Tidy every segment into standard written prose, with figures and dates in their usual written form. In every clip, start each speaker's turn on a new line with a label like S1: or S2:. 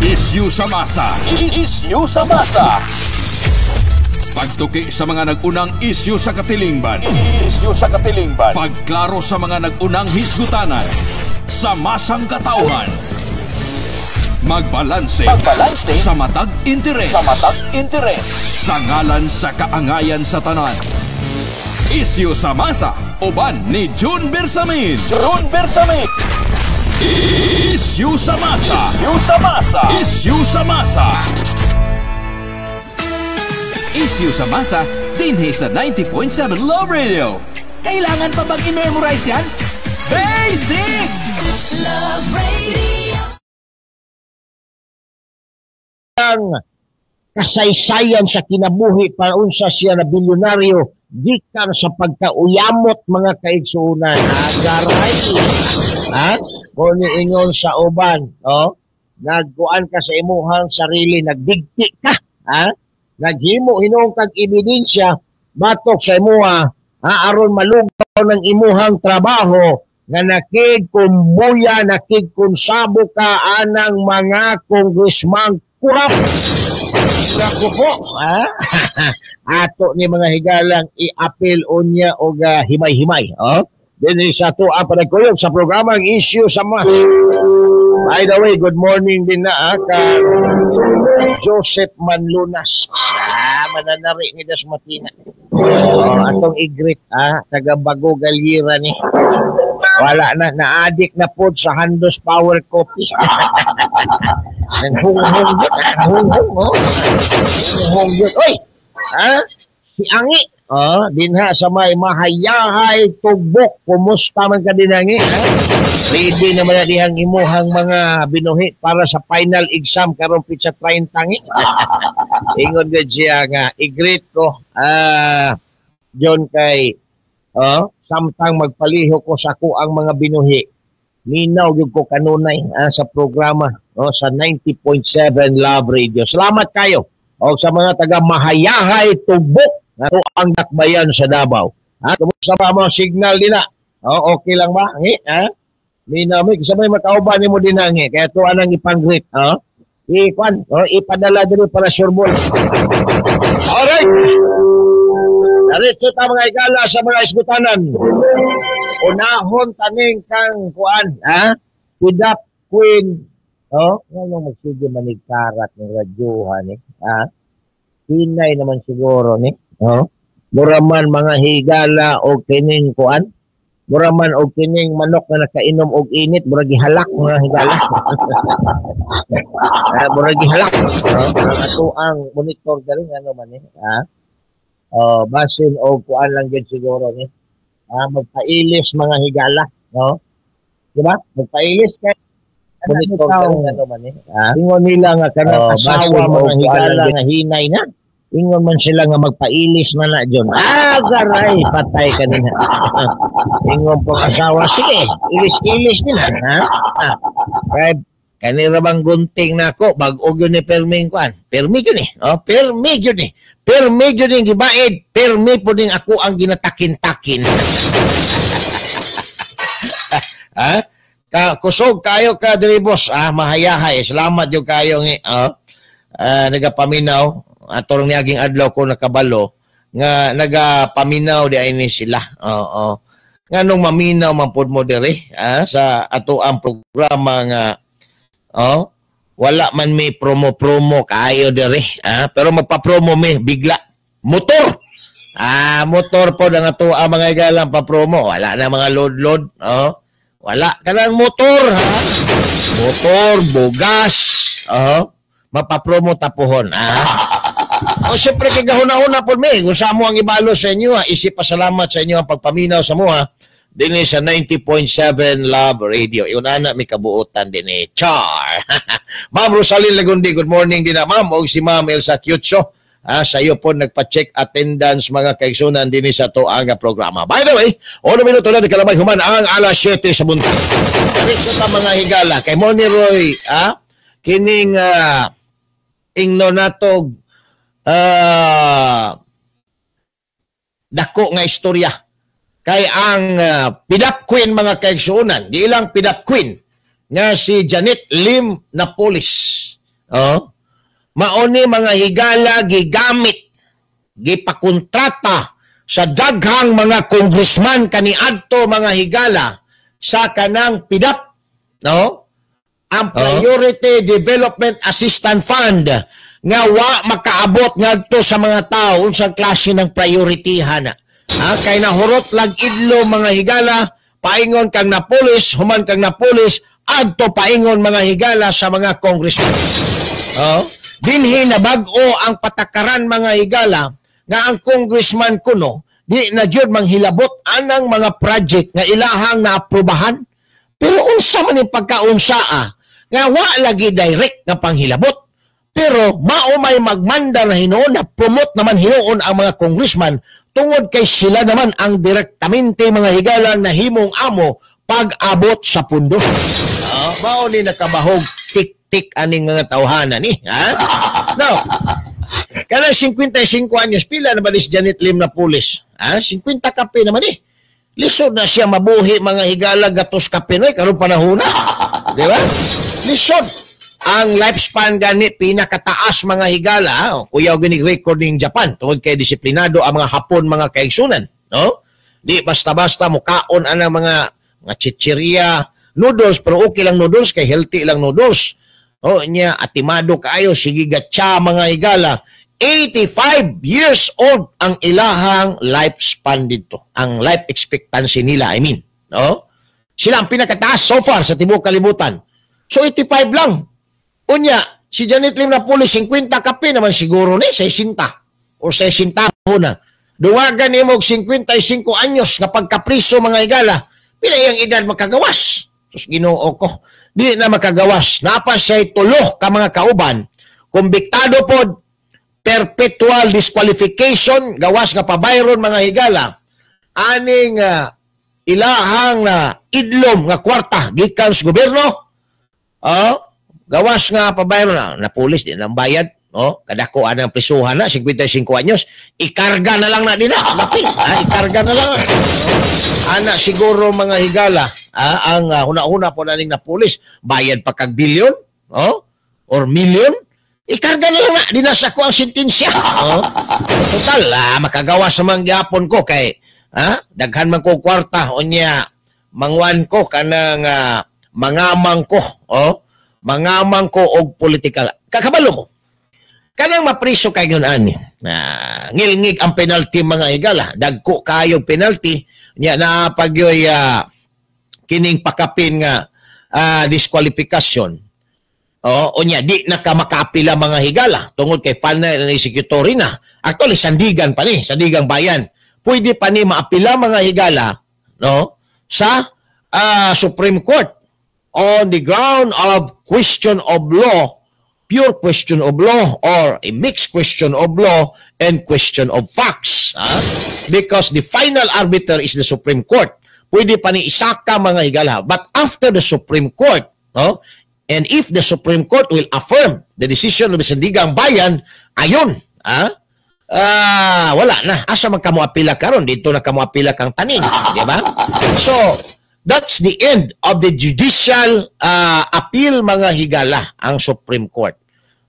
S1: Isyu sa masa. Isyu sa masa. Pagtuki sa mga nag-unang isyu sa katilingban. Isyu sa katilingban. Pagklaro sa mga nag-unang hisgutanan. Sa masang katauhan. Magbalanse. Magbalanse. Sa matag interes. Sa matag interes. Sa ngalan sa kaangayan sa tanan. Isyu sa masa. Uban ni June Bersamin. June Bersamin. Isyu sa masa. Isyu sa masa. Isyu sa masa. Isyu sa masa dinhi sa 90.7 Love Radio. Kailangan pa bang i-memorize yan? Basic!
S2: Love Radio.
S3: Ang kasaysayan sa kinabuhi para unsa siya na bilyonaryo gikan sa pagkauyamot, mga kaigsuonan. Agaray, ha, kung ingon sa uban, oh, nagkuan ka sa imuhang sarili, nagdigti ka, ha, naghimo hinuon kag ebidensya batok sa imuha, ha, aron malugaw ng imuhang trabaho nga nakigkumbuya, nakigkonsabo ka anang mga congressman kurap. Naku po, ha? Ato ni, mga higalang, i-appeal unya og himay-himay. Oh? Dinhi sa ato ang panagkuyog sa programang Issue sa Masa. By the way, good morning din na ka Joseph Manlunas. Ah, mananari ni Dasmatina. Oh, atong i-greet, taga Bago Galyira ni. Wala na, na-addict na po sa Handos Power Coffee. Nanghunghong yun, nanghunghong, oh. Nanghunghong yun. Oy! Ha? Si Angi. Oh, dinha sa may Mahayahay Tugbok. Kumusta man ka din, Angi? Ha? Ready naman na dihang imuhang mga binuhi para sa final exam karong petsa 30, ngi. Ingon gud siya nga i-greet ko John kay, oh, samtang magpaliho ko sa ang mga binuhi. Minaw gyud ko kanunay sa programa, oh, sa 90.7 Love Radio. Salamat kayo. O sa mga taga Mahayahay Tugbok ato ang dakbayan sa Davao. Ha, kumusta ba mo signal din na? Oh, okay lang ba? Ngi, ha? Minaw mi sa may makauban nimo din ngi kaya to anang ipang-greet, oh. I-kwan, oh, ipadala diri para sure ball. Alright. Diretso ta, mga igala, sa mga isgutanan. Unahon taning kang kuan, ha? Pidap Queen. Oh, ngano magsige manigkarat ng radyohan ni, ha? Hinay naman siguro ni, oh. Mura man, mga higala, og kining kuan. Mura man og kining manok nga nakainom og init, mura gihalak, mga higala. Ah, mura gihalak. Oh, ang ato ang monitor diri ano man eh, ha? Oh, basin og kuan lang gid siguro ni. Ah, magpailis, mga higala, no? Di ba? Magpailis kay monitor diri ano man eh. Ha? Ingon nila nga kanang
S4: Oh,
S3: asawa,
S4: basin
S3: mga
S4: og kuan
S3: higala,
S4: lang
S3: nga hinay na. Ingon man sila nga magpailis na na John. Ah, garay, patay ka nila. Ingon po asawa, sige, ilis-ilis nila, ha? Ah, kay kanira bang gunting na ako, bag-o gyud ni perming kuan. Permi gyud ni. Oh, permi gyud ni. Permi gyud ni gibaid, permi po ning ako ang ginatakin-takin. Ha? Ka kusog kayo ka diri, boss, ah, mahayahay. Salamat yung kayo ngi, oh. Ah, nagapaminaw atong niaging adlaw ko nakabalo nga nagapaminaw di ay ni sila. Oo. Nganong maminaw man pud mo diri, ah, sa ato ang programa nga, oh, wala man may promo-promo kayo diri, ah, pero magpa-promo mi bigla motor. Ah, motor po ang ato ang mga igalang pa-promo. Wala na mga load-load, oh. Wala kanang motor, ha. Motor, bugas, oh. Mapapromo tapuhon, ah. O siyempre kay gahuna-huna po mi, kung sa mo ang ibalo sa inyo, ha, isip pasalamat sa inyo ang pagpaminaw sa mo, ha, dinhi sa 90.7 Love Radio. Iyon na may kabuotan din eh. Char! Ma'am Rosalyn Lagundi, good morning din na, ma'am. O si Ma'am Elsa Kyutso. Ah, sa iyo po nagpa-check attendance, mga kaigsunan, din sa to ang programa. By the way, 1 minuto na kalamay human ang alas 7 sa buntag. Diretso ta, mga higala. Kay Moni Roy, ah, kining ingno natog dako nga istorya kay ang Pidap Queen, mga kaigsuonan, di ilang Pidap Queen Nga si Janet Lim Napoles. Oh. Mao ni, mga higala, gigamit, gipakontrata sa daghang mga congressman kaniadto, mga higala, sa kanang PDAF, no? Ang Priority Development Assistance Fund nga wa makaabot ngadto sa mga tao. Unsang klase ng priority hana? Ha, kay nahurot lag idlo, mga higala, paingon kang Napoles, human kang Napoles adto paingon, mga higala, sa mga congressman. Oh, dinhi na bag-o ang patakaran, mga higala, nga ang congressman kuno di na gyud manghilabot anang mga project nga ilahang naaprubahan. Pero unsa man yung pagkaunsa nga wa lagi direct nga panghilabot, pero mao may magmanda na hinuon na promote naman hinuon ang mga congressman tungod kay sila naman ang direktamente, mga higalang, nahimong amo pag-abot sa pundo. Mao ni nakabahog tik-tik aning mga tawhana ni. Ha? Now, kanang 55 anyos, pila na ba ni si Janet Lim Napoles? Ha? 50 kape naman eh. Lisod na siya mabuhi, mga higala, gatos kape no, eh, karon panahon na. Di ba? Lisod. Ang lifespan gani pinakataas, mga higala, ha? Kuyaw gani record ning Japan tungod kay disiplinado ang mga Hapon, mga kaigsunan, no? Di basta-basta mukaon ana mga chichirya, noodles, pero okay lang noodles kay healthy lang noodles. Oh, nya atimado kaayo, sige gatsa, mga higala. 85 years old ang ilahang lifespan dito. Ang life expectancy nila, I mean, no? Sila ang pinakataas so far sa tibuok kalibutan. So 85 lang. Unya, si Janet Lim Napoles, 50 kape naman siguro ni, 60 o 60 na. Duwagan nimo og 55 anyos nga pagkapriso, mga higala, pila iyang edad makagawas? Sus, Ginoo ko. Di na makagawas. Napa siya'y tulo ka mga kauban. Kumbiktado pod, perpetual disqualification, gawas nga pabayron, mga higala. Aning ilahang na idlom nga kwarta gikan sa gobyerno. Oh, gawas nga pabayron na Napoles di nang bayad. Oh, kadako anang prisuhan na 55 anyos, ikarga na lang na nila. Lapil, ha, ikarga na lang. Ana siguro, mga higala, ang huna-huna po na ning Napoles, bayad pa kag billion, oh, or million, ikarga na lang na, di na sa ko ang sentensya. Oh. Total, makagawa sa mga gyapon ko kay daghan man ko kwarta, unya mangwan ko kanang mangamang ko, oh, mangamang ko og political. Kakabalo mo. Kanang mapriso kay yun ani. Na ngilngig ang penalty, mga higala. Dagko kayo penalty nya na pagyoy kining pakapin nga disqualification. Oh, unya di na ka makaapila, mga higala, tungod kay final na executory na. Actually Sandigan pa ni, Sandigang Bayan. Pwede pa ni maapila, mga higala, no, sa Supreme Court on the ground of question of law, pure question of law or a mixed question of law and question of facts. Ah? Because the final arbiter is the Supreme Court. Pwede pa ni isaka, mga higala. But after the Supreme Court, no, and if the Supreme Court will affirm the decision of the Sandigang Bayan, ayon, ah, wala na. Asa man kamo apila karon? Dito na kamo apila kang tanin, di ba? So, that's the end of the judicial appeal, mga higala, ang Supreme Court.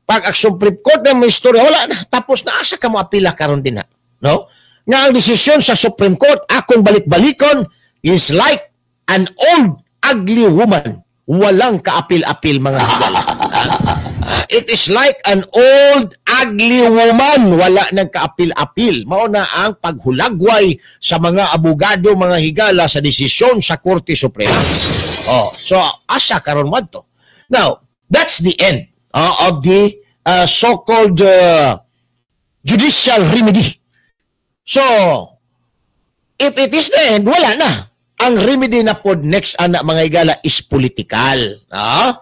S3: Pag ang Supreme Court na may istorya, wala na. Tapos na, asa ka mo apila karon din na. No? Nga ang desisyon sa Supreme Court, akong balik-balikon, is like an old ugly woman. Walang kaapil-apil, mga higala. Ah, it is like an old ugly woman. Wala nang kaapil-apil. Mao na ang paghulagway sa mga abogado, mga higala, sa desisyon sa Korte Suprema. Oh, so asa karon mo? Now, that's the end of the so-called judicial remedy. So, if it is the end, wala na. Ang remedy na pod next ana, mga higala, is political. Ah?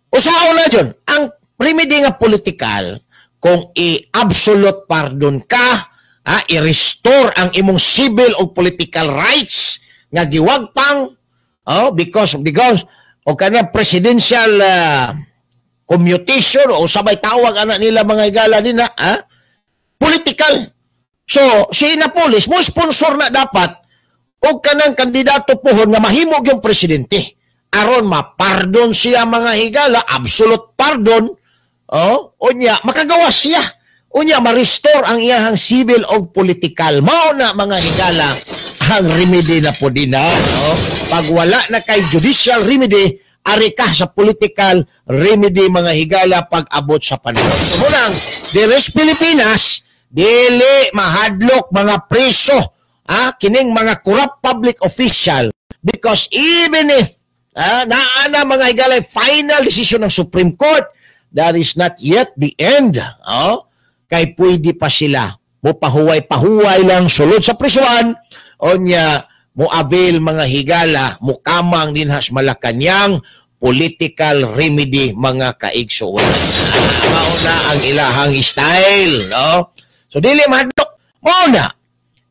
S3: Usaon na dyan, ang remedy nga political, kung i-absolute pardon ka, i-restore ang imong civil o political rights nga giwagtang, oh, because of the grounds o kanang presidential commutation o sabay tawag ana nila, mga higala, din na political. So, si Napoles mo sponsor na dapat og kanang kandidato pohon nga mahimo yung presidente. Aron mapardon siya mga higala, absolute pardon, oh, unya makagawas siya. Unya ma-restore ang iyahang civil o political. Mao na mga higala ang remedy na po din na, no? Pag wala na kay judicial remedy, ari ka sa political remedy mga higala pag abot sa panahon. So, munang, diri sa Pilipinas, dili mahadlok mga preso, kining mga corrupt public official, because even if naa na mga higala final decision ng Supreme Court, that is not yet the end. Oh? Kay pwede pa sila mo pahuway-pahuway lang sulod sa prisuan, onya mo avail mga higala, mo kamang dinha sa Malacanang political remedy mga kaigsuonan. Mao na ang ilahang style, no? So dili mahadlok, mao na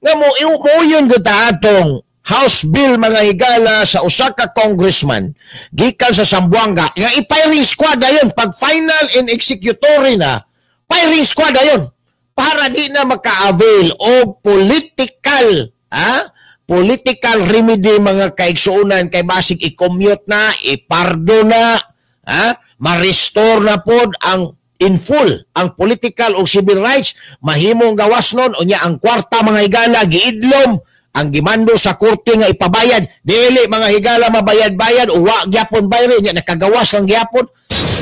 S3: nga mo moyon gyud atong House Bill mga higala sa usa ka congressman gikan sa Zamboanga nga i-firing squad dayon pag final and executory na, firing squad dayon para di na maka-avail og political political remedy mga kaigsuonan, kay basig i-commute na, ipardo na, ma-restore na pod ang in full ang political o civil rights, mahimong gawas nun, unya ang kwarta mga higala giidlom ang gimando sa korte nga ipabayad, dili mga higala mabayad-bayad, uwa gyapon bayre nya nakagawas lang gyapon.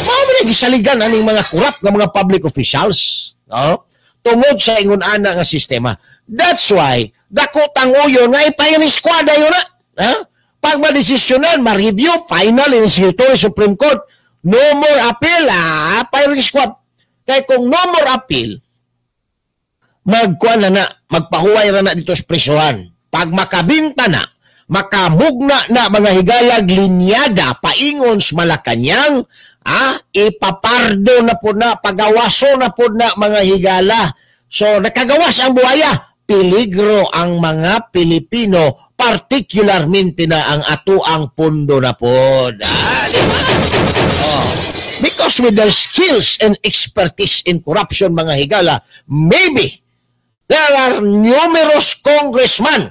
S3: Mao man gisaligan aning mga corrupt nga mga public officials, no? Tungod sa ingon ana nga sistema. That's why dako tanguyon nga ipa-firing squad ayo na. Ha? Pag madesisyonan, ma-review, final in executory Supreme Court, no more appeal, firing squad. Kay kung no more appeal, magkuan na na, magpahuway ra na dito sa presohan. Pag makabinta na, makamugna na mga higalag linyada, paingon sa Malacanang, ipapardo na po na, pagawaso na po na mga higala. So, nakagawas ang buhaya, peligro ang mga Pilipino, particularmente na ang atuang pundo na po. Di ba? Oh. Because with their skills and expertise in corruption, mga higala, maybe there are numerous congressmen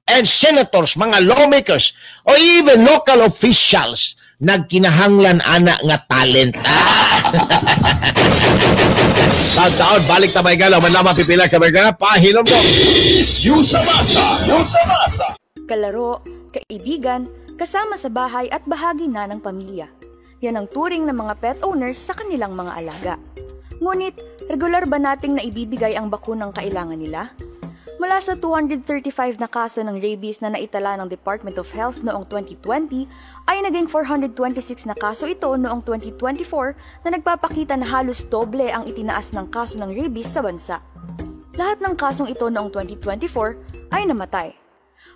S3: and senators, mga lawmakers, or even local officials nagkinahanglan ana nga talent. Taon, balik ta mga higala, man lamang pipila ka mga pahinom ko.
S1: Issue sa masa. Issue sa masa.
S2: Kalaro, kaibigan, kasama sa bahay at bahagi na ng pamilya. Yan ang turing ng mga pet owners sa kanilang mga alaga. Ngunit, regular ba nating naibibigay ang bakunang kailangan nila? Mula sa 235 na kaso ng rabies na naitala ng Department of Health noong 2020, ay naging 426 na kaso ito noong 2024 na nagpapakita na halos doble ang itinaas ng kaso ng rabies sa bansa. Lahat ng kasong ito noong 2024 ay namatay.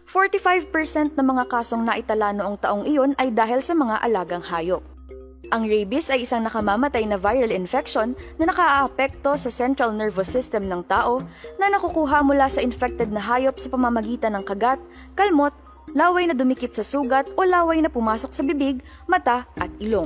S2: 45% ng mga kasong naitala noong taong iyon ay dahil sa mga alagang hayop. Ang rabies ay isang nakamamatay na viral infection na nakaaapekto sa central nervous system ng tao na nakukuha mula sa infected na hayop sa pamamagitan ng kagat, kalmot, laway na dumikit sa sugat o laway na pumasok sa bibig, mata at ilong.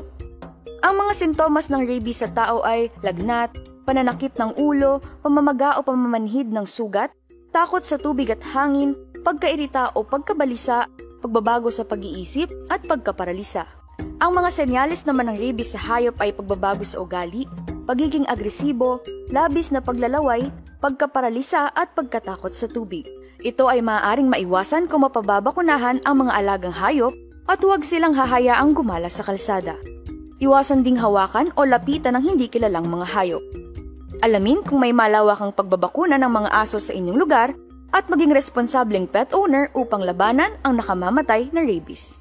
S2: Ang mga sintomas ng rabies sa tao ay lagnat, pananakit ng ulo, pamamaga o pamamanhid ng sugat, takot sa tubig at hangin, pagkairita o pagkabalisa, pagbabago sa pag-iisip at pagkaparalisa. Ang mga senyales naman ng rabies sa hayop ay pagbabago sa ugali, pagiging agresibo, labis na paglalaway, pagkaparalisa at pagkatakot sa tubig. Ito ay maaaring maiwasan kung mapababakunahan ang mga alagang hayop at huwag silang hahayaang gumala sa kalsada. Iwasan ding hawakan o lapitan ng hindi kilalang mga hayop. Alamin kung may malawakang pagbabakuna ng mga aso sa inyong lugar at maging responsableng pet owner upang labanan ang nakamamatay na rabies.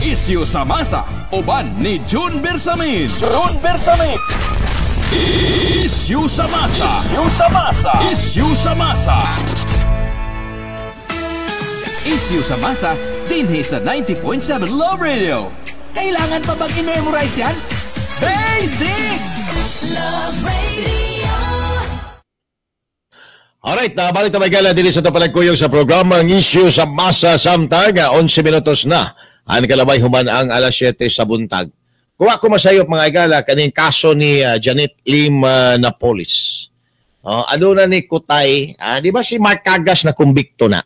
S1: Isyu sa masa, uban ni June Bersamin. June Bersamin. Isyu sa masa. Isyu sa masa. Isyu sa masa. Isyu sa masa, dinhi sa 90.7 Love Radio. Kailangan pa bang i-memorize yan? Basic!
S2: Love Radio.
S3: Alright, balik na may gala din sa ito palagkuyog sa programang Issue sa Masa samtang 11 minutos na. Ang kalabay human ang alas 7 sa buntag. Kuha ko masayop mga igala kaning kaso ni Janet Lim Napolis. Ano na ni Kutay, di ba si Mark Cagas na kumbikto na?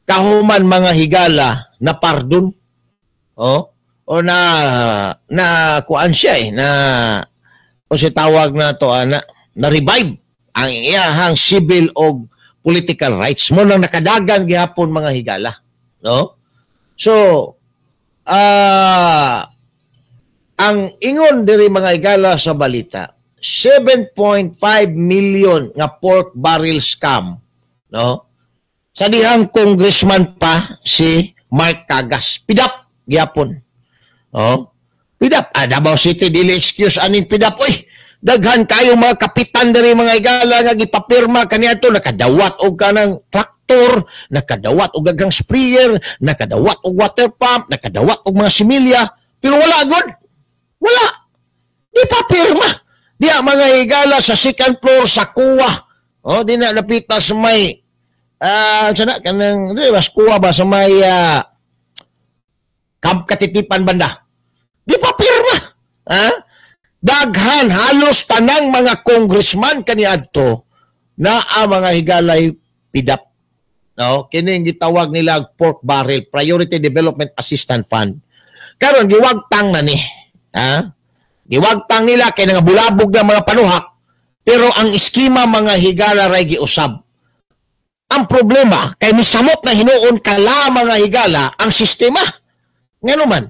S3: Kahuman, mga higala, na pardon. Oh, o na na kuan siya eh, na o si tawag na to ana, na revive ang iyahang civil og political rights mo nang nakadagan gihapon, mga higala, no? So ang ingon diri, mga higala, sa balita, 7.5 million nga pork barrel scam, no? Sa dihang congressman pa si Mark Cagas, PDAF gihapon. Oh, PDAF. Ah, Davao City, dili excuse aning PDAF oy. Daghan kayo mga kapitan diri, mga higala, nga gipapirma kaniadto, nakadawat og kanang traktor, nakadawat og daghang sprayer, nakadawat og water pump, nakadawat og mga similya, pero wala gud. Wala. Di pa pirma. Diya, mga higala, sa second floor sa COA. Oh, di na napita sa may sana kanang di ba COA ba sa may Camp Catitipan banda. Di pa pirma. Ha? Daghan, halos tanang mga congressman kaniadto na ang mga higalay PDAF. No, kining gitawag nila pork barrel, Priority Development Assistance Fund. Karon giwagtang na ni. Ha? Giwagtang nila kay nga bulabog ng mga panuhak, pero ang eskima, mga higala, ray giusab. Ang problema kay misamot na hinuon kala, mga higala, ang sistema. Ngano man?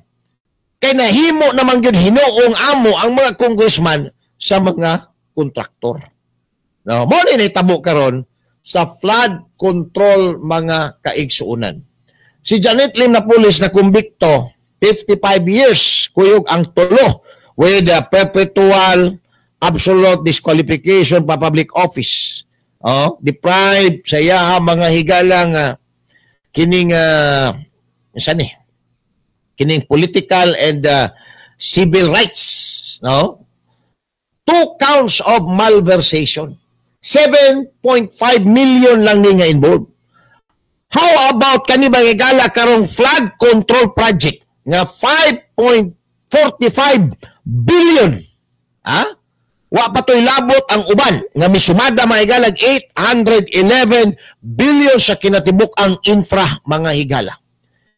S3: Kay nahimo naman gyud hinuong amo ang mga congressman sa mga kontraktor. No, mo ni nahitabo karon sa flood control, mga kaigsuonan. Si Janet Lim Napoles na kumbikto, 55 years kuyog ang tulo with a perpetual absolute disqualification pa public office. Oh, deprived sa iyaha, mga higalang kining saan ni? Kining political and civil rights, no? Two counts of malversation. 7.5 million lang ni nga involved. How about kani ba gala karong flood control project nga 5.45 billion? Ha? Wa pa to'y labot ang uban nga misumada, mga higalag, 811 billion sa kinatibuk ang infra, mga higala.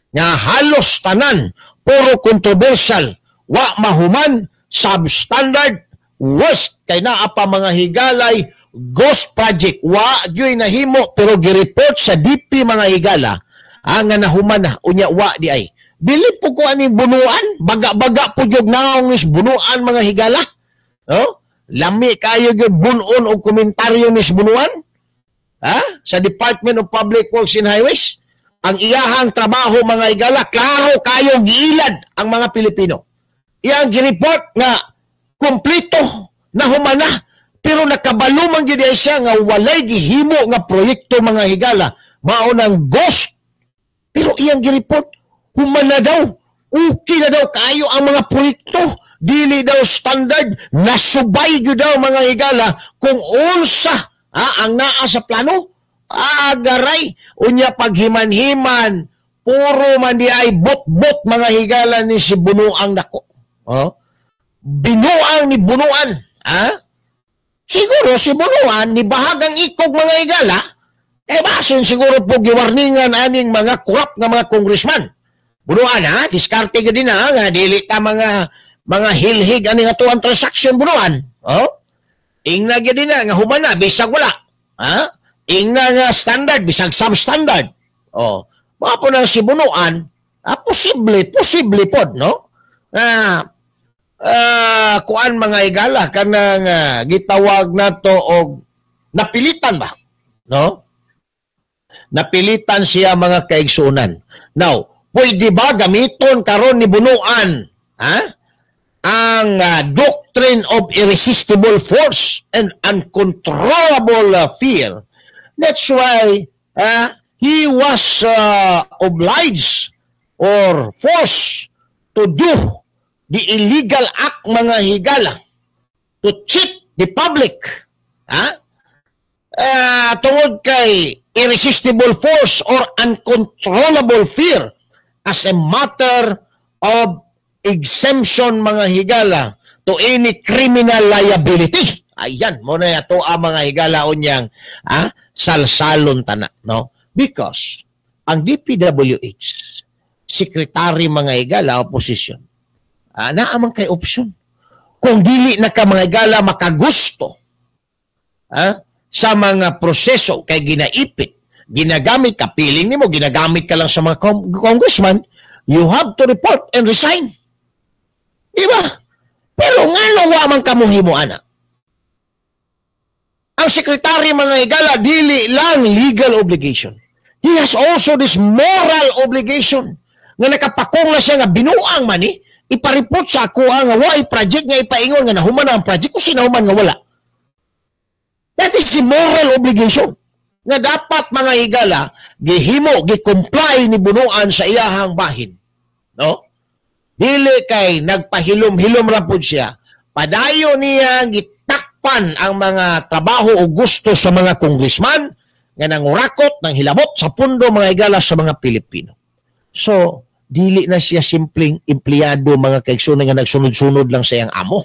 S3: Nga halos tanan puro controversial, wa mahuman, substandard, worst kay naa pa, mga higalay, ghost project, wa gyoy nahimo pero gi-report sa DP, mga higala, ah, nga nahuman na, unya wa di ay. Dili po ko ani Bonoan, baga-baga po gyud naong nis Bonoan, mga higala. No? Lami kayo gyud bunon og komentaryo ni Bonoan. Ha? Sa Department of Public Works and Highways. Ang iyahang trabaho, mga higala, klaro kayo giilad ang mga Pilipino. Iyang gi-report nga kompleto na humana, pero nakabalo man gyud siya nga walay gihimo nga proyekto, mga higala, mao nang ghost. Pero iyang gi-report humana daw, okay na daw kayo ang mga proyekto, dili daw standard, nasubay gyud daw, mga higala, kung unsa ang naa sa plano. Agaray, unya paghiman-himan, puro man di ay bot-bot, mga higala, ni si Bunuang dako. Oh? Binuang ni Bonoan. Ha? Siguro si Bonoan ni bahagang ikog, mga higala, eh basin siguro po giwarningan aning mga corrupt nga mga congressman. Bonoan ha, diskarte gyud din ha, nga dili ta mga hilhig ani nga tuang transaction, Bonoan. Oh? Ingna gyud din na nga humana bisag wala. Ha? Ingna nga standard bisag substandard. Oh, mao po nang si Bonoan, posible, posible pod, no? Kuan, mga higala, kanang gitawag nato og napilitan ba? No? Napilitan siya, mga kaigsunan. Now, pwede ba gamiton karon ni Bonoan, ha? Ang doctrine of irresistible force and uncontrollable fear. That's why he was obliged or forced to do the illegal act, mga higala, to cheat the public. Ha? Tungod kay irresistible force or uncontrollable fear as a matter of exemption, mga higala, to any criminal liability. Ayan, mo na ato ang mga higala unyang salsalon tana, no? Because Ang DPWH, sekretary mga higala, opposition, naa man kay option. Kung dili na ka mga higala makagusto sa mga proseso kay ginaipit, ginagamit ka, piling nimo, ginagamit ka lang sa mga congressman, you have to report and resign. Di ba? Pero ngano wa man kamuhimo ana? Ang sekretary mga higala, dili lang legal obligation. He has also this moral obligation nga nakapakong na siya nga binuang man ni, ipareport sa ako nga wa project nga ipaingon nga nahuman na ang project kung sinahuman nga wala. That is the moral obligation nga dapat mga higala gihimo, gi-comply ni Bunuan sa iyahang bahin. No? Dili kay nagpahilom-hilom ra pud siya. Padayon niya gitakpan ang mga trabaho o gusto sa mga congressman nga nangurakot ng hilabot sa pundo mga higala sa mga Pilipino. So, dili na siya simpleng empleyado mga kaigsunan nga nagsunod-sunod lang sa iyang amo.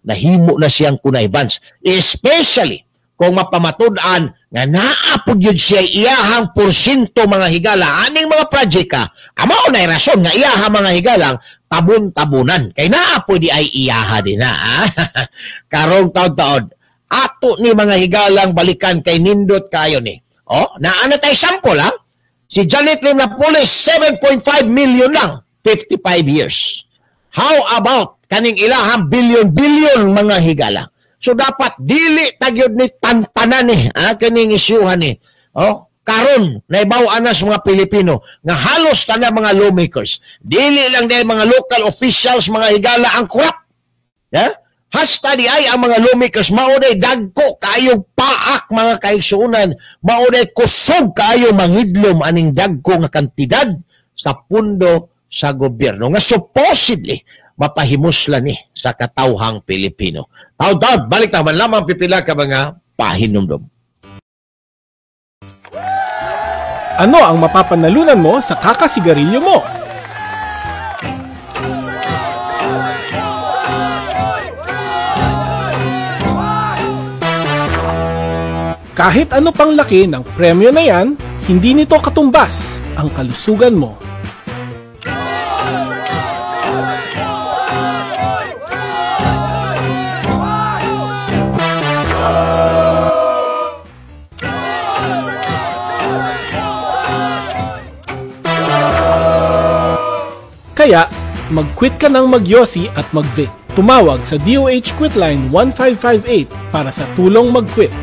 S3: Nahimo na siyang connivance. Especially kung mapamatud-an nga naa pud yun siya iyahang porsyento mga higala aning mga project ka, amao na rason nga iyaha mga higalang tabon-tabunan. Kay naa pud di ay iyaha din na. Karong taon-taon, ato ni mga higalang balikan kay nindot kayo ni. Oh, naa na tay sample ha. Si Janet Lim Napoles, 7.5 million lang, 55 years. How about kaning ilahang billion-billion mga higala? So dapat dili tagyod ni tantanan ni kaning isyuhan ni. Oh, karon naibaw-an na sa mga Pilipino nga halos tanan mga lawmakers, dili lang dahil mga local officials mga higala ang corrupt. Yeah? Hasta di ay ang mga lawmakers mao day dagko kaayo paak mga kaigsuonan, mao day kusog kaayo mangidlom aning dagko nga kantidad sa pundo sa gobyerno nga supposedly mapahimuslan ni sa katawhang Pilipino. Taw-taw, balik naman lamang pipila ka mga pahinumdum.
S4: Ano ang mapapanalunan mo sa kakasigarilyo mo? Kahit ano pang laki ng premyo na yan, hindi nito katumbas ang kalusugan mo. Kaya, mag-quit ka ng magyosi at mag-vape. Tumawag sa DOH Quitline 1558 para sa tulong mag-quit.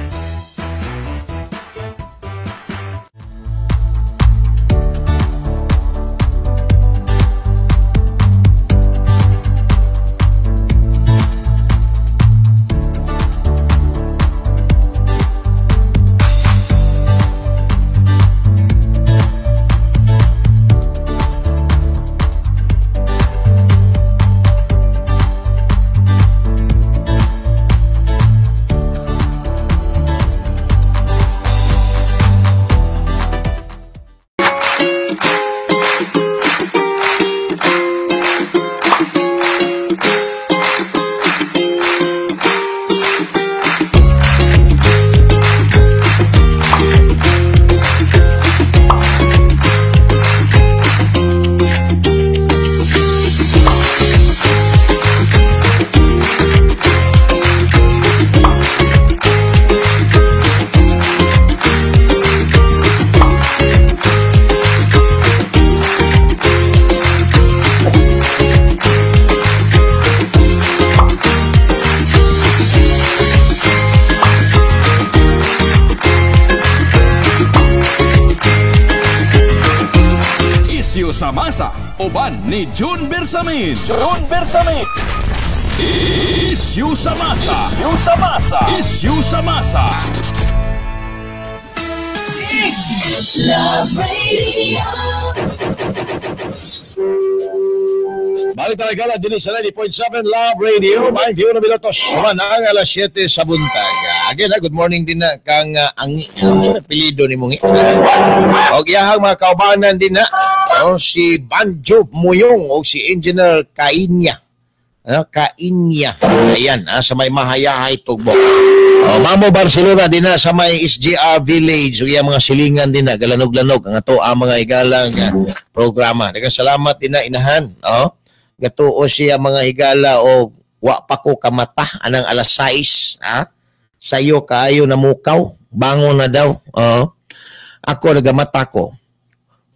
S1: Sa masa, uban ni June Bersamin. June Bersamin. Issue sa masa. Issue sa masa. Issue sa masa.
S5: Love Radio.
S3: Balik talaga din sa 90.7 Love Radio. May na minutos. Manang alas 7 sa buntag. Again, good morning din na kang ang apelyido ni mong. Og iyahang mga kaubanan din na oh, si Banjo Muyong o si Engineer Kainya. Kainya. Ayan, sa may mahayahay tugbok. Oh, Mamo Barcelona din na sa may SGR Village ug iyang mga silingan din na galanog-lanog ang ato ang mga higalang programa. Daghang salamat din na inahan. Oh. Gatuo siya mga higala og wa pa ko kamata anang alas 6, ha? Sayo kaayo namukaw, bangon na daw. Oh. Ako nagamata ko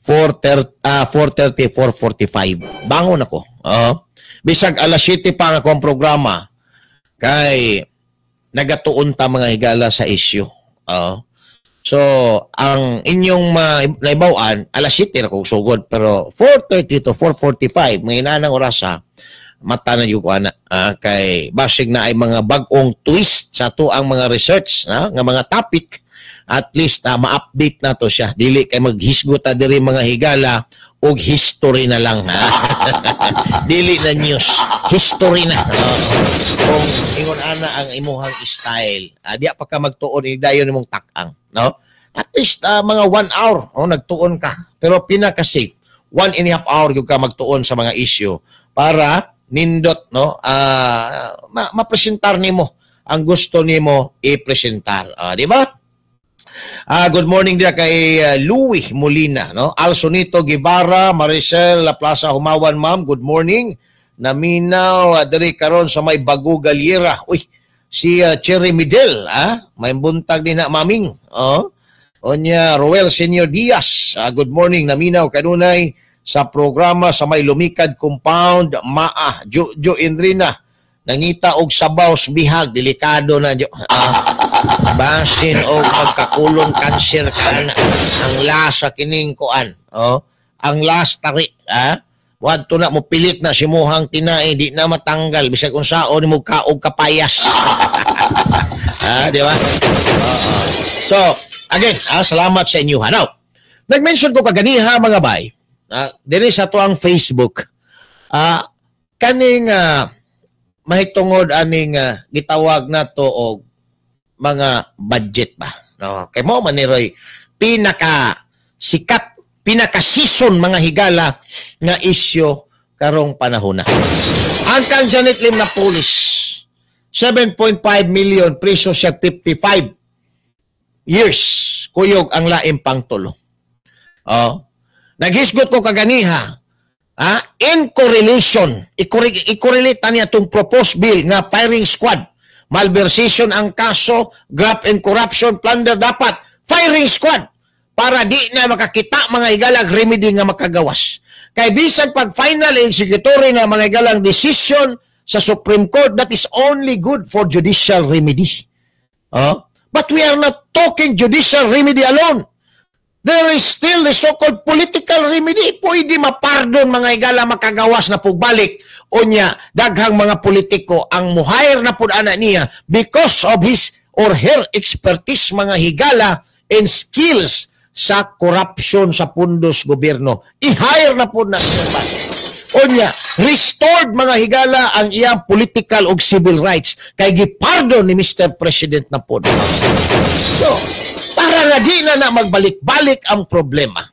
S3: 4:30, 4:30, 4:45. Bangon ako. Oh. Bisag alas 7 pa ang akong programa kay nagatuon ta mga higala sa issue. Oh. So, ang inyong naibaw-an, alas 7 ra kog sugod, pero 4:30 to 4:45, mga inanang orasa, mata na yung ana. Kay basig na ay mga bag-ong twist sa ato ang mga research, nga mga topic, at least ma-update na to siya. Dili kay maghisgot ta diri mga higala og history na lang. Ha? Dili na news, history na. Kung ingon ana ang imuhang style, diya pa ka magtuon dayon nimong takang, no? At least mga 1 hour, oh, nagtuon ka. Pero pinaka-safe, 1.5 hour gyud ka magtuon sa mga issue para nindot, no, mapresentar nimo ang gusto nimo i-presentar. Di ba? Good morning diya kay Louis Molina, no? Alsonito Guevara, Maricel La Plaza Humawan, ma'am, good morning. Naminaw diri karon sa may Bago Galiera. Uy, si Cherry Midel, may buntag din na maming. Oh. Onya Roel Senior Diaz, good morning, naminaw kanunay sa programa sa may Lumikad Compound, Maa, Jo Indrina. Nangita og sabaw sa bihag, delikado na jo. Basin og magkakulon kanser ka na. Ang lasa kining kuan, oh. Ang last tari, ha? Wadto na mo pilit na simuhang tinai, di na matanggal bisag unsaon nimo kaog kapayas. Di ba? So, again, salamat sa inyo. Now, nag-mention ko kaganiha mga bay, dinhi sa to ang Facebook. Kaning mahitungod aning gitawag nato og mga budget ba, no? Kay mo man ni Roy pinaka sikat, pinaka season mga higala nga isyu karong panahon na. Ang kang Janet Lim na pulis, 7.5 million preso siya 55 years kuyog ang laim pang tulo. Oh. Naghisgot ko kaganiha, in correlation, i-correlate niya itong proposed bill nga firing squad. Malversation ang kaso, graft and corruption, plunder, dapat firing squad para di na makakita mga higalang remedy nga makagawas. Kay bisan pag final executory na mga higalang decision sa Supreme Court, that is only good for judicial remedy. Oh? But we are not talking judicial remedy alone. There is still the so-called political remedy. Pwede mapardon mga higala makagawas na pugbalik. Unya, daghang mga politiko ang muhire na pud ana niya because of his or her expertise mga higala and skills sa corruption sa pundos gobyerno. I-hire na pud na siya. Unya, restored mga higala ang iyang political ug civil rights kay gipardon ni Mr. President na pud. So, para nga di na magbalik-balik ang problema.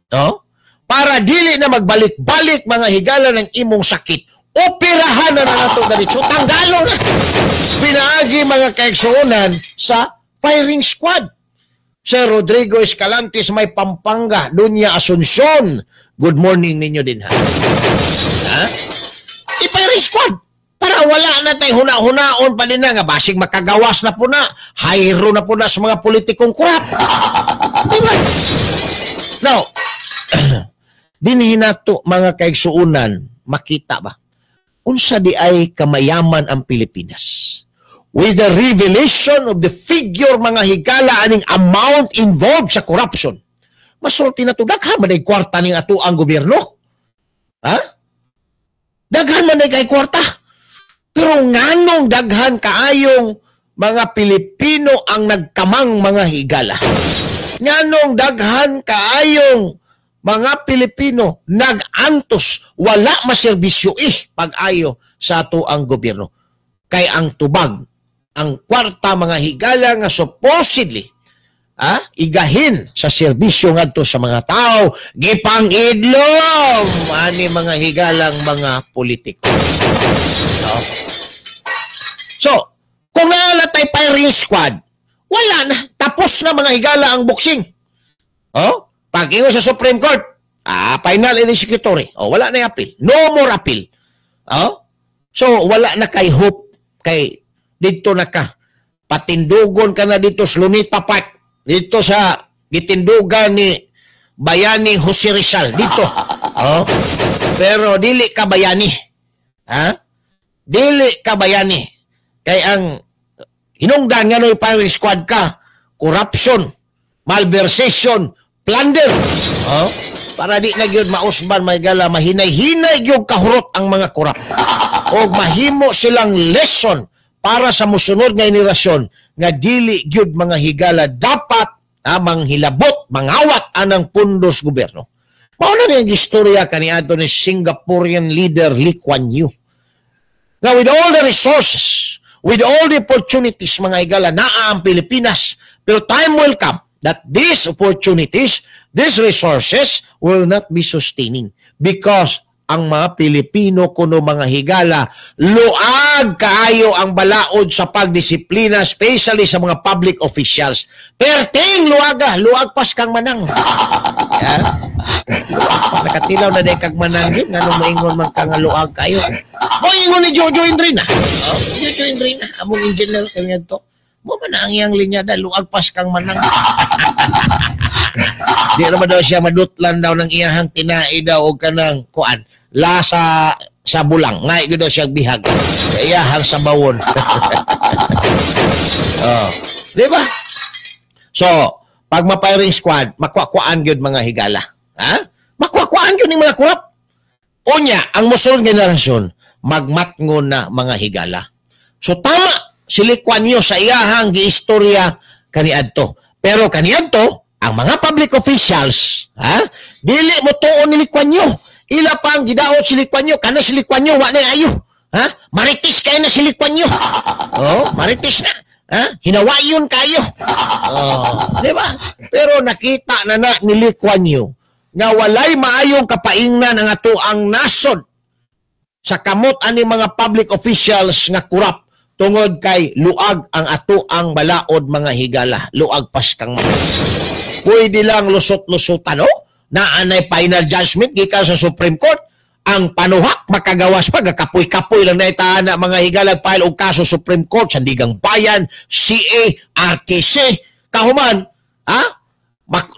S3: No? Para dili na magbalik-balik mga higala ng imong sakit, operahan na nato diretso, tanggalo na. Pinaagi mga kaigsuonan sa firing squad. Sir Rodrigo Escalantes may Pampanga, Dunya Asuncion. Good morning ninyo din ha. Ha? I-firing squad. Para wala na tayo huna-hunaon pa din na nga basig makagawas na po na, hayro na po na sa mga politikong kurap. Diba? Now, dinhi nato mga kaigsuonan, makita ba? Unsa di ay kamayaman ang Pilipinas? With the revelation of the figure mga higala aning amount involved sa corruption, masulti na to, daghan man ay kwarta ning ato ang gobyerno. Ha? Daghan man ay kay kwarta. Pero nganong daghan kaayong mga Pilipino ang nagkamang mga higala? Nganong daghan kaayong mga Pilipino nag-antos, wala maserbisyo pag-ayo sa ato ang gobyerno? Kay ang tubag, ang kwarta mga higala nga supposedly igahin sa serbisyo ngadto sa mga tao, gipang-idlom ani mga higalang mga politiko. No? So, kung naa tay ma-firing squad, wala na. Tapos na, mga higala, ang boxing. Oh, pag ingon sa Supreme Court, final and executory. Oh, wala na appeal. No more appeal. Oh? So, wala na kay hope kay dito na ka. Patindugon ka na dito sa Luneta Park. Dito sa gitindugan ni Bayani Jose Rizal. Dito. Oh. Pero dili ka bayani. Ha? Dili ka bayani. Kay ang hinungdan nga no firing squad ka, corruption, malversation, plunder. Oh? Para di na gyud mausban, may gala, mahinay-hinay gyud kahurot ang mga korap. O mahimo silang lesson para sa musunod nga henerasyon nga dili gyud, mga higala, dapat manghilabot, mangawat anang pundos gobyerno. Mao na niyang istorya kaniadto ni Singaporean leader Lee Kuan Yew. Nga with all the resources, with all the opportunities, mga higala, naa ang Pilipinas, pero time will come that these opportunities, these resources will not be sustaining because ang mga Pilipino kuno, mga higala, luag kaayo ang balaod sa pagdisiplina, especially sa mga public officials. Perting luaga, luag pas kang manang. Yeah. Luag pa, nakatilaw na day kag manang yun, ngano maingon man ka nga luag kayo? Mo ingon ni Jojo Endrina. Oh, Jojo Endrina, among engineer kanya to. Mo man ang iyang linyada, luag pas kang manang. Di naman daw siya madutlan daw ng iyahang tinai daw og kanang kuan lasa sa bulang. Ngay gyud daw siya bihag. Iyahang sa bawon. Oh. Di ba? So, pag ma-firing squad, makwakwaan gyud, mga higala. Ha? Makwakwaan gyud ning mga kurap. Unya, ang musulod generasyon, magmatngon na, mga higala. So tama si Lee Kuan Yew sa iyahang giistorya kaniadto. Pero kaniadto, ang mga public officials, ha? Dili mo tuon ni Lee Kuan Yew. Ila pa ang gidaot si Lee Kuan Yew, kana si Lee Kuan Yew wa na ayo. Ha? Marites kay na si Lee Kuan Yew. Oh, marites na. Ha? Hinawayon kayo. Oh, di ba? Pero nakita na na ni Lee Kuan Yew nga walay maayong kapaingnan ang ato ang nasod sa kamot ani mga public officials nga kurap tungod kay luag ang ato ang balaod, mga higala, luag pas kang mga. Pwede lang lusot-lusutan, no? Naanay final judgment gikan sa Supreme Court, ang panuhak makagawas pa, gakapoy-kapoy lang na itaana, mga higala, file og kaso Supreme Court, Sandigang Bayan, CA, RTC, kahuman ha,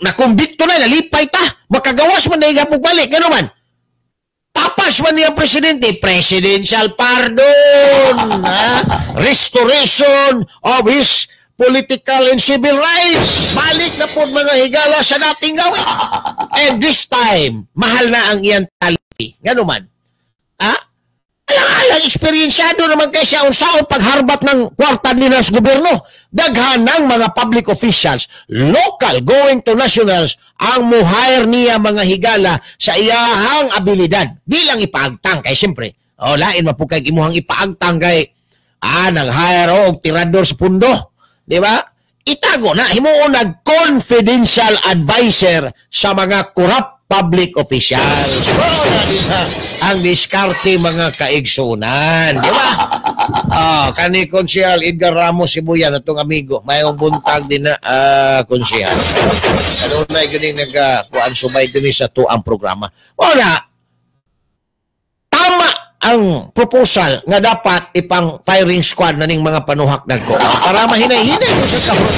S3: nakumbikto na, nalipay ta, makagawas man na igapog balik, gano man tapas man niyang presidente, presidential pardon, ha? Restoration of his political and civil rights. Balik na po, mga higala, sa dating gawin. And this time, mahal na ang iyang tali. Gano man. Ha? Alang-alang, eksperyensyado naman kay siya unsaon pagharbat ng kwarta nila sa gobyerno. Daghan ng mga public officials, local going to nationals, ang muhire niya, mga higala, sa iyahang abilidad. Di lang ipaagtang kay siyempre, oh, lain man po kay imuhang ipaagtang kay nag-hire og tirador sa pundo. Di ba? Itago na, himuon nag confidential advisor sa mga corrupt public officials. Oh, na din ha, ang diskarte, mga kaigsunan. Di ba? Ah, kani Konsehal Edgar Ramos Sibuyan, atong amigo. Mayong buntag din na, Konsehal. Kanunay ganing nag kuan subay din sa tuang programa. Wala. Tama ang proposal nga dapat ipang firing squad na ning mga panuhak nagko para mahinay-hinay gud sila kahurot.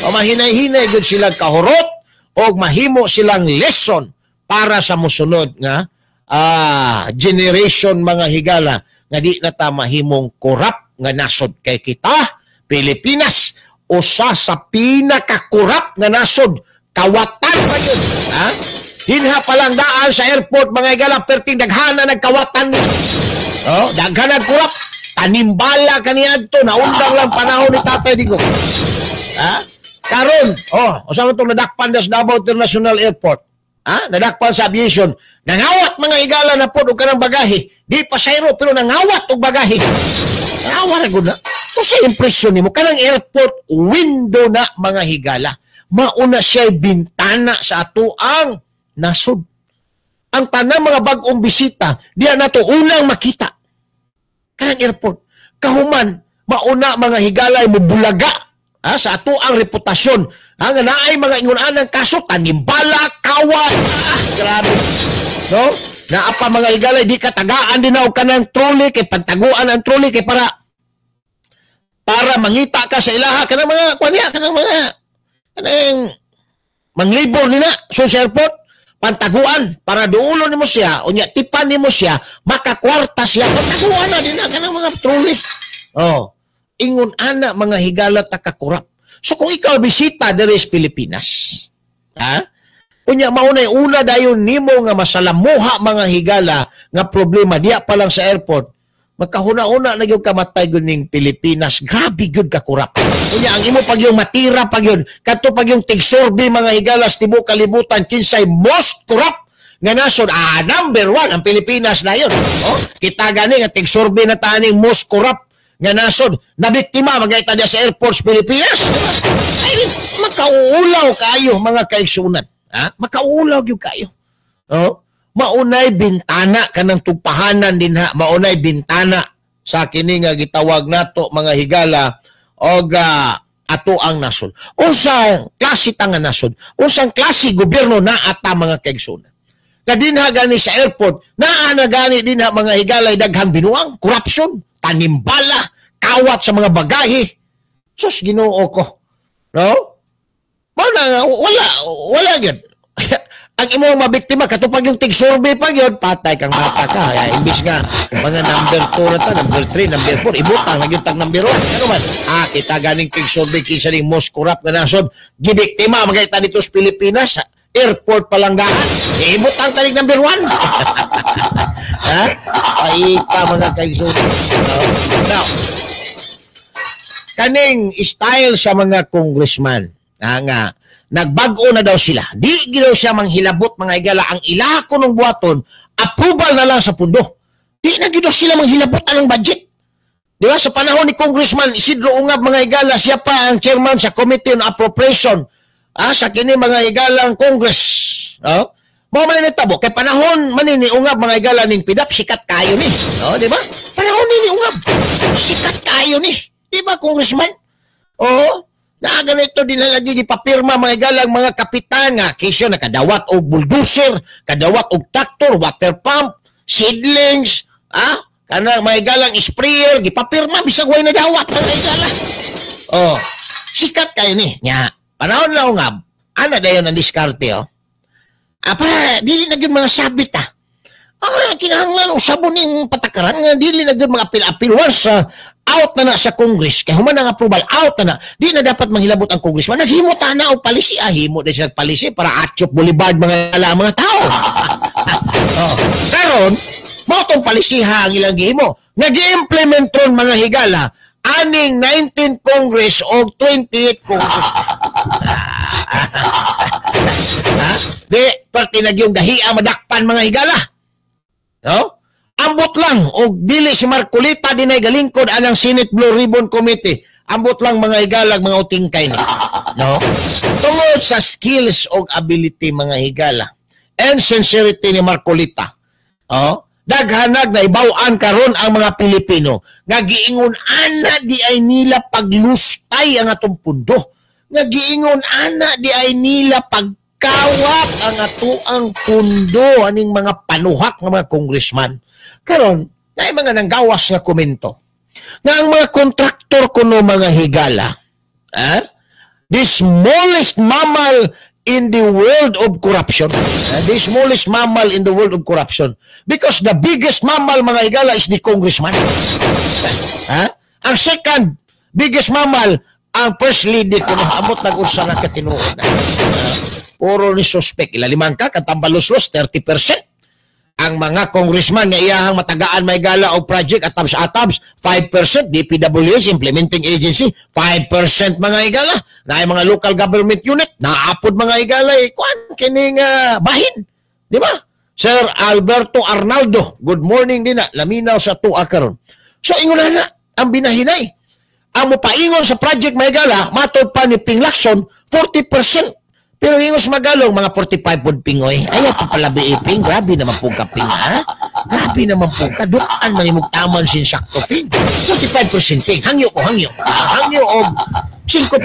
S3: O mahinay-hinay gud sila kahurot o mahimo silang lesson para sa musunod nga generation, mga higala, nga di na ta mahimong korap nga nasod kay kita Pilipinas usa sa pinakakorap nga nasod, kawatan pa yun, ha? Dinha pa lang daan sa airport, mga higala, perting daghana nagkawatan ni. Oh, daghan nagkurap, tanimbala kaniadto, naundang lang panahon ni Tatay Digong. Ha? Karon, oh, usa man tong nadakpan sa Davao International Airport. Ha? Nadakpan sa aviation. Nangawat, mga higala, na pod og kanang bagahe. Di pasayro pero nangawat og bagahe. Nangawat ra gud na. Usa impresyon nimo kanang airport window na, mga higala. Mauna siya bintana sa ato ang nasod. Ang tanang mga bag-ong bisita, diya nato unang makita. Kanang airport. Kahuman, Mauna mga higalay mo bulaga, ha, sa ato ang reputasyon. Ha, nga naay mga ingon-anang kaso, tanimbala, kawat, ah, grabe. No? Naa pa mga higalay, di ka tagaan din na og kanang trolley, kay pantaguan ang trolley, kay para mangita ka sa ilaha, kanang mga, kuan niya, kanang mga, kanang manglibor nila so sa airport, pantaguan, para duulo nimo siya, unya tipan nimo siya, makakwarta siya, pantaguan na din na kanang mga trolley. Oh, ingon ana mga higala ta ka-corrupt. So kung ikaw bisita diri sa Pilipinas, ha? Unya maunay una dayon nimo nga masalamuha mga higala nga problema diya pa lang sa airport, magkahuna-una na gyud kamatay gyud ning Pilipinas, grabe gyud ka corrupt. Unya ang imo pag yung matira pag yun, kadto pag yung tig-survey mga higala sa tibuok kalibutan kinsay most corrupt nga nasod, number 1 ang Pilipinas na yun. Oh, kita gani nga tig-survey na taning most corrupt nga nasod, nabiktima magayta diya sa airport sa Pilipinas. Ay, makauulaw kayo mga kaigsunan. Ha? Makauulaw gyud kayo. Oh, maunay bintana kanang tugpahanan din ha, maunay bintana sa kini nga gitawag nato mga higala og ato ang nasod. Unsang klase ta nga nasod? Unsang klase gobyerno na ata mga kaigsunan? Kadinha gani sa airport, naa na gani dinha mga higalay daghang binuang, corruption, tanimbala, kawat sa mga bagahe. Sus, Ginoo ko. No? Mao na nga, wala gyud. Ang imong mabiktima katupag yung tig-survey pa gyud, patay kang bata ka. Kaya, imbis nga mga number 2 na ta, number 3, number 4, ibutang na gyud tag number 1. Ano man? Kita ganing tig-survey kinsa ning most corrupt nga nasod, gibiktima magayta dito sa Pilipinas, airport pa lang daan. Ibutang tanig number 1. Ha? Paita mga kaigsunan. Now, kaning style sa mga congressman, nga nagbag-o na daw sila. Di gid daw siya manghilabot mga higala. Ang ilaha ko nung buhaton, approval na lang sa pundo. Di na gid daw sila manghilabot anong budget. Di ba? Sa panahon ni Congressman Isidro Ungab mga higala, siya pa ang chairman sa Committee on Appropriation, sa kini mga higalang Congress. No? Mao man ni tabo kay panahon man ni Ungab mga higala ning PDAF, sikat kayo ni. No, di ba? Panahon ni Ungab, sikat kayo ni. Di ba, Congressman? Oo. Na ganito din lagi gipapirma mga higalang mga kapitan nga kesyo nakadawat og bulldozer, kadawat og tractor, water pump, seedlings, kanang mga higalang sprayer, gipapirma bisag way nadawat mga higala. Oh, sikat kayo ni. Nya, panahon na Ungab, ana dayon ang diskarte, oh. Para dili na gyud mga sabit, ah. Kinahanglan usabon ning patakaran nga dili na gyud mga apil-apil once out na na sa Congress kay human ang approval, out na na, di na dapat manghilabot ang congressman. Naghimo ta na og palisi, himo din sila palisi para atchop boulevard mga ala mga tao. Oh. Karon mao tong palisiha ang ilang gihimo. Nag-implement ron mga higala aning 19 Congress og 28 Congress. Ha? Di parte na gyud gahia madakpan mga higala. No? Ambot lang og dili si Marcoleta dinay galingkod anang Senate Blue Ribbon Committee. Ambot lang mga higalag mga utingkay ni. No? Tungod sa skills og ability mga higala and sincerity ni Marcoleta. Oh, daghanag na ibaw-an karon ang mga Pilipino nga giingon ana di ay nila paglustay ang atong pundo. Nga giingon ana di ay nila pagkawat ang atoang pundo aning mga panuhak nga mga congressman. Karon, naay mga nanggawas nga komento nga ang mga kontraktor kuno mga higala, the smallest mammal in the world of corruption. The smallest mammal in the world of corruption. Because the biggest mammal mga higala is the congressman. Ang second biggest mammal, ang first lady kuno amot nag-unsa na katinuod. Puro ni suspect. Ilalimang ka, katambaluslos, 30%. Ang mga congressman nga iyahang matagaan may gala o project atabs-atabs, 5%, DPWH, implementing agency, 5% mga higala. Na mga local government unit, naapod mga higala, kuan kining bahin. Di ba? Sir Alberto Arnaldo, good morning din na, laminaw sa tuwa karon. So ingon na ang binahinay. Ang mopaingon sa project may gala, matod pa ni Ping Lacson, 40%. Pero ingos magalong mga 45 pod pingoy. Ayaw pa pala biiping, grabe naman po ka ping, ha? Grabe naman po ka dukan man imong taman sin sakto ping. 45% ping, hangyo ko hangyo. Hangyo og 5%.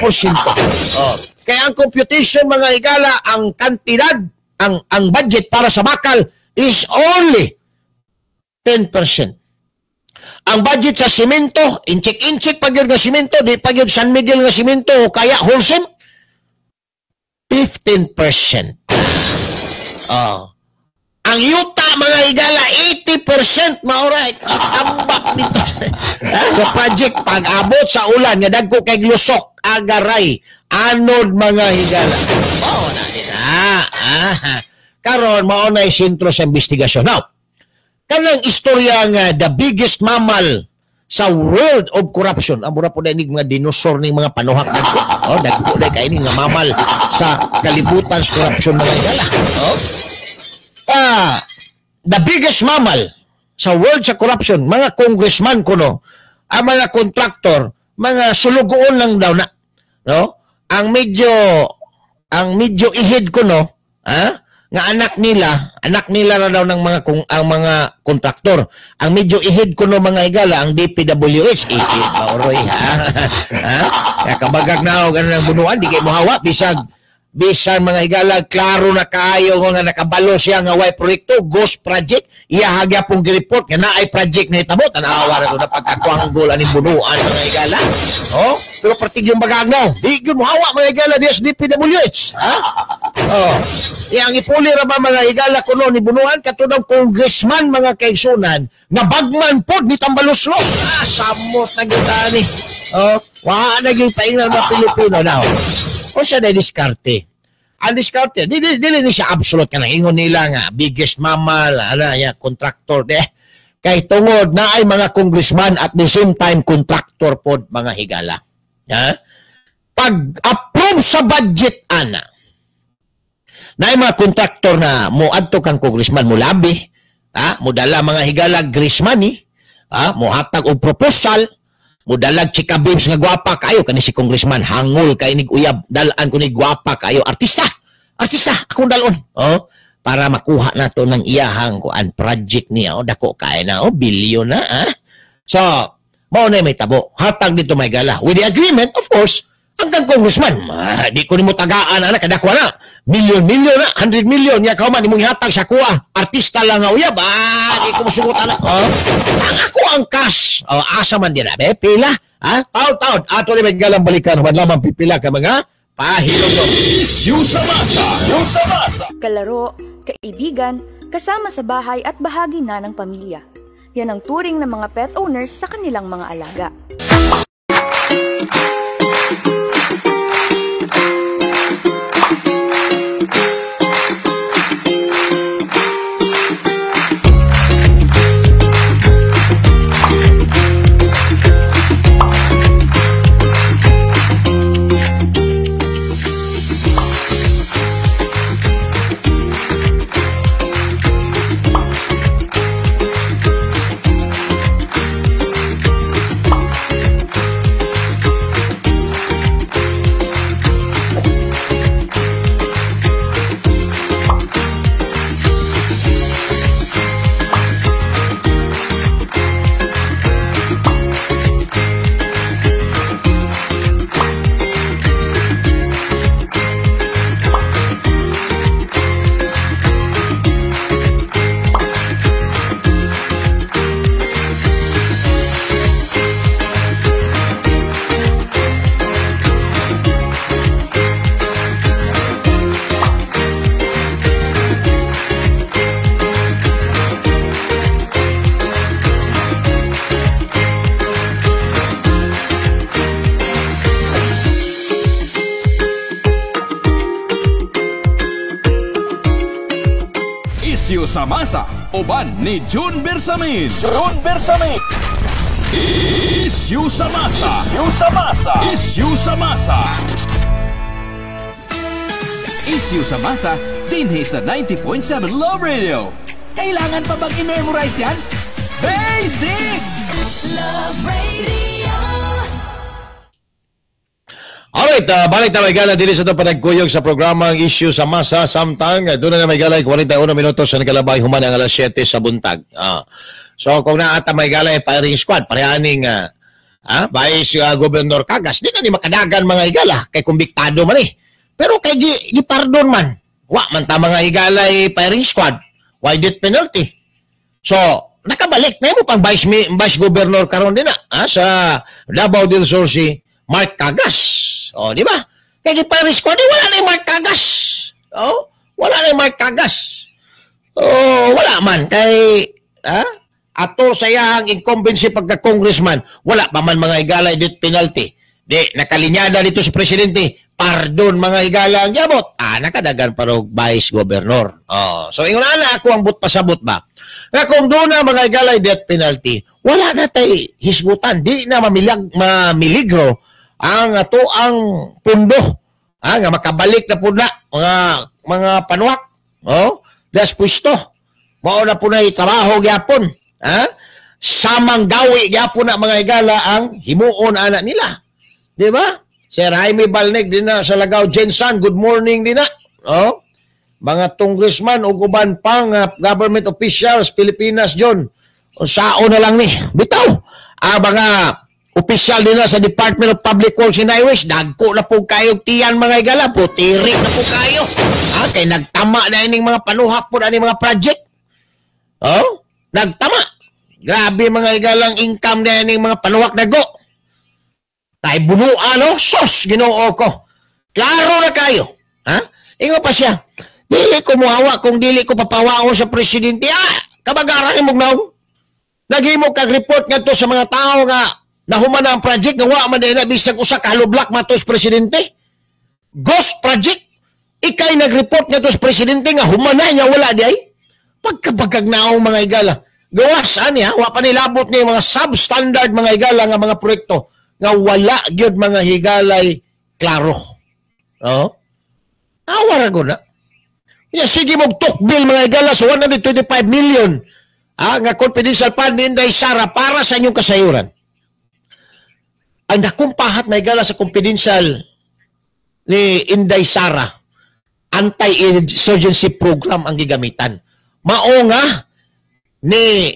S3: Oh. Kaya ang computation mga higala, ang kantidad, ang budget para sa bakal is only 10%. Ang budget sa simento, inchik-inchik pag yun nga simento, di pag yun San Miguel nga simento o kaya wholesome, 15%. Oh. Ang yuta mga higala, 80% maoray. Itambak nito. Sa project, pag-abot sa ulan, nga dagko kay glusok, agaray, anod mga higala. Mao na din. Karon mao na sentro sa investigasyon. Now, kanang istorya nga the biggest mammal sa world of corruption. Ang mura po na inig mga dinosaur ning mga panuhak dagko. Oh, dagko na kay ini nga mammal sa kalibutan sa corruption mga higala. Oh. The biggest mammal sa world sa corruption, mga congressman kuno, ang mga contractor, mga sulugoon lang daw na, no? Ang medyo ihid kuno, ha? Nga anak nila na daw ng mga ang mga kontraktor. Ang medyo ihid kuno mga higala ang DPWH, ihid ba oroy, ha? Ha? Kaya kabagag na og ano ng bunuan, di kay mohawa bisag bisan mga higala klaro na kaayo nga nakabalo siya nga way proyekto, ghost project, iya hagya pong gireport nga naay project na hitabo, tanawa ra to na pagkakuanggol aning bunuan mga higala. Oh, pero partig yung bagagnaw, di gyud mohawa mga higala di sa DPWH, ha? Oh. Iyang ipuli ra ba mga higala kuno ni bunuan katudong congressman mga kaigsunan nga bagman pod ni Tambaloslos. Ah, samot na gyud ani. Oh, wa na gyud paingnan mga Pilipino now. O siya na diskarte. Ang diskarte, dili ni siya absolute kanang ingon nila nga biggest mammal, ana ya contractor de. Kay tungod na ay mga congressman at the same time contractor pod mga higala. Ha? Pag-approve sa budget ana, na ay mga kontraktor na mo adto kang congressman mo labi, ha? Mo dala mga higala grease money, ha? Mo hatag og proposal, mo dalag chika babes nga gwapa kayo kani si congressman hangol kay nig uyab dalaan ko ni gwapa kayo artista akong dalon, oh, para makuha nato ng iyahang kuan project niya, oh, dako kay na, oh, billion na, ha? So mao na may tabo hatag dito may gala with the agreement of course. Ang kang congressman, di ko nimo tagaan ana kadako na million na 100 million nya ka man imong ihatag sa kuha artista lang nga uyab, di ko mosugot ana. Oh, ang ako ang cash, oh, asa man din be pila, ha? Taud ato ni may galang balikan man lamang pipila ka mga pahilom.
S1: Issue sa masa.
S2: Kalaro, kaibigan, kasama sa bahay at bahagi na ng pamilya. Yan ang turing ng mga pet owners sa kanilang mga alaga.
S1: Isyu sa masa, uban ni June Bersamin. June Bersamin. Isyu sa masa. Isyu sa masa. Isyu sa masa. Isyu sa masa, dinhi sa 90.7 Love Radio. Kailangan pa bang i-memorize yan? Basic!
S5: Love Radio.
S3: Alright,
S5: Alright, balik na, mga higala, diri sa ito panagkuyog sa programang Issue sa Masa samtang doon na, mga higala, 41 minutos sa nakalabay human ang alas 7 sa buntag. So kung naata, mga higala, firing squad parehaning Vice Governor Cagas, di na ni makadagan, mga higala, kay kumbiktado man eh. Pero kay gi pardon man, wa man ta, mga higala, firing squad, why death penalty? So nakabalik na mo pang vice governor karon din na sa Davao del Sur si Mark Cagas. O, di ba? Kay gi-firing squad, eh, wala na yung Mark Cagas. Oh, wala na yung Mark Cagas. Oh, wala man kay ato sa iyahang incumbency pagka congressman, wala pa man, mga higala, death penalty. Di nakalinyada dito sa presidente, pardon, mga higala, ang yabot. Nakadagan pa og vice governor. Oh, so ingon ana ako ang but pasabot ba? Nga kung doon na, mga higala, death penalty, wala na tay hisgutan, di na mamiligro ang ato ang pundo. Nga makabalik na po na mga panuak. Oh, das pwesto. Mao na po na trabaho gyapon. Ha? Samang gawi gyapon na, mga higala, ang himuon ana nila. Di ba? Sir Jaime Balneg din na sa Lagaw Jensan, good morning din na. Oh. Mga congressman ug uban pang government officials Pilipinas John. Unsaon na lang ni. Bitaw. Ang mga opisyal din na sa Department of Public Works and Highways, dagko na po kayo tiyan, mga higala, putiri na po kayo. Kay nagtama na ining mga panuhak po na ining mga project. Oh, nagtama. Grabe, mga higalang, income na ining mga panuhak dago. Tay bunuan no, sos Ginoo ko. Klaro na kayo. Ha? Ingo pa siya. Dili ko muhawa kung dili ko papawaon sa presidente. Kabagaran imong naong. Naghimo kag report ngadto sa mga tao nga nahuman na ang project nga wa man na bisag usa ka hollow block matos presidente. Ghost project. Ikay nag-report ngadto sa presidente nga human na niya wala di ay. Pagkabagag naong, mga higala. Gawas ani ha, wa pa nilabot ni mga substandard, mga higala, nga mga proyekto nga wala gyud, mga higalay, klaro. Oh. Awa ra gud na. Ya, sige mo tukbil, mga higala, sa 125 million nga confidential fund ni Inday Sara. Para sa inyong kasayuran. Ang dakong pahat na higala sa confidential ni Inday Sara, anti-insurgency program ang gigamitan. Mao nga ni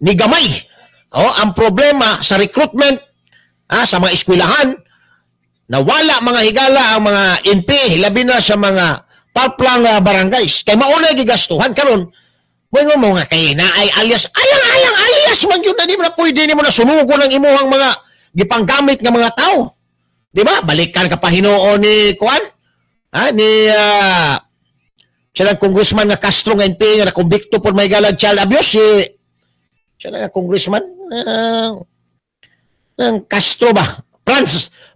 S5: gamay. Oh, ang problema sa recruitment sa mga eskwelahan, nawala, mga higala, ang mga NPA, labi na sa mga far-flung barangays. Kay mauna gigastuhan karon. Moingon mo nga kay naay alias, alang-alang alias man gyud na di mo na pwede nimo na sunugon ang imuhang mga gipanggamit nga mga tao. Di ba? Balikan ka pa hinuon ni kuan? Ni siya lang congressman nga Castro nga NPA nga nakumbikto po may galag child abuse, si siya nga congressman ng Castro ba?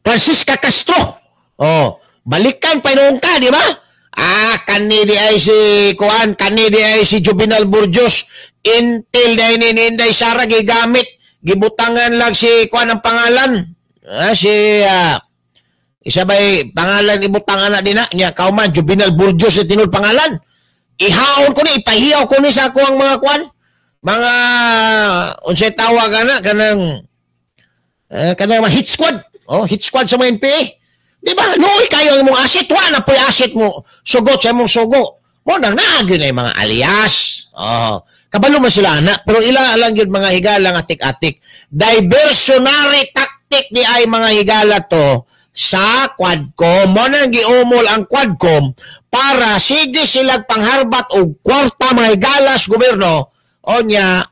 S5: Francisca Castro. Oh, balikan pa hinuon ka, di ba? Kani di ay si kuan, kani di ay si Juvenal Burgos. Intel dahil ni Inday Sara gigamit, gibutangan lang si kuan ang pangalan. Si isa ba'y pangalan ibutangan na din na niya kauman Juvenal Burgos sa tinud pangalan. Ihaon ko ni, ipahiyaw ko ni sa ako ang mga kuan, mga unsay tawag ana kanang kanang mga hit squad. Oh, hit squad sa mga NPA. Di ba? Luoy kayo ang imong asset. Wa na po'y asset mo. Sugot sa imong sugo. Mo nang naagi na yung mga alias. Oh. Kabalo man sila ana. Pero ila lang yun, mga higala, nga atik-atik. Diversionary tactic ni ay, mga higala, to sa Quadcom. Mo nang giumol ang Quadcom para sige silang pangharbat og kwarta, mga higala, sa gobyerno. O niya,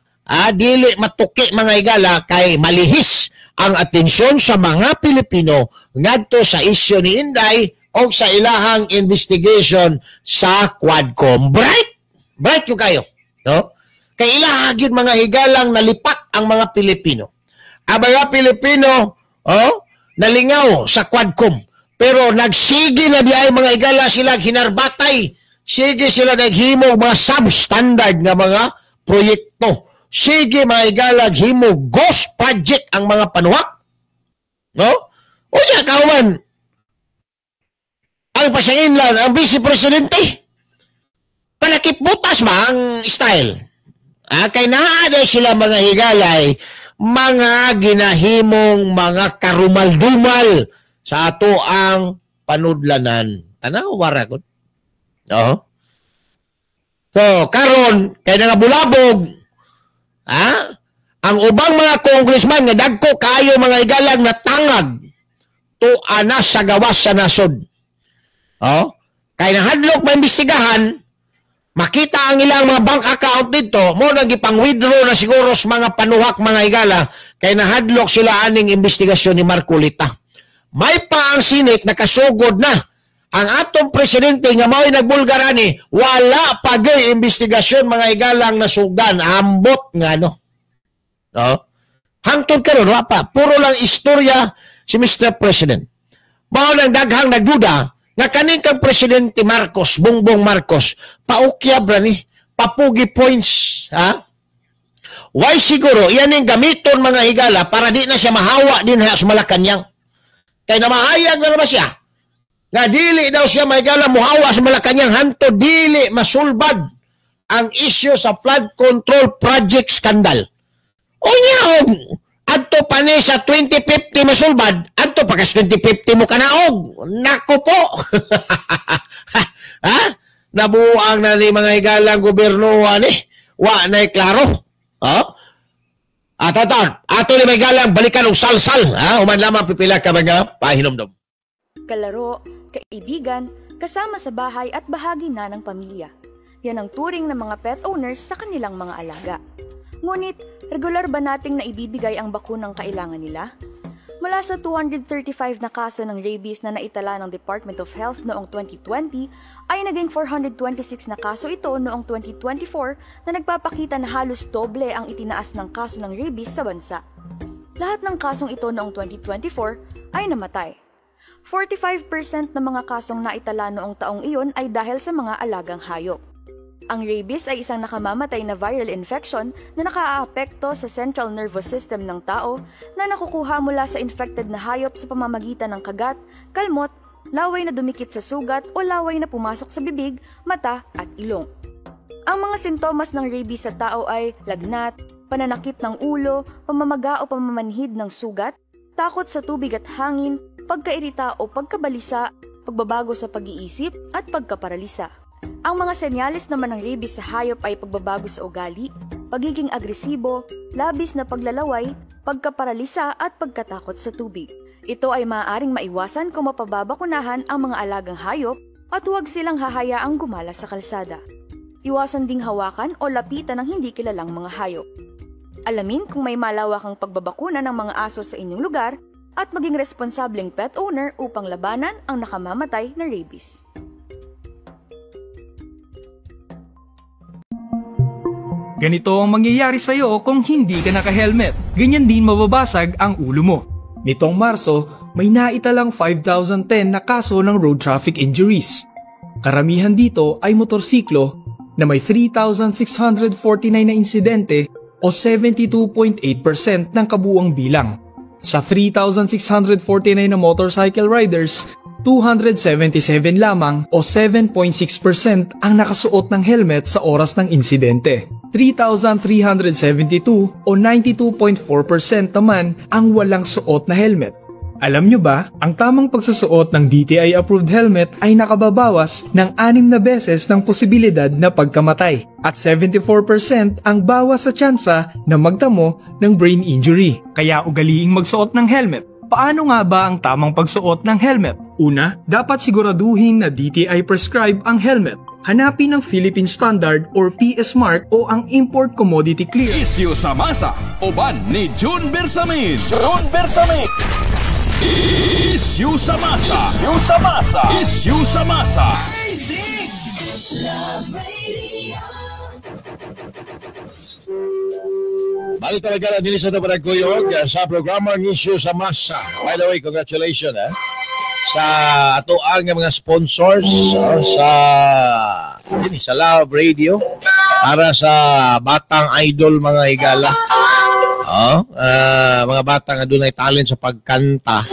S5: dili matuki, mga higala, kay malihis ang atensyon sa mga Pilipino ngadto sa isyu ni Inday o sa ilahang investigation sa Quadcom. Bright! Bright yung kayo. No? Kay ilaha gyud, mga higalang, nalipak ang mga Pilipino. Ang mga Pilipino, oh, nalingaw sa Quadcom. Pero nagsige na di ay, mga higala, sila hinarbatay. Sige sila naghimo mga substandard nga mga proyekto. Sige, mga higala, himo ghost project ang mga panuwak. No? O niya, kauman, ang pasangin lang, ang vice presidente, panakip butas ba ang style? Kay naa sila, mga higalay, mga ginahimong mga karumal-dumal sa Sa ato ang panudlanan. Tanaw wara gud. Oo. So, karon kay nangabulabog, ha? Ang ubang mga congressman nga dagko kaayo mga igalang na tangag tuwa na sa gawas sa nasod. Oh? Kay nahadlok maimbestigahan, makita ang ilang mga bank account dito, mo nang gipang-withdraw na siguro sa mga panuhak mga higala, kay nahadlok sila aning investigasyon ni Marcoleta. May pa ang Senate nakasugod na. Ang atong presidente nga mao'y nagbulgar ani, wala pa gay investigasyon mga higalang nasugdan, ambot nga no. No? Hangtod karon wala pa, puro lang istorya si Mr. President. Mao nang daghang nagduda nga kaning kang Presidente Marcos, Bongbong Marcos, paukyab ra ni, papugi points, ha? Why siguro iyan ning gamiton mga higala para di na siya mahawa din ha sa Malacanang. Kay namahayag na naman siya nga dili daw siya mahigala muhawa sa Malacanang hanto dili masulbad ang issue sa flood control project scandal. Unya og adto pa ni sa 2050 masulbad, adto pa kas 2050 mo kanaog. Nako po. Ha? Nabuang na ni mga higalang gobyerno ani, wa na'y klaro. Ha? At ato ni mga higalang balikan og salsal, ha? Human lamang pipila ka mga pahinomdom.
S2: Kalaro, kaibigan, kasama sa bahay at bahagi na ng pamilya. Yan ang turing ng mga pet owners sa kanilang mga alaga. Ngunit, regular ba nating naibibigay ang bakunang kailangan nila? Mula sa 235 na kaso ng rabies na naitala ng Department of Health noong 2020, ay naging 426 na kaso ito noong 2024 na nagpapakita na halos doble ang itinaas ng kaso ng rabies sa bansa. Lahat ng kasong ito noong 2024 ay namatay. 45% ng mga kasong naitala noong taong iyon ay dahil sa mga alagang hayop. Ang rabies ay isang nakamamatay na viral infection na nakaaapekto sa central nervous system ng tao na nakukuha mula sa infected na hayop sa pamamagitan ng kagat, kalmot, laway na dumikit sa sugat o laway na pumasok sa bibig, mata at ilong. Ang mga sintomas ng rabies sa tao ay lagnat, pananakip ng ulo, pamamaga o pamamanhid ng sugat, takot sa tubig at hangin, pagkairita o pagkabalisa, pagbabago sa pag-iisip at pagkaparalisa. Ang mga senyales naman ng rabies sa hayop ay pagbabago sa ugali, pagiging agresibo, labis na paglalaway, pagkaparalisa at pagkatakot sa tubig. Ito ay maaaring maiwasan kung mapababakunahan ang mga alagang hayop at huwag silang hahayaang gumala sa kalsada. Iwasan ding hawakan o lapitan ng hindi kilalang mga hayop. Alamin kung may malawakang pagbabakuna ng mga aso sa inyong lugar at maging responsableng pet owner upang labanan ang nakamamatay na rabies.
S6: Ganito ang mangyayari sa'yo kung hindi ka naka-helmet. Ganyan din mababasag ang ulo mo. Nitong Marso, may naitalang 5,010 na kaso ng road traffic injuries. Karamihan dito ay motorsiklo na may 3,649 na insidente o 72.8% ng kabuuang bilang. Sa 3,649 na motorcycle riders, 277 lamang o 7.6% ang nakasuot ng helmet sa oras ng insidente. 3,372 o 92.4% naman ang walang suot na helmet. Alam nyo ba, ang tamang pagsusuot ng DTI-approved helmet ay nakababawas ng 6 na beses ng posibilidad na pagkamatay at 74% ang bawas sa tsansa na magtamo ng brain injury. Kaya ugaliing magsuot ng helmet. Paano nga ba ang tamang pagsuot ng helmet? Una, dapat siguraduhin na DTI prescribe ang helmet. Hanapin ang Philippine Standard or PS Mark o ang Import Commodity Clear.
S1: Isyu sa masa, uban ni June Bersamin. June Bersamin. Isyu sa masa. Isyu sa masa. Isyu sa masa.
S5: Balik talaga na din sa Tabaragkuyog sa programa ng Isyu sa Masa. By the way, congratulations sa ato ang mga sponsors sa Love Radio para sa Batang Idol mga higala. Mga bata nga dunay talent sa pagkanta.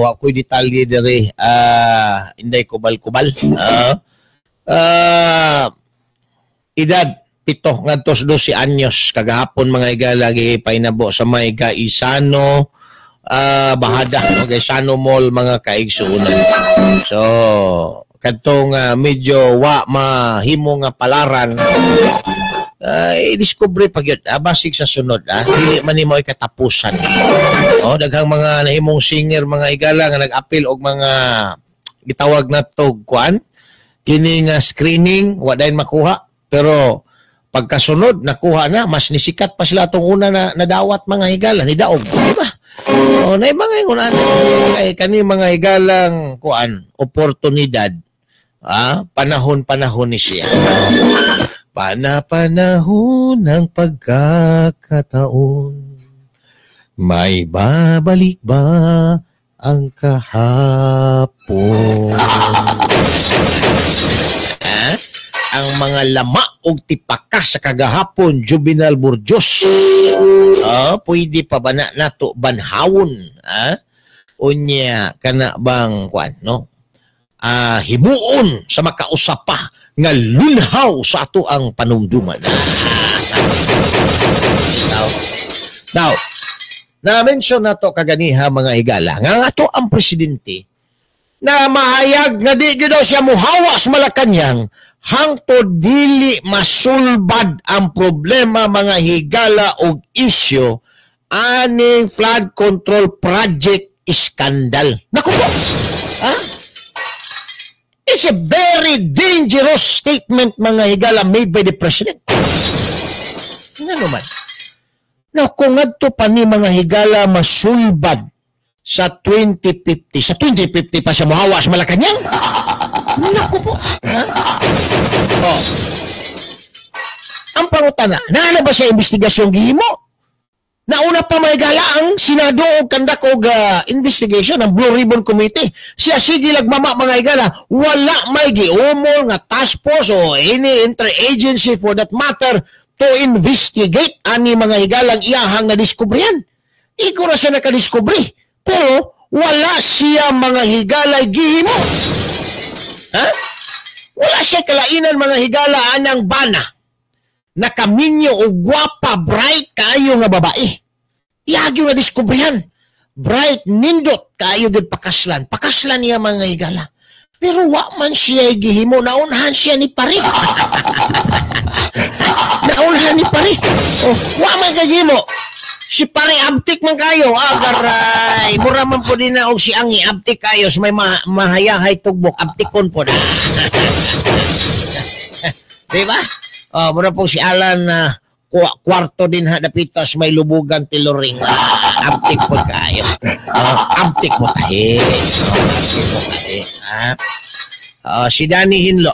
S5: Wa ko'y detalye diri. Inday kubal-kubal. Edad 7 ngadto sa 12 anyos kagahapon mga higala gipainabo sa may Gaisano Bahada, no? Gaisano Mall, mga kaigsuonan. So kadtong medyo wa mahimo nga palaran, i-discover pa gyud, basig sa sunod, dili man nimo katapusan. Oh, daghang mga nahimong singer, mga higala, nga nag-appeal og mga gitawag na tog kuan kini nga screening, wa dayon makuha, pero pagkasunod nakuha na, mas nisikat pa sila atong una na nadawat, mga higala, ni daog, di ba? Oh, na mga ingon ani kay kani, mga higalang kuan, oportunidad, panahon-panahon ni siya. Pana-panahon ng pagkakataon, may babalik ba ang kahapon? Ha? Ang mga lama og tipaka sa kagahapon, Juvenal Burjos. Pwede pa ba na nato banhawon? Ah? Unya kana bang kuan, no? Himuon sa makausap pa nga lunhaw sa ato ang panumduman. Now, na-mention na to kaganiha, mga higala, nga ato ang presidente na mahayag nga di gyud daw siya muhawa sa Malacañang hangtod dili masulbad ang problema, mga higala, og isyu aning flood control project scandal. Naku po! Ha? It's a very dangerous statement, mga higala, made by the president. Nga naman. Now, kung ngadto pa ni, mga higala, masulbad sa 2050, sa 2050 pa siya muhawa sa Malacañang? Naku po. Ha? Oh. Ang pangutana, naana ba siya investigasyon gihimo? Nauna pa may gala ang Senado og conduct og investigation ang Blue Ribbon Committee. Siya sige lagmama, mga higala, wala may giumol nga task force o any interagency for that matter to investigate ani, mga higalang iyahang nadiskubrihan. Iko ra siya nakadiskubre. Pero wala siya, mga higala, gihimo. Ha? Wala siya kalainan, mga higala, anang bana. Nakaminyo o gwapa, bright kaayo nga babae. Iyagyo na diskubrihan. Bright, nindot, kaayo gud pakaslan. Pakaslan niya, mga higala. Pero wa man siya gihimo, naunhan siya ni pare. Naunhan ni pare. Oh, wa man gihimo. Si pare abtik man kayo. Ah, garay. Mura man po din na og si Angi abtik kayo sa may mahayahay tugbok. Abtikon po na. Di ba? Oh, mura po si Alan na kwarto din ha dapita sa may Lubugan Tiloring. Ah, abtik po kayo. Oh, abtik mo tahi. Oh, abtik mo tahi. Ah. Oh, si Danny Hinlo,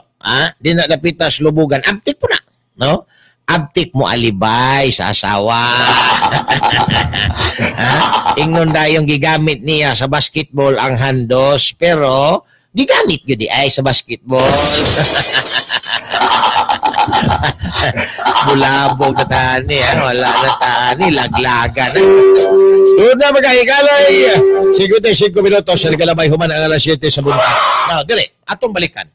S5: din na dapita sa Lubugan. Abtik po na, no? Abtik mo alibay sa asawa. Ha? Ingnon dayong gigamit niya sa basketball ang handos, pero gigamit gyud di ay sa basketball. Bulabog na tani, wala na tani, laglagan. Doon na mga higalay, 55 minutos sa nagkalabay human ang alas 7 sa buntag. Now, dire, atong balikan.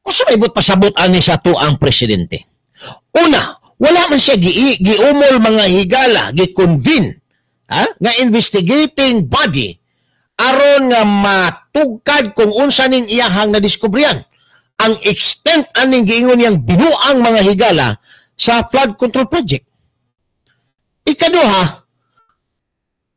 S5: Kung sa may but pasabot ani sa to ang presidente. Una, wala man siya giumol, mga higala, gi-convene, ha, nga investigating body aron nga matugkad kung unsa ning iyahang nadiskubrihan. Ang extent aning giingon niyang binuang, mga higala, sa flood control project. Ikaduha,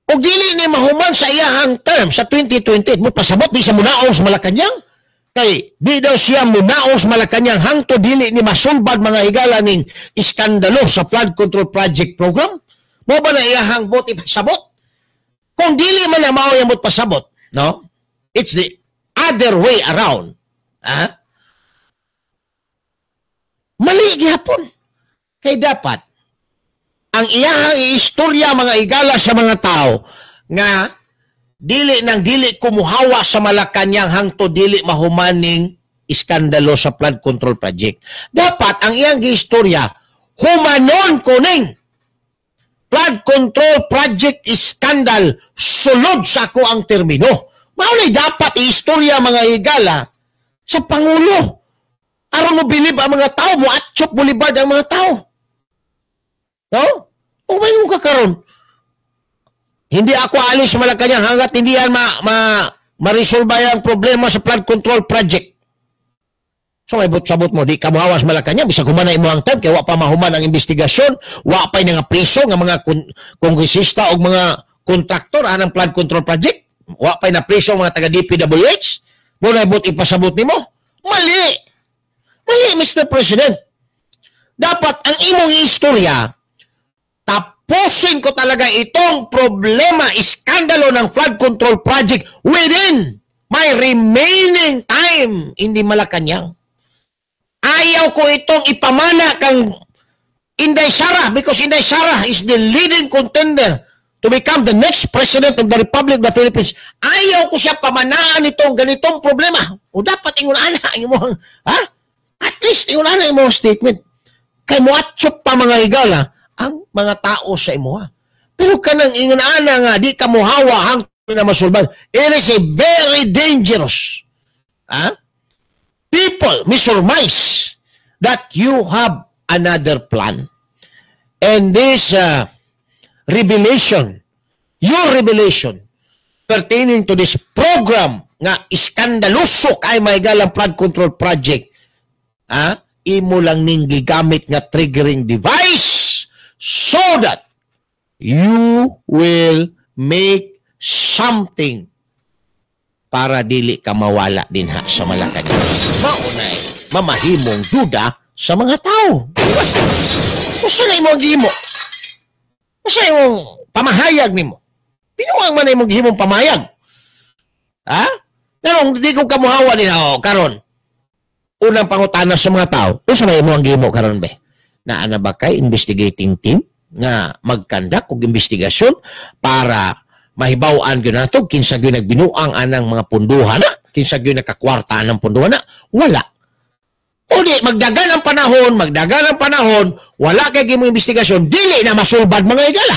S5: og dili ni mahuman sa iyahang term sa 2028, mo pasabot di sa munaong sa Malacañang. Kay di daw siya munaong sa Malacañang hangtod dili ni masulbad, mga higala, ning iskandalo sa flood control project program. Mo ba na iyahang bot ipasabot? Kung dili man na mao yung bot pasabot, no? It's the other way around. Ha? Mali gihapon. Kay dapat ang iyahang istorya, mga higala, sa mga tao nga dili nang dili kumuhawa sa Malacañang hangtod dili mahumaning iskandalo sa flood control project. Dapat ang iyang giistorya, humanon kuning flood control project scandal sulod sa ako ang termino. Mao ni dapat iistorya, mga higala, sa Pangulo. Aron mo bilib ang mga tao, mo atchop bulibad ang mga tao. No? O may ka karon. Hindi ako alis sa Malacanang hanggat hindi yan ma-resolve ang problema sa flood control project. So may sabot mo, di ka mohawa sa Malacanang, bisag human na imo ang time, kaya wa pa mahuman ang investigasyon, wa pa nga priso nga mga kongresista o mga kontraktor anang flood control project, wa pa na priso mga taga DPWH, mo na ibot ipasabot nimo. Mali! Mali, Mr. President. Dapat ang imong istorya, tapusin ko talaga itong problema, iskandalo ng flood control project within my remaining time in the Malacanang. Ayaw ko itong ipamana kang Inday Sara because Inday Sara is the leading contender to become the next president of the Republic of the Philippines. Ayaw ko siya pamanaan itong ganitong problema. O dapat ingon ana ang imong, ha? At least ingon ana imong statement. Kay muatsop pa, mga higala, ang mga tao sa imuha. Pero kanang ingon ana nga di ka mohawa hangtod na masulban. It is a very dangerous. Ha? People may surmise that you have another plan. And this revelation, your revelation pertaining to this program nga iskandaloso kay may galang flood control project, ha? Imo lang ning gigamit nga triggering device so that you will make something para dili ka mawala din ha sa Malacanang. Maunay mamahimong duda sa mga tao. Diba? Usa na imong gihimo. Usa imong pamahayag nimo. Pinuang man imong gihimong pamahayag. Ha? Pero di ko kamuhawa din ako karon. Unang pangutana sa mga tao, usa na imong gihimo karon be? Naa na ba kay investigating team nga mag-conduct og investigasyon para mahibaw-an gyud nato kinsa gyud nagbinuang anang mga punduhan na, kinsa gyud nakakwarta anang punduhan na? Wala. O di magdagan ang panahon, magdagan ang panahon, wala kay gimong investigasyon, dili na masulbad, mga higala.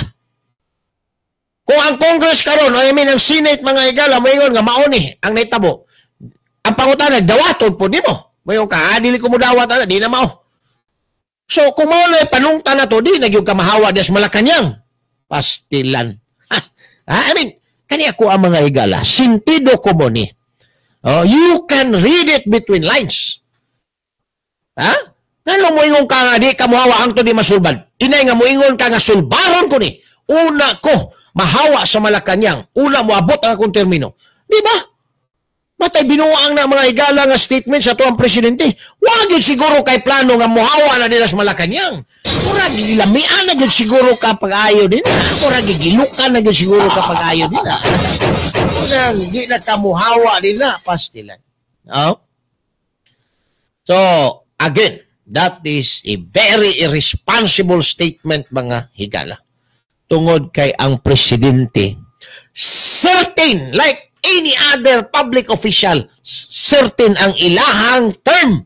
S5: Kung ang Congress karon, I mean ang Senate, mga higala, moingon nga mao ni ang nahitabo. Ang pangutana, dawaton po nimo. Moingon ka, ah, dili ko mo dawat ana, di na mao. So kung mao na panungta na to, di na gyud ka mahawa des Malacanang. Pastilan. Ha? I mean, kani ako ang mga higala, sentido común ni. Oh, you can read it between lines. Ha? Ngano moingon ka nga di ka mohawa hangtod di masulbad? Inay nga moingon ka nga sulbaron ko ni. Una ko mahawa sa Malacanang, una moabot ang akong termino. Di ba? Matay binuang na mga higala nga statement sa tuang presidente. Wa gyud siguro kay plano nga mohawa na nila sa Malacanang. Murag gilamian na gyud siguro ka pag-ayo din. Murag gigilukan na gyud siguro ka pag-ayo din. Murag di na ka mohawa din na pastilan. No? So, again, that is a very irresponsible statement, mga higala. Tungod kay ang presidente, certain, like any other public official, certain ang ilahang term.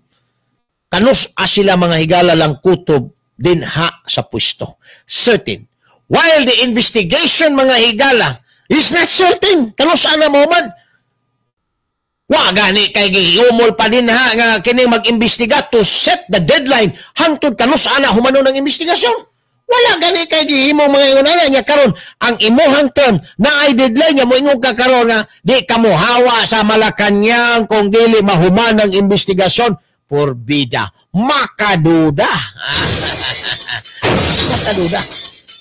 S5: Kanus sila, mga higala, lang kutob din ha sa pwesto. Certain. While the investigation, mga higala, is not certain. Kanus ana mo man. Wa gani kay giumol pa din ha nga kini mag-imbestiga to set the deadline hangtod kanus ana humano ng investigasyon. Wala gani kay gihimo mga ingon ana nya karon ang imuhang term na ay deadline nga moingon ka karon nga di ka mohawa sa Malacanang kung dili mahuman ang investigasyon. Porbida. Makaduda. Makaduda.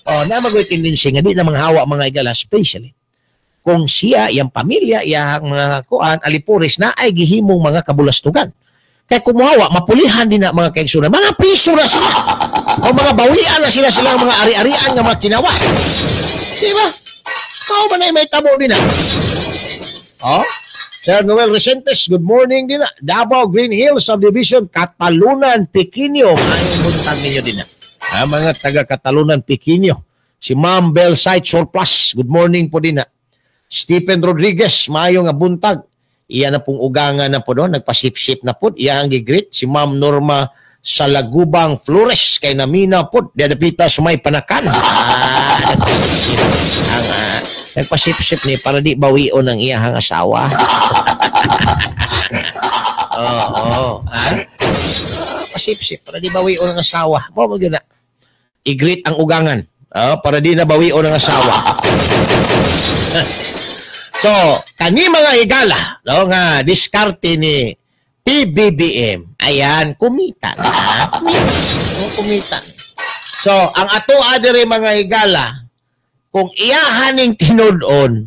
S5: Oh, na magoy tendency nga di na manghawa, mga higala, especially kung siya, iyang pamilya, iyang mga kuan, alipores na ay gihimong mga kabulastugan. Kay kumuhawa, mapulihan din na, mga kaigsunan. Mga piso na sila. O mga bawian na sila silang mga ari-arian nga mga kinawa. Di ba? Kao ba na may tabo din na? Oh? Sir Noel Resentes, good morning din na. Davao Green Hills Subdivision, Catalunan, Piquinio. Maayong buntag ninyo din na. Ah, mga taga Catalunan, Piquinio. Si Ma'am Bell Site Surplus, good morning po din na. Stephen Rodriguez, maayo nga buntag. Iya na pong ugangan na po doon, nagpasip-sip na po. Iya ang gigreet. Si Ma'am Norma Salagubang Flores, kay Namina po, diadapita sa may Panakan. Ah, nagpasip-sip. Ang, nagpasip-sip ni para di bawion ang iyahang asawa. Oo, oh, ha? Pasip-sip para di bawion ang asawa. Mo mo na. I-greet ang ugangan. Para di na bawion ang asawa. So, kani mga higala, no, nga diskarte ni PBBM, ayan, kumita na. Kumita. No, kumita. So, ang ato adere mga higala, kung iyahaning tinud-on,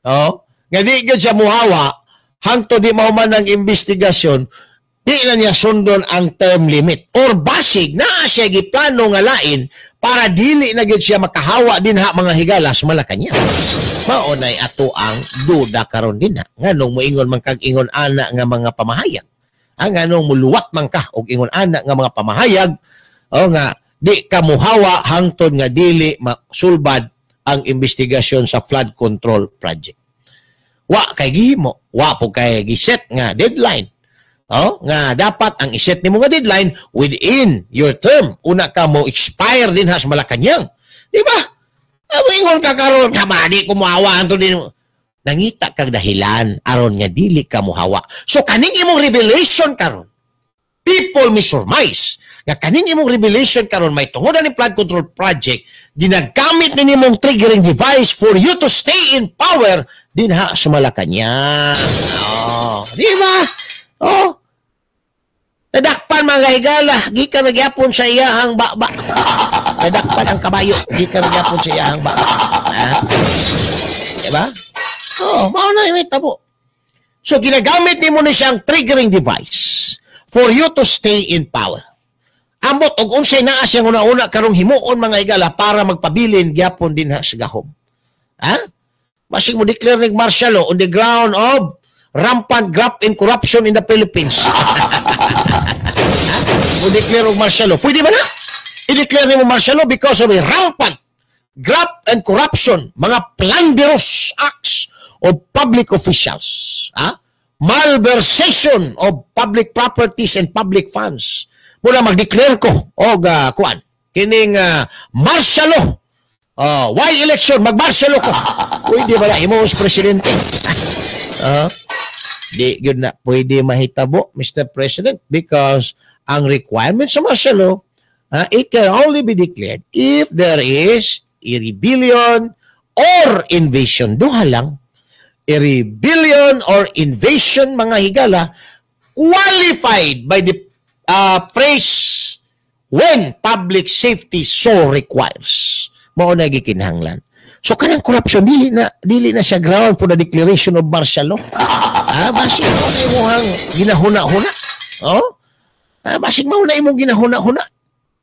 S5: no, nga di gyud siya muhawa, hangtod di mahuman ang investigasyon, di na niya sundon ang term limit. Or basig, naa siya giplano nga lain para dili na gyud siya makahawa dinha mga higala sa Malacañang. Mao nay ato ang duda karon dinha. Nganong moingon man kag ingon ana nga mga pamahayag? Ang nganong muluwat man ka og ingon ana nga mga pamahayag, o nga di ka muhawa hangtod nga dili masulbad ang investigasyon sa flood control project. Wa kay gihimo, wa po kay giset nga deadline. Oh, nga dapat ang iset nimo nga deadline within your term. Una ka mo expire din ha sa Malacañang. Di ba? Ingon ka karon ka ba di ko muhawa anto din. Nangita kag dahilan aron nga dili ka muhawa. So kaning imong revelation karon, people may surmise nga kaning imong revelation karon may tungod ani flood control project, ginagamit ni nimong triggering device for you to stay in power dinha sa Malacañang. Oh, di ba? Oh. Nadakpan mga higala, gikan nagyapon sa iyahang baba. Nadakpan ang kabayo, gikan nagyapon sa iyahang baba. Ha? Diba? Oh, mao na yung tabo. So ginagamit nimo ni siyang triggering device for you to stay in power. Ambot og unsay naa siyang una-una karong himuon mga higala para magpabilin gyapon dinha sa gahom. Ha? Basig mo declare nig martial law on the ground of rampant graft and corruption in the Philippines. Mo declare og martial law. Pwede ba na? I-declare nimo martial law because of a rampant graft and corruption, mga plunderous acts of public officials, ha? Malversation of public properties and public funds. Muna mag-declare ko og kuan kining martial law. Why election? Mag-martial law ko. Pwede ba na imo as presidente? Di gyud na pwede mahitabo, Mr. President, because ang requirement sa martial law, it can only be declared if there is a rebellion or invasion. Duha lang. A rebellion or invasion, mga higala, qualified by the phrase when public safety so requires. Mao na gikinahanglan. So kanang corruption dili na siya ground for the declaration of martial law. Ah, basig mao na imong ginahuna-huna. Oh? Ah, basig mao na imong ginahuna-huna.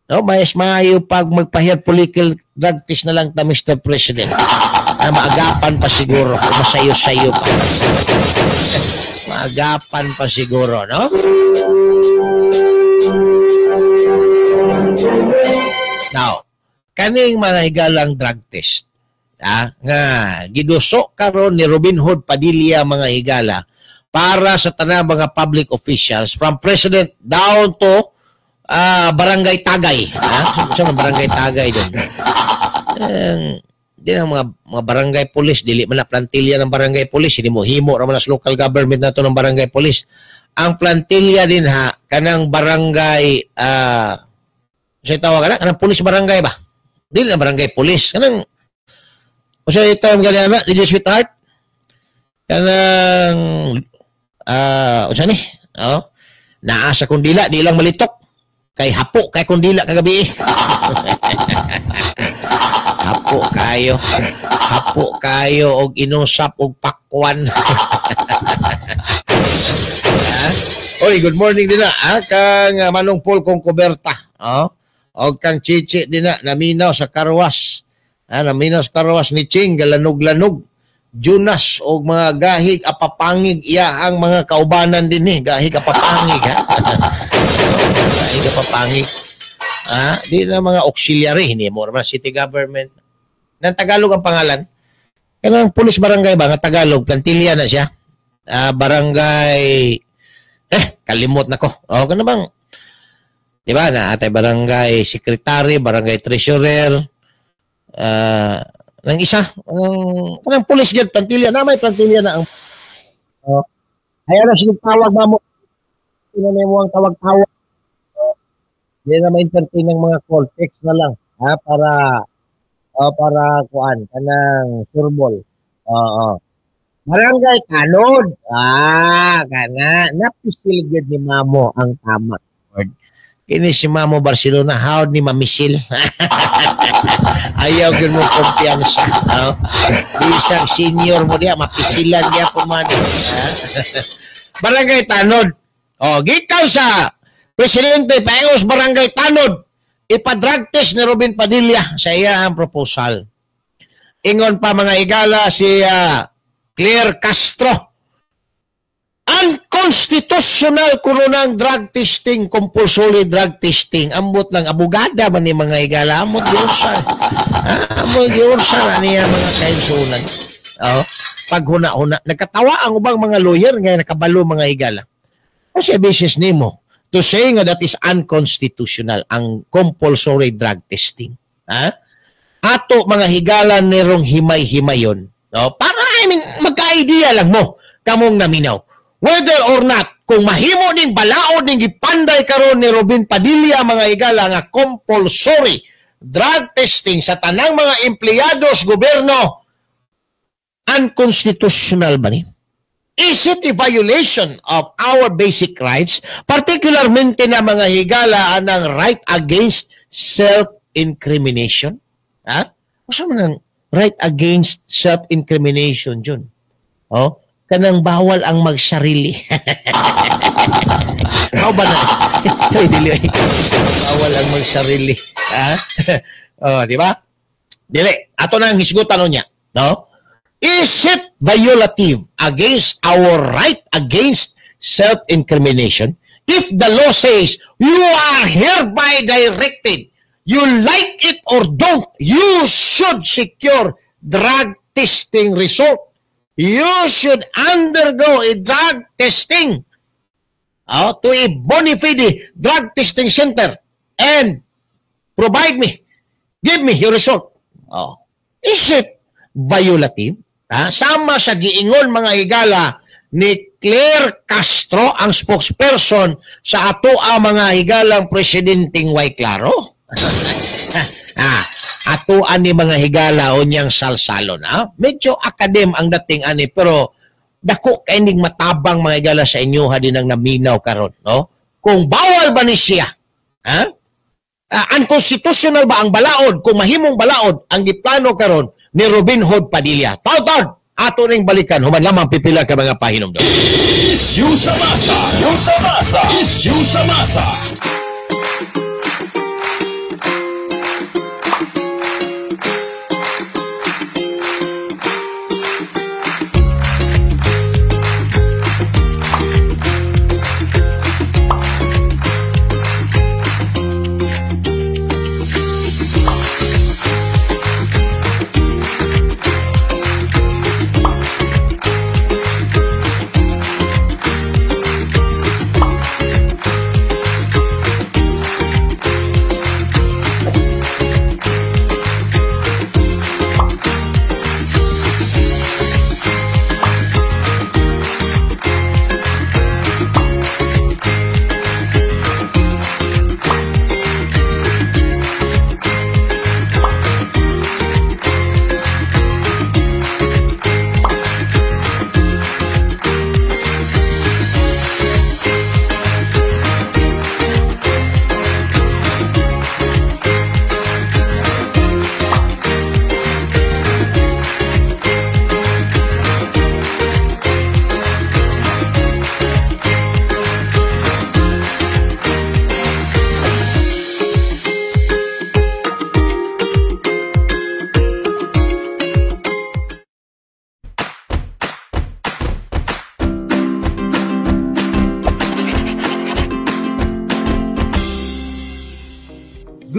S5: Oh, mas maayo pag magpa-hair follicle drug test na lang ta, Mr. President. Ah, maagapan pa siguro, masayo-sayo pa. Maagapan pa siguro, no? Now, kaning mga higalang drug test, nga giduso karon ni Robin Hood Padilla mga higala para sa tanang mga public officials from president down to barangay Tagay. Sa barangay Tagay doon. Di na mga barangay police, dili man na plantilla ng barangay police, hindi mo himo ra man sa local government nato ng barangay police. Ang plantilla din ha kanang barangay sa tawag kana kanang police barangay ba? Dili na barangay police kanang usa term gani ana, dili sweetheart. Kanang unsa ni? Oh, naa sa kundila di lang malitok. Kay hapo kay kundila kagabi. Hapo kayo. Hapo kayo og inusap og pakwan. Oy, good morning din na. Kang Manong Paul kong kuberta. Oh? Og kang Chichi din na naminaw sa karwas. Naminaw sa karwas ni Ching galanog-lanog. Jonas og mga gahig apapangig iya ang mga kaubanan din eh. Gahig apapangig ha. Gahig apapangig. Di na mga auxiliary hindi mo naman city government. Nang Tagalog ang pangalan. Kanang police barangay ba nga Tagalog plantilla na siya. Barangay kalimot na ko. O kana bang di ba na atay barangay secretary, barangay treasurer, nang isa, kanang police gyud plantilla na may plantilla na ang ayan na sige tawag mamo. Sino na mo ang tawag-tawag. Di na ma-entertain ng mga call, text na lang ha para
S3: Para kuan kanang surbol. Oo. Barangay Tanod. Ah, kana napisil gyud ni Mamo ang tama. Kini si Mamo Barcelona hawd ni mamisil. Ayaw gyud mo kumpiyansa. Oh. Bisag senior mo diya mapisilan gyapon man. Barangay Tanod. Oh, gikan sa presidente paengos Barangay Tanod, ipa-drug test ni Robin Padilla sa iyang proposal. Ingon pa mga higala si Claire Castro. Unconstitutional kuno ng drug testing, compulsory drug testing. Ambot lang abogada man ni mga higala, amot giunsa. Amot giunsa niya mga kainsunan. Oh, paghuna-huna nagkatawa ang ubang mga lawyer nga nakabalo mga higala. O siya basis nimo to say nga that is unconstitutional ang compulsory drug testing. Ha? Ato mga higala nerong himay-himayon. No? Para I mean, magka-idea lang mo kamong naminaw. Whether or not kung mahimo ning balaod ning gipanday karon ni Robin Padilla mga higala nga compulsory drug testing sa tanang mga empleyados gobyerno, unconstitutional ba ni? Is it a violation of our basic rights, particularmente na mga higala ang right against self-incrimination? Ha? Usa man ang right against self-incrimination, Jun? Oh, kanang bawal ang magsarili. How ba na? Dili. Bawal ang magsarili. Ha? Oh, di ba? Dili. Ato na ang hisgutan niya, no? Is it violative against our right against self-incrimination if the law says you are hereby directed, you like it or don't, you should secure drug testing result. You should undergo a drug testing to a bona fide drug testing center and provide me, give me your result. Oh. Is it violative? Ha? Sama sa giingon mga higala ni Claire Castro, ang spokesperson sa ato ang mga higalang presidenteng Way Claro. Ah, atoan ni mga higala o niyang salsalon. Ha? Medyo akadem ang dating ani, pero dako kaining matabang mga higala sa inyo ha din ang naminaw karon, no? Kung bawal ba ni siya? Ha? Unconstitutional ba ang balaod? Kung mahimong balaod ang giplano karon ni Robin Hood Padilla. Taw-taw, ato ning balikan human lamang pipila ka mga pahinomdom.
S1: Issue sa masa. Issue sa masa. Issue sa masa.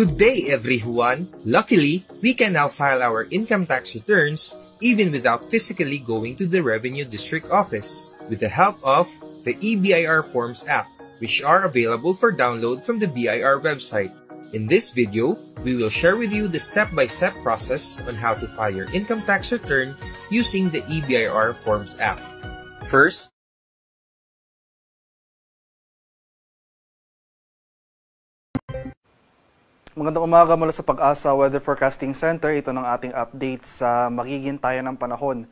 S7: Good day, everyone! Luckily, we can now file our income tax returns even without physically going to the Revenue District Office with the help of the eBIRForms app, which are available for download from the BIR website. In this video, we will share with you the step-by-step process on how to file your income tax return using the eBIRForms app. First,
S8: Magandang umaga mula sa PAGASA Weather Forecasting Center. Ito ng ating update sa magiging taya ng panahon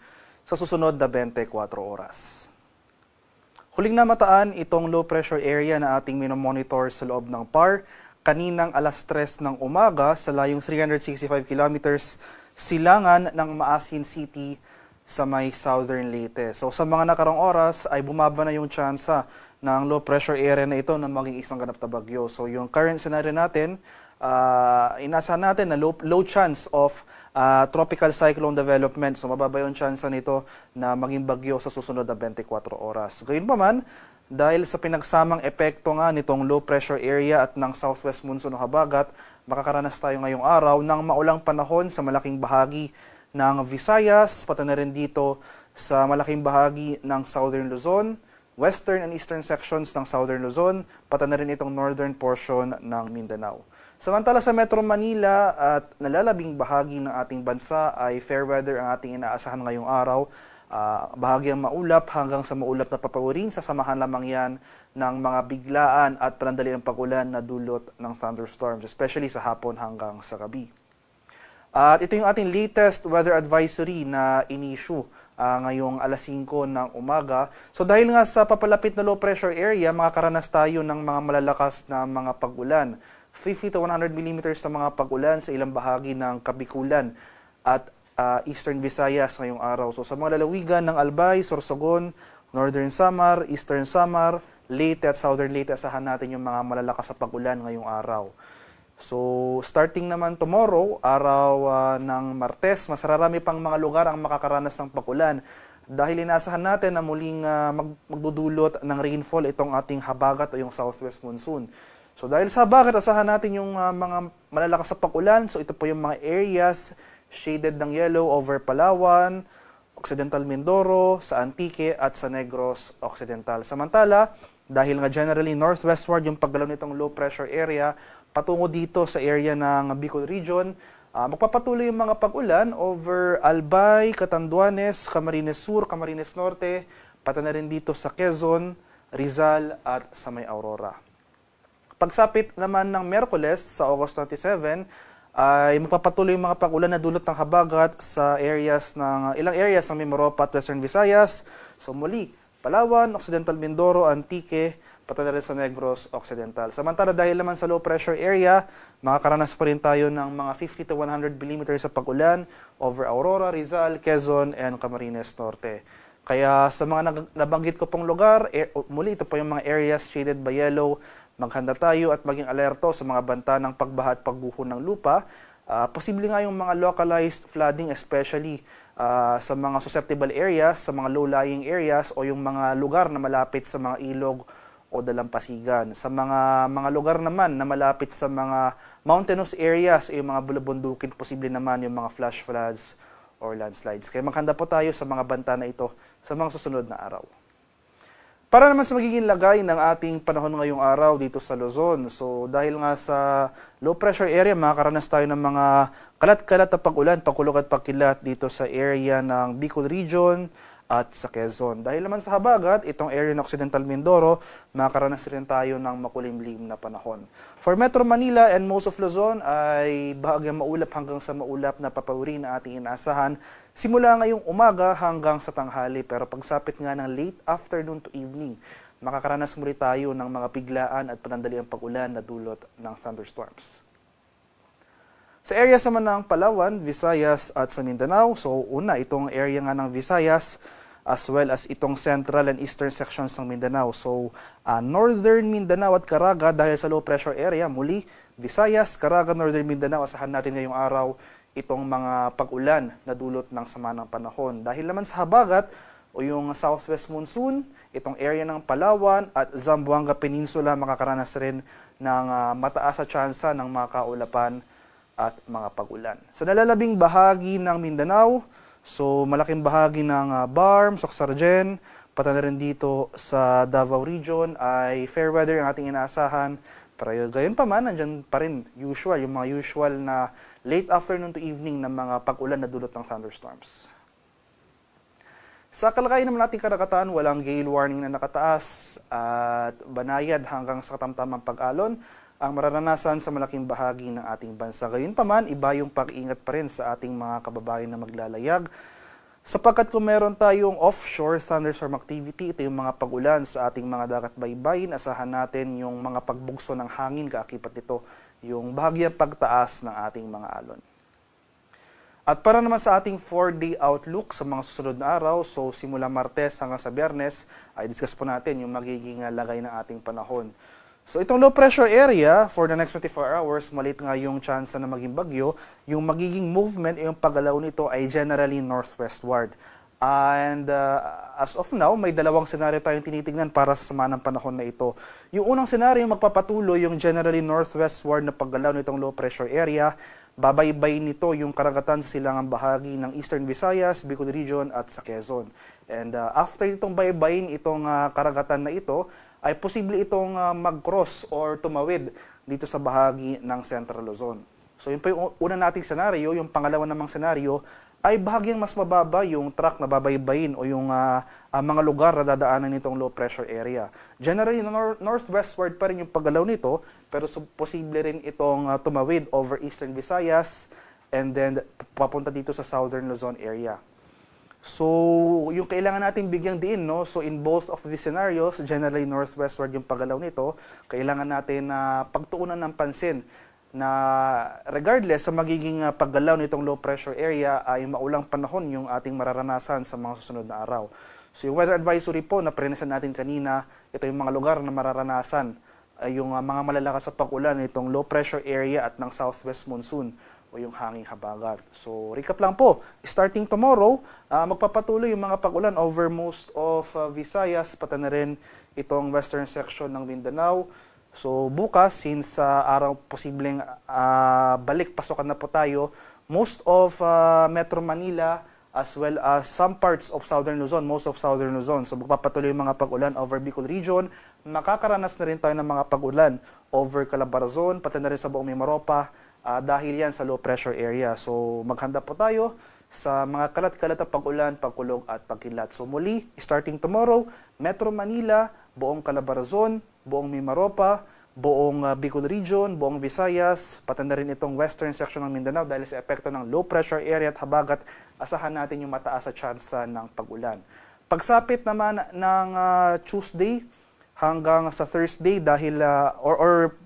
S8: sa susunod na 24 oras. Huling namataan itong low pressure area na ating minomonitor sa loob ng PAR kaninang alas 3 ng umaga sa layong 365 kilometers silangan ng Maasin City sa may Southern Leyte. So sa mga nakarang oras ay bumaba na yung tsansa ng low pressure area na ito na maging isang ganap na bagyo. So yung current scenario natin, inasahan natin na low chance of tropical cyclone development. So mababa yung chance nito na maging bagyo sa susunod na 24 oras. Gayunpaman, dahil sa pinagsamang epekto nga nitong low pressure area at ng southwest monsoon o habagat, makakaranas tayo ngayong araw ng maulang panahon sa malaking bahagi ng Visayas, pati na rin dito sa malaking bahagi ng Southern Luzon, western and eastern sections ng Southern Luzon, pati na rin itong northern portion ng Mindanao. Samantala sa Metro Manila at nalalabing bahagi ng ating bansa ay fair weather ang ating inaasahan ngayong araw. Bahagyang maulap hanggang sa maulap na papawirin, sasamahan lamang yan ng mga biglaan at panandaliang pag-ulan na dulot ng thunderstorms, especially sa hapon hanggang sa gabi. At ito yung ating latest weather advisory na in-issue ngayong alas 5 ng umaga. So dahil nga sa papalapit na low pressure area, makakaranas tayo ng mga malalakas na mga pag-ulan. 50 to 100 millimeters na mga pag-ulan sa ilang bahagi ng Kabikulan at Eastern Visayas ngayong araw. So sa mga lalawigan ng Albay, Sorsogon, Northern Samar, Eastern Samar, Leyte at Southern Leyte, asahan natin yung mga malalakas na pag-ulan ngayong araw. So starting naman tomorrow, araw ng Martes, mas rarami pang mga lugar ang makakaranas ng pag-ulan dahil inasahan natin na muling magdudulot ng rainfall itong ating habagat o yung southwest monsoon. So dahil sa habagat, asahan natin yung mga malalakas na pag-ulan. So ito po yung mga areas shaded ng yellow over Palawan, Occidental Mindoro, sa Antique at sa Negros Occidental. Samantala, dahil nga generally northwestward yung paggalaw nitong low pressure area patungo dito sa area ng Bicol region, magpapatuloy yung mga pag-ulan over Albay, Catanduanes, Camarines Sur, Camarines Norte, pati na rin dito sa Quezon, Rizal at sa may Aurora. Pagsapit naman ng Miyerkules sa August 27, ay magpapatuloy yung mga pag-ulan na dulot ng habagat sa areas ng ilang areas ng Mimaropa at Western Visayas. So muli, Palawan, Occidental Mindoro, Antique, pati na rin sa Negros Occidental. Samantala, dahil naman sa low pressure area, makakaranas pa rin tayo ng mga 50 to 100 millimeters sa pag-ulan over Aurora, Rizal, Quezon, and Camarines Norte. Kaya sa mga nabanggit ko pong lugar, muli ito po yung mga areas shaded by yellow, maghanda tayo at maging alerto sa mga banta ng pagbaha at pagguho ng lupa. Posible nga yung mga localized flooding, especially sa mga susceptible areas, sa mga low-lying areas o yung mga lugar na malapit sa mga ilog o dalampasigan. Sa mga lugar naman na malapit sa mga mountainous areas, yung mga bulubundukin, posible naman yung mga flash floods or landslides. Kaya maghanda po tayo sa mga banta na ito sa mga susunod na araw. Para naman sa magiging lagay ng ating panahon ngayong araw dito sa Luzon. So dahil nga sa low pressure area, makakaranas tayo ng mga kalat-kalat na pag-ulan, pagkulog at pagkilat dito sa area ng Bicol region at sa Quezon. Dahil naman sa habagat, itong area ng Occidental Mindoro, makakaranas rin tayo ng makulimlim na panahon. For Metro Manila and most of Luzon ay bahagyang maulap hanggang sa maulap na papawirin na ating inaasahan simula ngayong umaga hanggang sa tanghali. Pero pagsapit nga ng late afternoon to evening, makakaranas muli tayo ng mga biglaan at panandaliang pag-ulan na dulot ng thunderstorms. Sa areas naman ng Palawan, Visayas at sa Mindanao, so una itong area nga ng Visayas as well as itong central and eastern sections ng Mindanao. So Northern Mindanao at Caraga dahil sa low pressure area, muli Visayas, Caraga, Northern Mindanao, asahan natin ngayong araw itong mga pag-ulan na dulot ng sama ng panahon. Dahil naman sa habagat o yung southwest monsoon, itong area ng Palawan at Zamboanga Peninsula makakaranas rin ng mataas na tsansa ng mga kaulapan at mga pag-ulan. Sa nalalabing bahagi ng Mindanao, so malaking bahagi ng Barm, Socsargen, pati na rin dito sa Davao Region ay fair weather ang ating inaasahan. Pero gayon pa man, nandyan pa rin usual, yung mga usual na late afternoon to evening na mga pag-ulan na dulot ng thunderstorms. Sa kalagayan naman nating karagatan, walang gale warning na nakataas at banayad hanggang sa katamtamang pag-alon. ang mararanasan sa malaking bahagi ng ating bansa. Gayunpaman, iba yung pag-ingat pa rin sa ating mga kababayan na maglalayag, sapagkat kung meron tayong offshore thunderstorm activity, ito yung mga pag-ulan sa ating mga dagat baybayin, asahan natin yung mga pagbugso ng hangin kaakibat nito, yung bahagyang pagtaas ng ating mga alon. At para naman sa ating 4-day outlook sa mga susunod na araw, so simula Martes hanggang sa Biyernes, ay discuss po natin yung magiging lagay ng ating panahon. So itong low pressure area for the next 24 hours, maliit nga yung chance na maging bagyo. Yung magiging movement, yung paggalaw nito ay generally northwestward. And as of now, may dalawang senaryo tayong tinitingnan para sa sama ng panahon na ito. Yung unang senaryo, magpapatuloy yung generally northwestward na paggalaw nitong low pressure area. Babaybay nito yung karagatan sa silangang bahagi ng Eastern Visayas, Bicol Region at sa Quezon. And after itong baybayin itong karagatan na ito, ay posible itong mag-cross or tumawid dito sa bahagi ng Central Luzon. So yun po yung una nating senaryo. Yung pangalawa namang senaryo ay bahagyang mas mababa yung track na babaybayin o yung mga lugar na dadaanan nitong low pressure area. Generally, northwestward pa rin yung paggalaw nito, pero posible rin itong tumawid over Eastern Visayas and then papunta dito sa Southern Luzon area. So, yung kailangan natin bigyang diin, no? So, in both of these scenarios, generally northwestward yung paggalaw nito, kailangan natin na pagtuunan ng pansin na regardless sa magiging paggalaw nitong low pressure area ay maulang panahon yung ating mararanasan sa mga susunod na araw. So, yung weather advisory po na prinesent natin kanina, ito yung mga lugar na mararanasan ay yung mga malalakas sa pag-ulan nitong low pressure area at ng southwest monsoon o yung hanging habagat. So, recap lang po. Starting tomorrow, magpapatuloy yung mga pag-ulan over most of Visayas, pati na rin itong western section ng Mindanao. So, bukas, since araw posibleng balik, pasukan na po tayo, most of Metro Manila, as well as some parts of Southern Luzon, most of Southern Luzon. So, magpapatuloy yung mga pag-ulan over Bicol Region. Makakaranas na rin tayo ng mga pag-ulan over Calabarzon, pati na rin sa buong Mimaropa, dahil yan sa low pressure area. So maghanda po tayo sa mga kalat-kalat na pag-ulan, pagkulog at pagkilat. So muli, starting tomorrow, Metro Manila, buong Calabarzon, buong Mimaropa, buong Bicol Region, buong Visayas, pati na rin itong western section ng Mindanao dahil sa epekto ng low pressure area at habagat, asahan natin yung mataas sa tsansa ng pag-ulan. Pagsapit naman ng Tuesday hanggang sa Thursday dahil or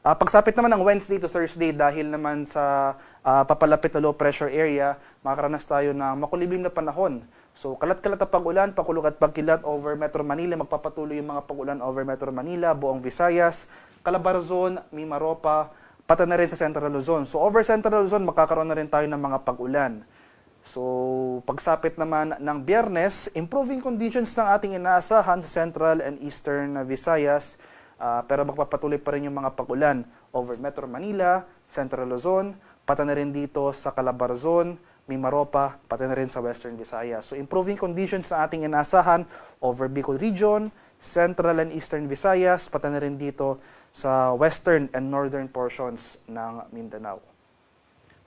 S8: pagsapit naman ng Wednesday to Thursday dahil naman sa papalapit na low pressure area, makakaranas tayo ng makulimlim na panahon. So kalat-kalat na pag-ulan, pakulog at pagkilat over Metro Manila, magpapatuloy yung mga pag-ulan over Metro Manila, buong Visayas, Calabarzon, Mimaropa, pati na rin sa Central Luzon. So over Central Luzon, makakaroon na rin tayo ng mga pag-ulan. So pagsapit naman ng Biyernes, improving conditions ng ating inaasahan sa Central and Eastern Visayas, pero magpapatuloy pa rin yung mga pag-ulan over Metro Manila, Central Luzon, pati na rin dito sa Calabarzon, Mimaropa, pati na rin sa Western Visayas. So improving conditions na ating inaasahan over Bicol Region, Central and Eastern Visayas, pati na rin dito sa western and northern portions ng Mindanao.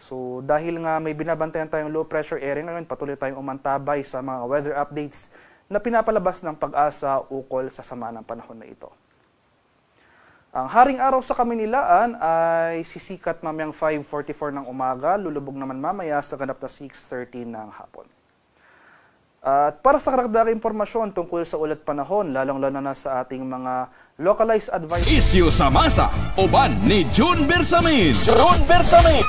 S8: So dahil nga may binabantayan tayong low pressure area ngayon, patuloy tayong umantabay sa mga weather updates na pinapalabas ng Pag-asa ukol sa sama ng panahon na ito. Ang haring araw sa Kaminilaan ay sisikat mamayang 5:44 ng umaga, lulubog naman mamaya sa ganap na 6:30 ng hapon. At para sa karagdagang impormasyon tungkol sa ulat panahon, lalong-lalo na sa ating mga localized advice.
S1: Isyu sa masa, uban ni June Bersamin. June Bersamin.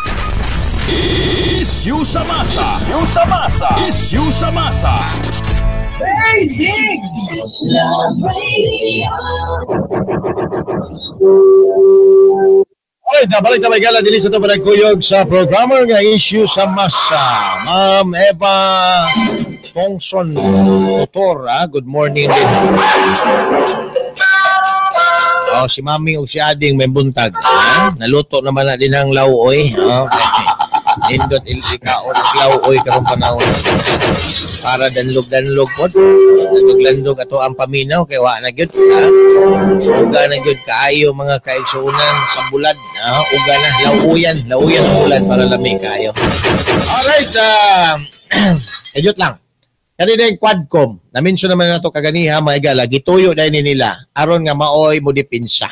S1: Isyu sa masa. Isyu sa masa. Isyu sa masa.
S9: Basic Love Radio.
S5: Alright, balik na may gala dili sa ito panagkuyog sa programmer nga issue sa masa. Ma'am Eva Tongson Tutor, good morning din. Oh, si Mami ug si Ading may buntag. Naluto naman na din ang lauoy. Okay. Nindot ikaon og lauoy karong panahon. Para danlog-danlog pod. Danlog-landog ato ang paminaw kay wa na gyud. Uga na gyud kaayo mga kaigsuonan sa bulad. Uga na lauyan, lauyan ang bulad para lami kaayo. Alright, ayot lang. Kanina yung Quadcom, na-mention naman na ito kaganiha, mga igala, gituyo dahil ni nila, aron nga maoy mo dipinsa.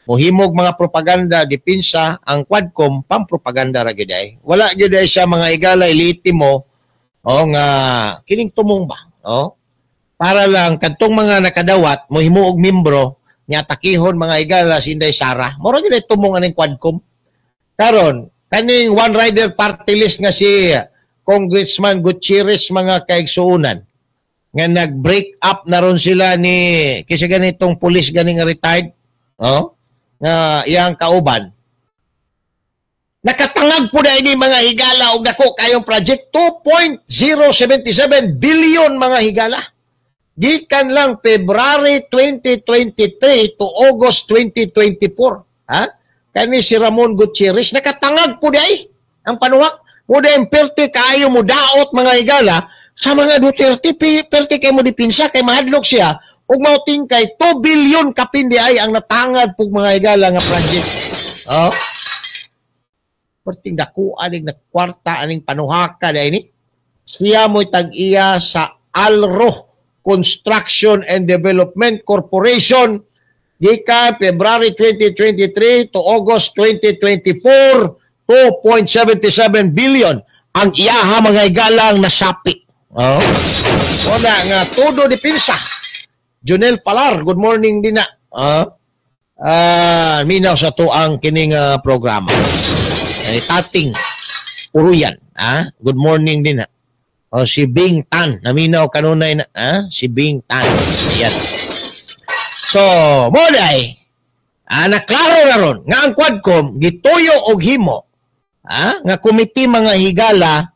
S5: Mohimog mga propaganda depensa ang Quadcom, pampropaganda ra gyud ay. Wala gyud ay siya mga higala ilitimo o nga kining tumong ba, o para lang kadtong mga nakadawat mohimo og membro nya atakihon mga higala si Inday Sara. Mura gyud ay tumong aning Quadcom. Karon kaning one rider party list nga si Congressman Gutierrez mga kaigsuonan nga nag-break up na ron sila ni kaysa ganitong pulis ganing retired, oh, nga iyang kauban. Nakatangag po na ini mga higala og dako kayong project 2.077 billion mga higala. Gikan lang February 2023 to August 2024. Ha? Kani si Ramon Gutierrez nakatangag po di ang panuwak. Mo di perti kaayo mo daot mga higala sa mga Duterte, perti kay mo dipinsa kay mahadlok siya ug mauting kay 2 billion kapin di ay ang natangad pug mga higala nga project. Oh. Perting dako aning nagkwarta aning panuhaka di ni. Siya mo'y tag-iya sa Alro Construction and Development Corporation gikan February 2023 to August 2024, 2.77 billion ang iyaha mga higalang nasapi. Oh. Wala nga todo depensa. Junel Palar, good morning din na. Minaw sa tuang kining programa. Ay, Tating Uruyan, good morning din na. O si Bing Tan, naminaw kanunay na, si Bing Tan. Ayan. So, moday, naklaro na ron nga ang Quadcom gituyo og himo, nga komite mga higala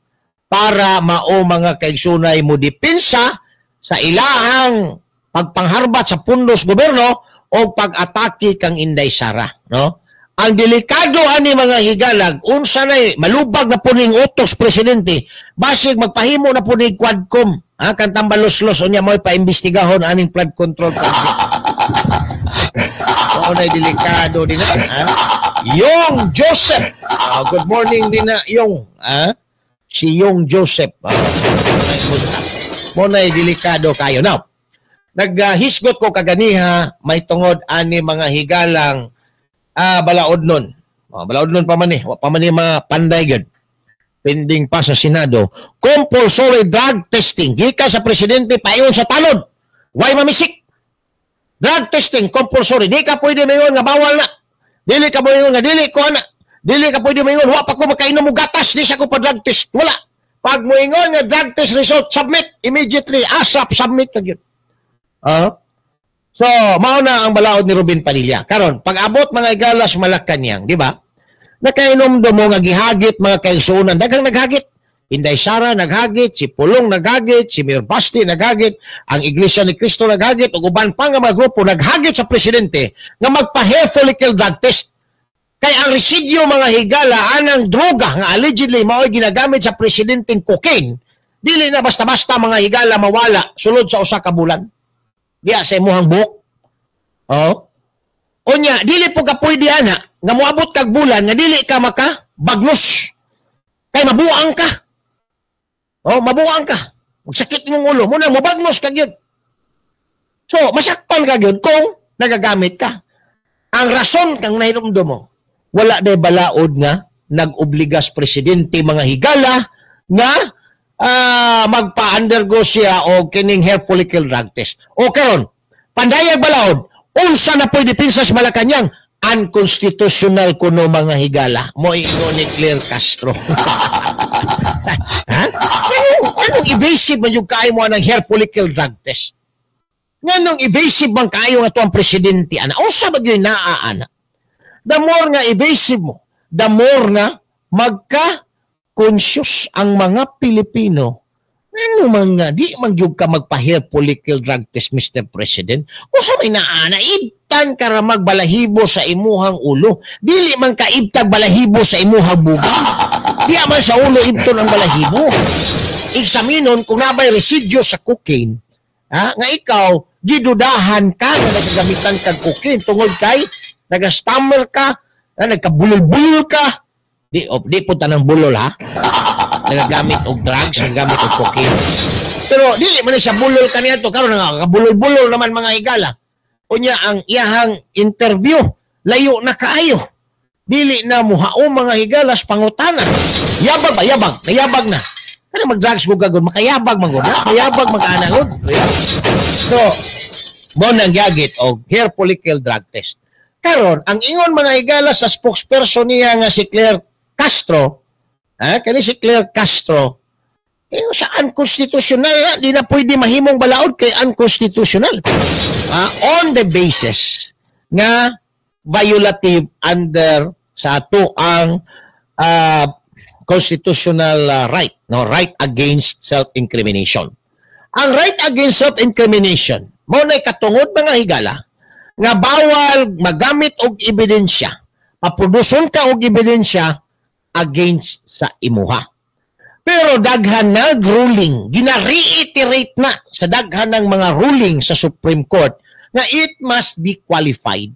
S5: para mao mga kaigsunay mo depensa sa ilahang pagpangharbat sa pundos gobyerno o pag-atake kang Inday Sara, no? Ang delikado ani mga higalag, unsa nay malubag na po ning utos presidente, basig magpahimo na po ning Quadcom, kang tambaloslos unya mo'y paimbestigahon aning flood control project. Mao nay delikado din na, Yung Joseph, good morning din na yung, si Yung Joseph. Mo nay delikado kayo. Now, naghisgot ko kaganiha may tungod ani mga higalang balaod nun. Balaod nun pa man eh. Wa pa man eh mga panday gud. Pending pa sa Senado. Compulsory drug testing. Gikan sa presidente paingon sa talod. Why mamisik? Drug testing compulsory. Di ka pwede mayon nga bawal na. Dili ka pwede nga dili ko ana. Dili ka pwede maingon wa pa ko makainom og gatas, di sa ko pa drug test. Wala. Pag moingon nga drug test result, submit immediately, ASAP submit ka gyud. So, mao na ang balaod ni Robin Padilla. Karon, pag-abot mga igalas Malacañang, di ba? Nakainom do mo nga gihagit mga kaigsuonan, daghang naghagit. Inday Sara naghagit, si Pulong naghagit, si Mayor Basti naghagit, ang Iglesia ni Cristo naghagit, ug uban pa nga mga grupo naghagit sa presidente nga magpa-hair follicle drug test. Kay ang residyo mga higala anang droga nga allegedly mao'y ginagamit sa presidenteng cocaine, dili na basta-basta mga higala mawala sulod sa usa ka bulan. Diya sa imuhang buhok. Oh. Unya, dili po ka pwede ana nga moabot kag bulan nga dili ka maka bagnos. Kay mabuang ka. Oh, mabuang ka. Magsakit imong ulo, muna mobagnos ka gyud. So, masakpan ka gyud kung nagagamit ka. Ang rason kang nahinumdum mo, wala day balaod nga nag-obligas presidente mga higala nga magpa-undergo siya o kining hair follicle drug test. O karon, pandayag balaod, unsa na po'y depensa sa Malacañang? Unconstitutional kuno mga higala. Moingon ni Claire Castro. Ha? Anong evasive man yung kaayo mo ng hair follicle drug test? Nganong evasive man kaayo nga to ang presidente ana? Unsa ba gyud naa ana? The more nga evasive mo, the more nga magka-conscious ang mga Pilipino. Ano mga, di man gyud ka magpa-hair follicle drug test, Mr. President. Unsa may naana, ibtan ka ra magbalahibo sa imuhang ulo. Dili man ka ibtag balahibo sa imuhang buga. Di man sa ulo ibton ang balahibo. Eksaminon kung nabay residyo sa cocaine, ha, nga ikaw, gidudahan ka nga nagagamitan kag cocaine tungod kay nagastammer ka, nagkabulol-bulol ka. Di, oh, di po tanang bulol, ha? Nagagamit og drugs, nagagamit og cocaine. Pero dili man siya bulol kaniya to karon nga kabulol-bulol naman mga higala. Unya ang iyahang interview
S3: Layo na kaayo. Dili na muhao, mga higalas, pangutana. Yabag ba? Yabag. Nayabag na. Kana mag-drugs ko gagod, makayabag man gud. Makayabag mag-ana gud. So, mo nang yagit og hair follicle drug test. Karon, ang ingon, mga higala, sa spokesperson niya nga si Claire Castro, ha, kani si Claire Castro, ingon sa unconstitutional na, di na pwede mahimong balaod kay unconstitutional. Ha, on the basis nga violative under sa ato ang constitutional right, no, right against self-incrimination. Ang right against self-incrimination, mao nay katungod, mga higala, nga bawal magamit og ebidensya, paproduson ka og ebidensya against sa imuha. Pero daghan nag ruling, gina-reiterate na sa daghan ng mga ruling sa Supreme Court nga it must be qualified.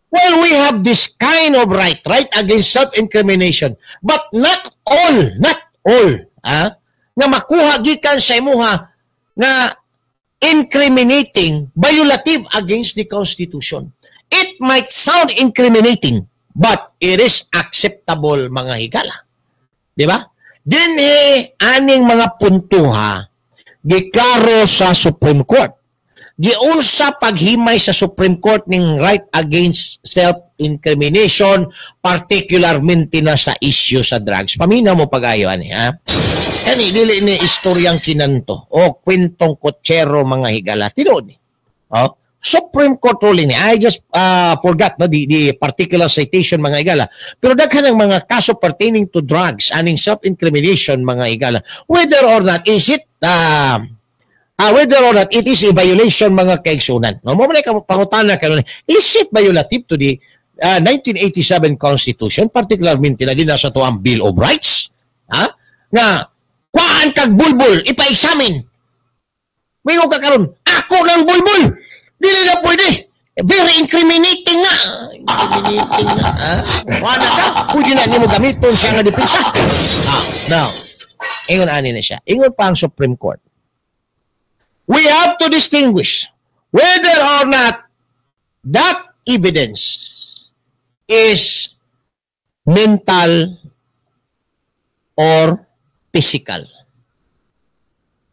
S3: Well, we have this kind of right, right against self-incrimination, but not all, ah, nga makuha gikan sa imuha nga incriminating, violative against the Constitution. It might sound incriminating, but it is acceptable, mga higala. Di ba? Dinhi aning mga puntuha giklaro sa Supreme Court. Giunsa paghimay sa Supreme Court ning right against self-incrimination, particularmente na sa issue sa drugs. Paminaw mo pagayo ani, ha? Kani dili ni istoryang kinanto o kwentong kutsero, mga higala. Tinuod ni. Oh, Supreme Court ruling ni. I just forgot, no, the particular citation, mga higala. Pero daghan ng mga kaso pertaining to drugs aning self-incrimination, mga higala. Whether or not it is a violation, mga kaigsunan. No, mo man ka pangutana karon, is it violative to the 1987 Constitution, particularly na din sa tuang Bill of Rights? Ha? Nga kuhaan kag bulbul, ipa-examine. Mingon ka karon, ako ng bulbul. Dili na pwede. Very incriminating na. Incriminating na. Ha? Wala ka. Pwede na nimo gamiton siya nga depensa. Ah, now, ingon ani na siya. Ingon pa ang Supreme Court. We have to distinguish whether or not that evidence is mental or physical.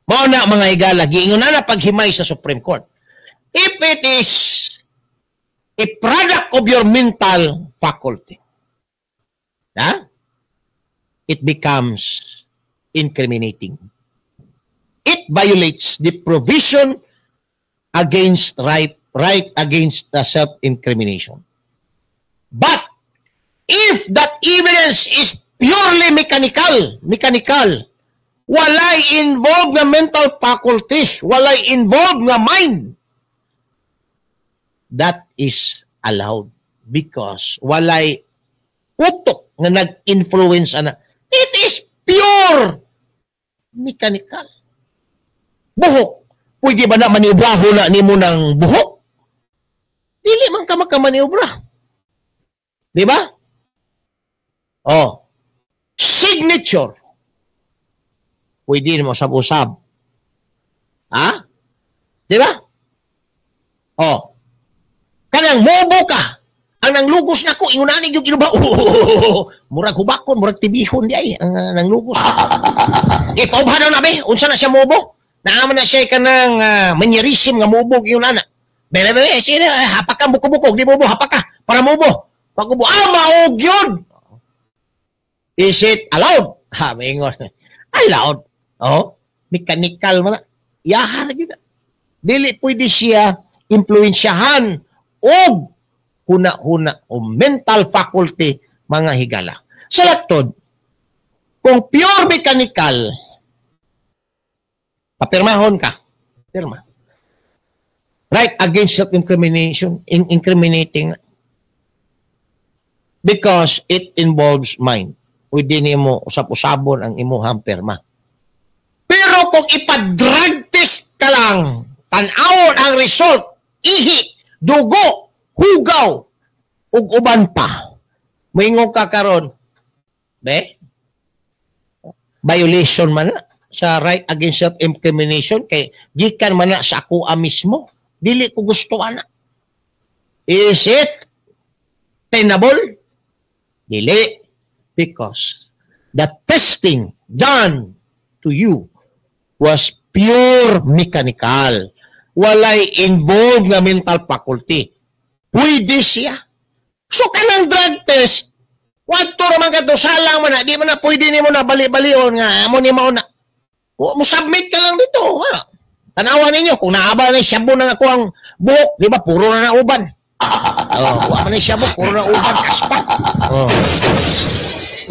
S3: Mao na, mga higala, giingon na paghimay sa Supreme Court. If it is a product of your mental faculty, ha? It becomes incriminating. It violates the provision against right against the self-incrimination. But if that evidence is purely mechanical, walay involved nga mental faculty, walay involved nga mind, that is allowed because walay utok nga nag-influence ana. It is pure mechanical. Buhok. Pwede ba na maniubraho na nimo ng buhok? Dili man ka makamaniubra. Di ba? Oh. Signature. Pwede mo usab-usab. Ha? Di ba? Oh. Kanang mobo ka. Ang nanglugos na ko, ingunani yung inuba. Oh, murag hubakon, murag tibihon di ay. Ang nanglugos. Eh, paubhan na be. Unsa na siya mobo? Naaman na siya kanang manyerism nga mubog yung ana. Bele, bele, sige, hapak ka, buko-buko, di mubo, hapak ka, para mubo. Pag ubo, ah, maog yun! Is it allowed? Ha, maingon. Allowed. Oh, mechanical man na. Yahan na gyud. Dili pwede siya impluwensyahan og huna-huna o mental faculty, mga higala. Sa laktod, kung pure mechanical, papirmahon ka. Pirma. Right against self-incrimination, incriminating because it involves mind. Pwede nimo usab-usabon ang imuhang pirma. Pero kung ipa-drug test ka lang, tan-awon ang result, ihi, dugo, hugaw, ug uban pa. Moingon ka karon, be, violation man na sa right against self-incrimination kay gikan man na sa ako mismo. Dili ko gusto ana. Is it tenable? Dili. Because the testing done to you was pure mechanical. Walay involved nga mental faculty. Pwede siya. So, kanang drug test, wadto raman ka to, salang man na, di man na pwede nimo na bali-balion nga, amo ni mao na. Mo submit ka lang dito. Nga. Tanawa ninyo, kung naaba na shabu na ako ang buhok, di ba, puro na nauban. Oh, wa man na shabu, puro na uban, kaspa. Oh.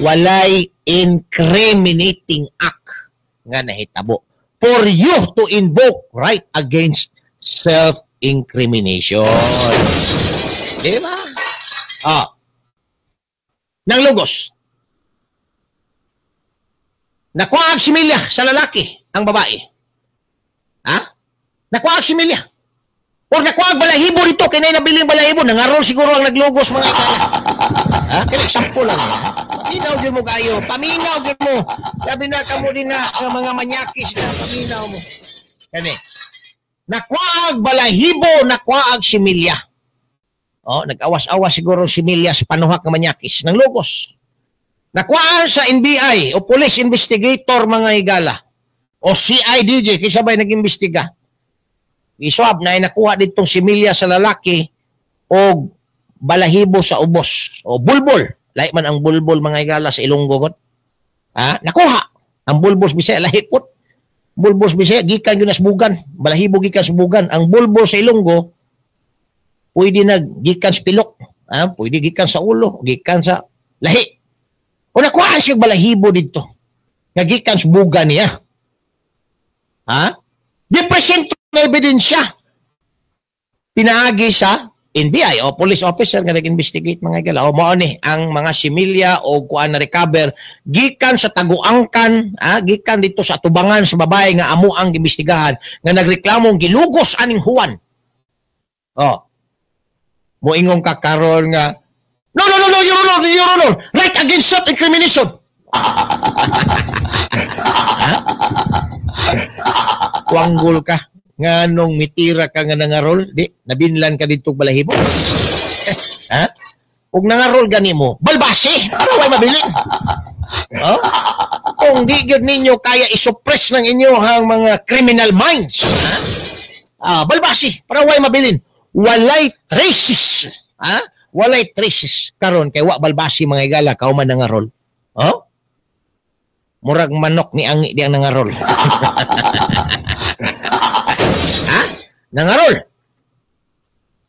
S3: Walay incriminating act nga nahitabo for you to invoke right against self-incrimination. Di ba? Ah. Nang lugos. Nakuha ang similya sa lalaki, ang babae. Ha? Nakuha ang similya. Or nakuha ang balahibo dito, kinay nabiling balahibo, nangarol siguro ang naglugos mga ikala. Ha? Kaya example lang. Paminaw gyud mo kayo. Paminaw gyud mo. Labi na kamo din na ang mga manyakis na paminaw mo. Kani. Nakuha ang balahibo, nakuha ang similya. Oh, nag-awas-awas siguro similya sa panuhak ng manyakis ng lugos. Nakuhaan sa NBI o police investigator mga higala o CIDJ kaysa ba'y nag-imbestiga. Iswab na ay nakuha ditong similya sa lalaki o balahibo sa ubos o bulbol. Lahi man ang bulbol mga higala sa Ilonggo god. Ha? Nakuha ang bulbol sa Bisaya lahi put. Bulbol sa Bisaya gikan gyud sa bugan, balahibo gikan sa bugan. Ang bulbol sa Ilonggo pwede na gikan sa pilok, ha? Pwede gikan sa ulo, gikan sa lahi. O nakuhaan siya balahibo dito. Nga gikan sa buga niya. Ha? Di present na ebidensya. Pinaagi sa NBI o police officer nga nag-investigate mga higala. O mao ni ang mga similya o kuan na recover gikan sa taguangkan, ha? Gikan dito sa tubangan sa babae nga amo ang gimbestigahan nga nagreklamong gilugos aning Juan. O. Moingong ka karon nga no, no, no, no, Your Honor, Your Honor, right against self-incrimination. Ha? Wanggol ka. Nga nung mitira ka nga nangarol, di, nabinlan ka dito balahibo. Ha? Kung nangarol gani mo, balbasi, para way mabilin. Oh? Kung di gyud ninyo kaya isuppress ng inyohang mga criminal minds, ha? Ah, balbasi, para way mabilin. Walay traces. Ha? Walay traces karon kay wa balbasi mga higala kauman nangarol. Oh? Murag manok ni angi di ang nangarol. Ha? Nangarol.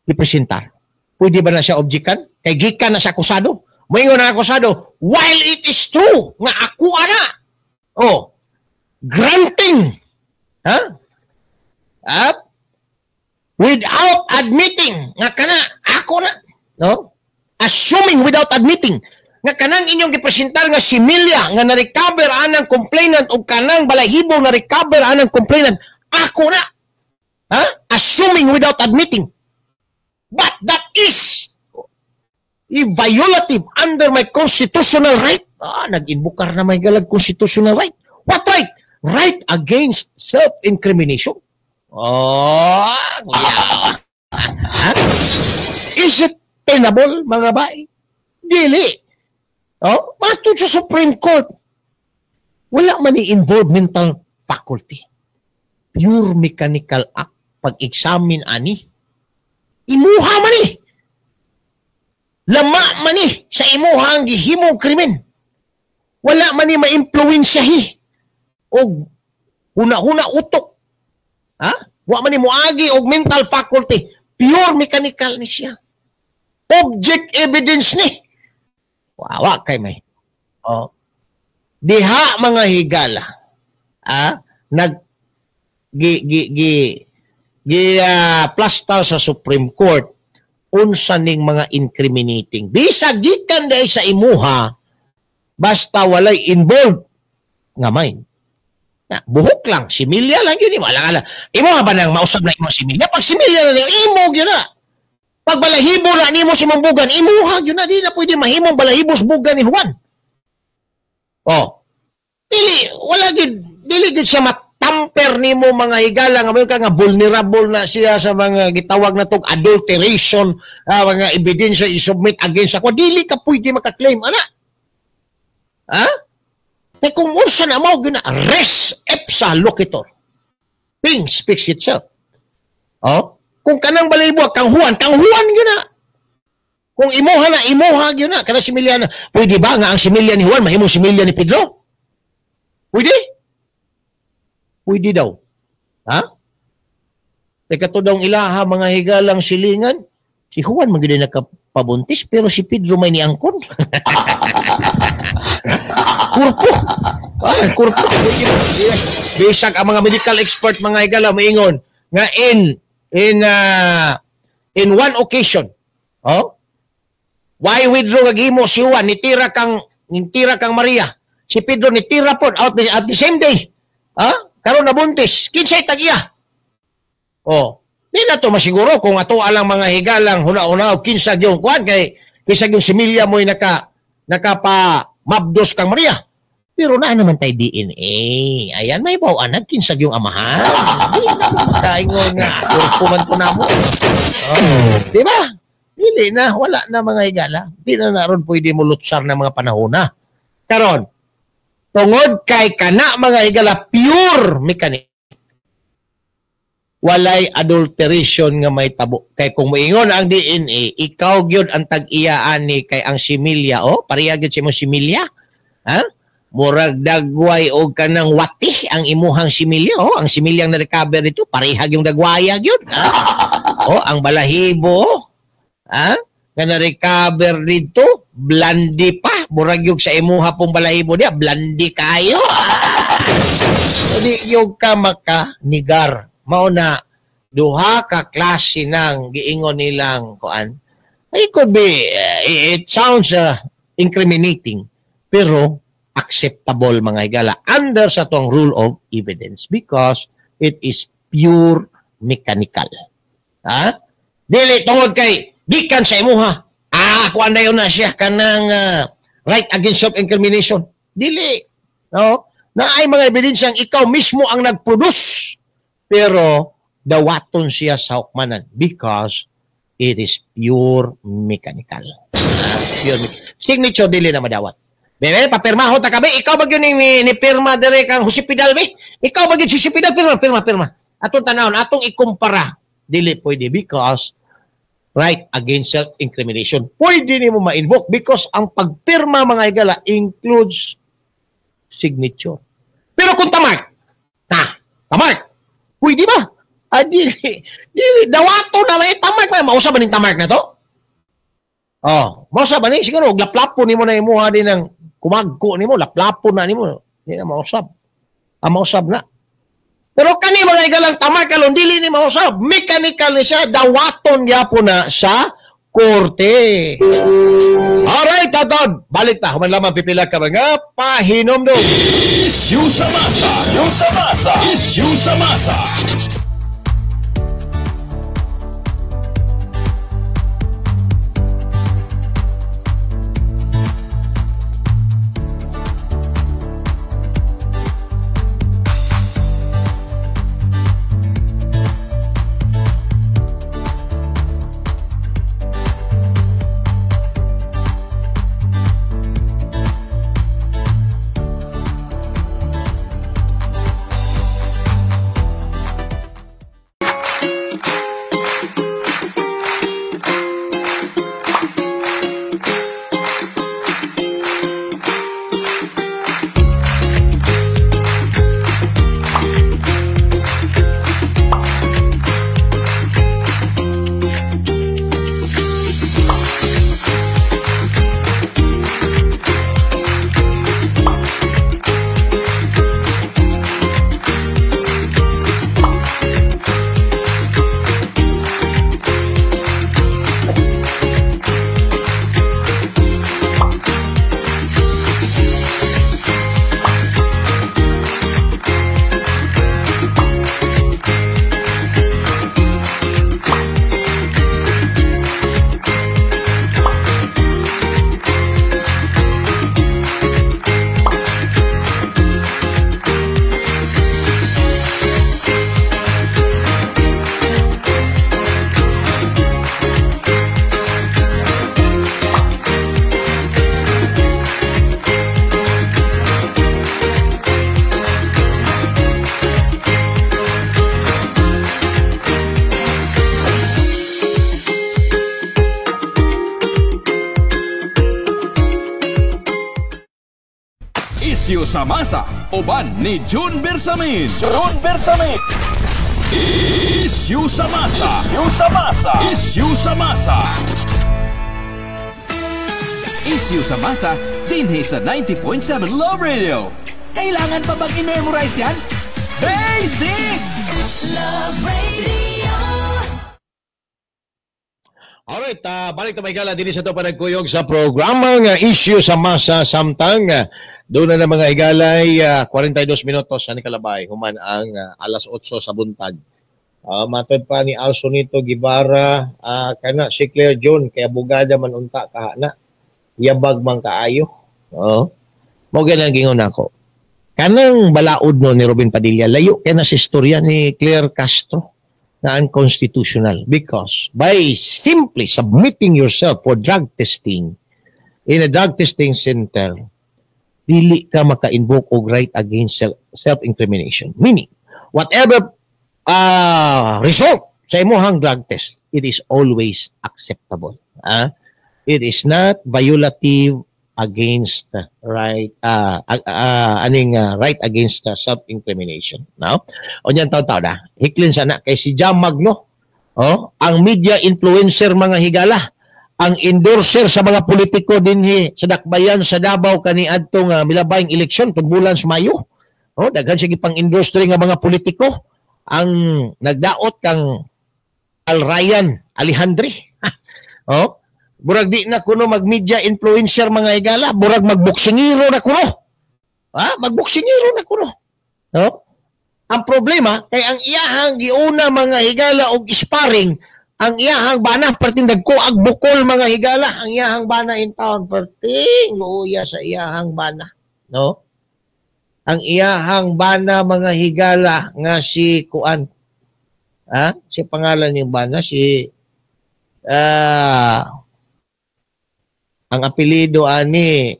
S3: Ipresentar. Pwede ba na siya objekan? Kay gikan na sa akusado. Moingon na akusado, while it is true nga ako ana. Oh. Granting. Ha? Up. Without admitting nga kana ako na. No? Assuming without admitting nga kanang inyong gipresentar nga similya nga na-recover anang complainant o kanang balahibo na-recover anang complainant, ako na. Ha? Assuming without admitting. But that is violative under my constitutional right. Ah, nag-inbukar na may galag constitutional right. What right? Right against self-incrimination. Oh, yeah. Ha? Is it tenable, mga bay? Dili. Oh, matod sa Supreme Court, wala man i-involve mental faculty. Pure mechanical act pag-examine ani. Imuha man ni. Lama man ni sa imuha ang gihimong krimen. Wala man ni ma-impluwensyahi og huna-huna utok. Ha? Wa man ni moagi og mental faculty. Pure mechanical ni siya. Object evidence ni. Wawa kay may. Oh. Diha mga higala. Ah, nag gi gi gi gi plasta sa Supreme Court unsa ning mga incriminating. Bisag gikan dai sa imuha basta walay involved nga mind. Na, buhok lang, similya lang yun. Wala ka lang. Imuha ba nang mausab na imong similya? Pag similya na niyo, imo gyud na. Pag balahibo na nimo si Mambugan, imuha gyud na. Di na pwede mahimong balahibo sa bugan ni Juan. Oh. Dili, wala gyud, dili gyud siya matamper i-compare nimo mga higala nga moingon ka nga vulnerable na siya sa mga gitawag na tog adulteration, mga ebidensya i-submit against ako, dili ka pwede maka-claim ana. Ha? Kay kung unsa na mao gyud na res ipsa loquitur. Thing speaks itself. Oh, kung kanang balahibo kang Juan gyud na. Kung imuha na, imuha gyud na kana similya na. Pwede ba nga ang similya ni Juan mahimong similya ni Pedro? Pwede? Pwede daw. Ha? Teka to daw ang ilaha mga higalang silingan, si Juan man gyud nakapabuntis pero si Pedro may niangkon. Kurpo. Ah, kurpo. Bisag ang mga medical expert mga higala moingon nga in one occasion, oh, why withdraw gimo si Juan nitira kang Maria. Si Pedro nitira pod out at the same day. Ha? Karon nabuntis, kinsay tag-iya? Oh, di na to masiguro kung ato alang mga higalang huna-huna kinsa gyud kuan kay kinsa gyud similya mo'y nakapa mabdos kang Maria. Pero naa naman tay DNA. Ayan, may bawaan kinsa gyud amahan. Di na makaingon nga kurpo man to namo. Oh, di ba? Dili na, wala na mga higala. Di na naron pwede mo lutsar na mga panahon na. Karon, tungod kay kana mga higala pure mechanic. Walay adulteration nga may tabo. Kay kung moingon ang DNA, ikaw gyud ang tag-iya ani kay ang similya, oh, pareha gyud sa imong similya. Ha? Murag dagway og kanang wati ang imuhang similya, oh, ang similyang na-recover dito pareha gyud dagwaya gyud. Ha? Oh, ang balahibo, ha? Nga na-recover dito, blandi pa. Murag yung sa imuha pong balahibo niya, blandi kayo. Di yung ka makanigar. Mao na duha ka klase ng giingon nilang kuan. It could be, it sounds incriminating, pero acceptable mga higala under sa tong rule of evidence because it is pure mechanical. Ha? Dili tungod kay gikan sa imuha. Ah, kuan na yun na siya kanang right against self-incrimination. Dili. No? Na ay mga ebidensyang ikaw mismo ang nag-produce. Pero dawaton siya sa hukmanan because it is pure mechanical. Pure signature dili na madawat. Bebe, papirmaho ta kami. Ikaw ba yun ni pirma dire kang Jose Pidal, be? Ikaw ba yun si Jose Pidal? Pirma, pirma, pirma. Atong tanawon, atong ikumpara. Dili pwede because right against self-incrimination. Pwede nimo ma-invoke because ang pagpirma mga higala includes signature. Pero kung tamark, tamark, pwede ba? Ah, dili, dawato na may tamark na. Mausa ba ning tamark na to? Oh, mausa ba ni? Siguro, laplapo nimo na imuha din ng kumagko nimo, laplapo na nimo. Hindi na mausab. Ah, mausab na. Pero kani mga higalang tamark alon, dili ni mausab. Mechanical ni siya, dawaton gyapon na sa korte. Alright, tatod. Balik ta. Human lamang pipila ka mga pahinomdom.
S1: Issue sa masa. Issue sa masa. Issue sa masa. Issue sa masa, uban ni June Bersamin. June Bersamin. Issue sa masa. Issue sa masa. Issue sa masa. Issue sa masa dinhi sa 90.7 Love Radio. Kailangan pa bang i-memorize yan? Basic!
S9: Love Radio.
S5: Alright, balik ta, mga higala, dinhi sa atong panagkuyog sa programa nga Issue sa Masa, samtang doon na mga higalay 42 minutos sa nikalabay human ang alas 8 sa buntag. Matod pa ni Alsonito Guevara, kana si Claire John kay abogada man unta kaha na. Yabag man kaayo. Oo. Mo ganang gingon nako. Kanang balaod no ni Robin Padilla, layo kay na sa istorya ni Claire Castro na unconstitutional, because by simply submitting yourself for drug testing in a drug testing center, dili ka maka-invoke og right against self-incrimination. Meaning, whatever result sa imuhang drug test, it is always acceptable. Ah? It is not violative against right aning right against self-incrimination. Now, unyan taw na. Hiklin sana kay si Jam Magno. Oh, ang media influencer, mga higala, ang endorser sa mga politiko dinhi sa Dakbayan sa Davao kaniadtong milabayng eleksyon tug bulan sa Mayo. Oh, daghan siya gipang endorse nga mga politiko, ang nagdaot kang Al Ryan Alejandre. Oh, burag di na kuno mag-media influencer, mga higala, burag magboksingero na kuno. Ha? Magboksingero na kuno. No? Ang problema kay ang iyahang giuna, mga higala, og sparring, ang iyahang bana perting dagko ag bukol, mga higala, ang iyahang bana in town perting luya sa iyahang bana, no? Ang iyahang bana, mga higala, nga si kuan. Ha? Si pangalan yung bana si ang apelyido ani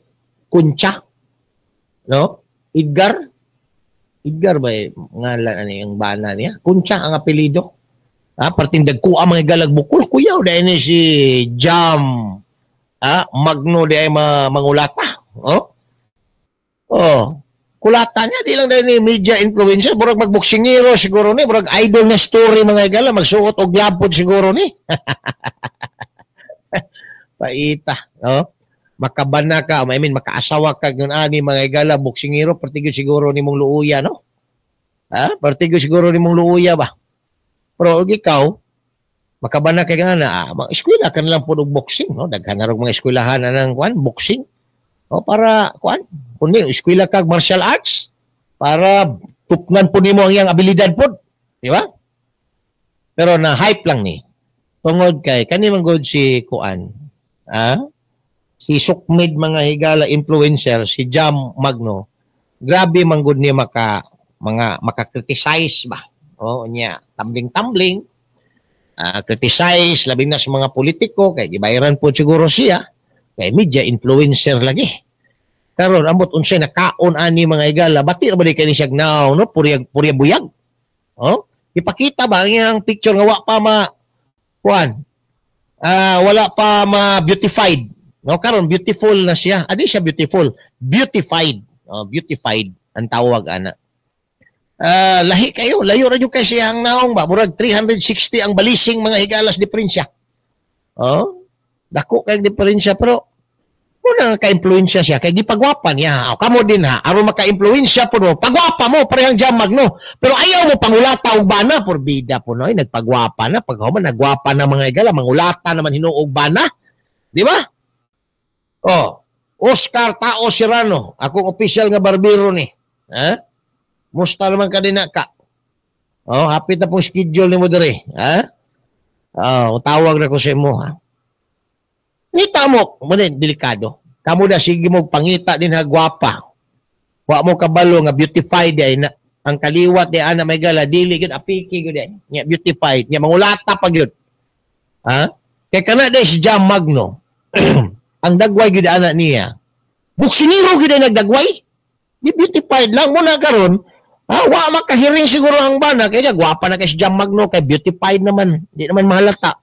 S5: Kuncha, no? Edgar. Edgar ba eh, ngalan ani ang bana niya? Kuncha ang apelyido. Ah, perting dagko ang mga higalag bukol, kuyaw dahil ni si Jam Magno di ay mangulata. Oh? Oh, kulata niya di lang dahil ni media influencer, murag magboksingero siguro ni, murag idol na story, mga higala, magsuot og lapod siguro ni. Paita, no? Makabana ka, I mean, makaasawa ka yun ani, mga higala, boksingero, pertigo siguro ni mong luuya, no? Ha? Pertigo siguro ni mong luuya ba? Pero og ikaw, makabana kay nga na, mga eskwela ka na lang po og boxing, no? Daghan na rog mga eskwelahan na ng kuan, boxing. O para kuan, kundi eskwela kag martial arts para tupnan po nimo ang iyang abilidad pod, di ba? Pero na hype lang ni. Tungod kay kani man gud si kuan, ah? Si Sukmid, mga higala, influencer si Jam Magno. Grabe man gud niya maka mga maka-criticize ba. Oh, niya tumbling-tumbling, criticize labi na sa mga politiko kay gibayaran po siguro siya kay media influencer lagi. Karon ambot unsay nakaon ani, mga higala, bati ra ba di kay ni siya now, no, purya purya buyag. Oh, ipakita ba ang iyang picture nga wa pa ma kuan, wala pa ma beautified. No, karon beautiful na siya. Adi siya beautiful, beautified. Oh, beautified ang tawag ana. Lahi kayo, layo ra jud kay siyang naong ba, murag 360 ang balising, mga higalas, diferensya. Oh, dako kay diferensya, pero una ka-impluwensya siya kay gipagwapa niya. O, kamo din ha, aron maka-impluwensya po no, pagwapa mo parehang Jam Magno. Pero ayaw mo pangulata og bana, porbida po no, ay, nagpagwapa na, pag human nagwapa na, mga higala, mangulata naman hinuog bana. Di ba? Oh, Oscar Tao Serrano, akong official nga barbero ni. Ha? Musta naman ka din na ka? Oh, hapit na pong schedule ni mo diri, ha? Oh, tawag na ko sa imo, ha? Ngita mo, mo din, delikado. Kamo na sige mo pangita din ha gwapa. Wa mo kabalo nga beautified ay na ang kaliwat di ana may gala dili gyud, apiki gyud ay. Nya beautified, nya mangulata pa gyud. Ha? Kay kana day si Jam Magno. Ang dagway gyud ana niya. Buksiniro gyud ay nagdagway. Di beautified lang mo na karon. Ha, wa makahiring siguro ang bana kay gwapa na kay si Jam Magno kay beautified naman, di naman mahalata.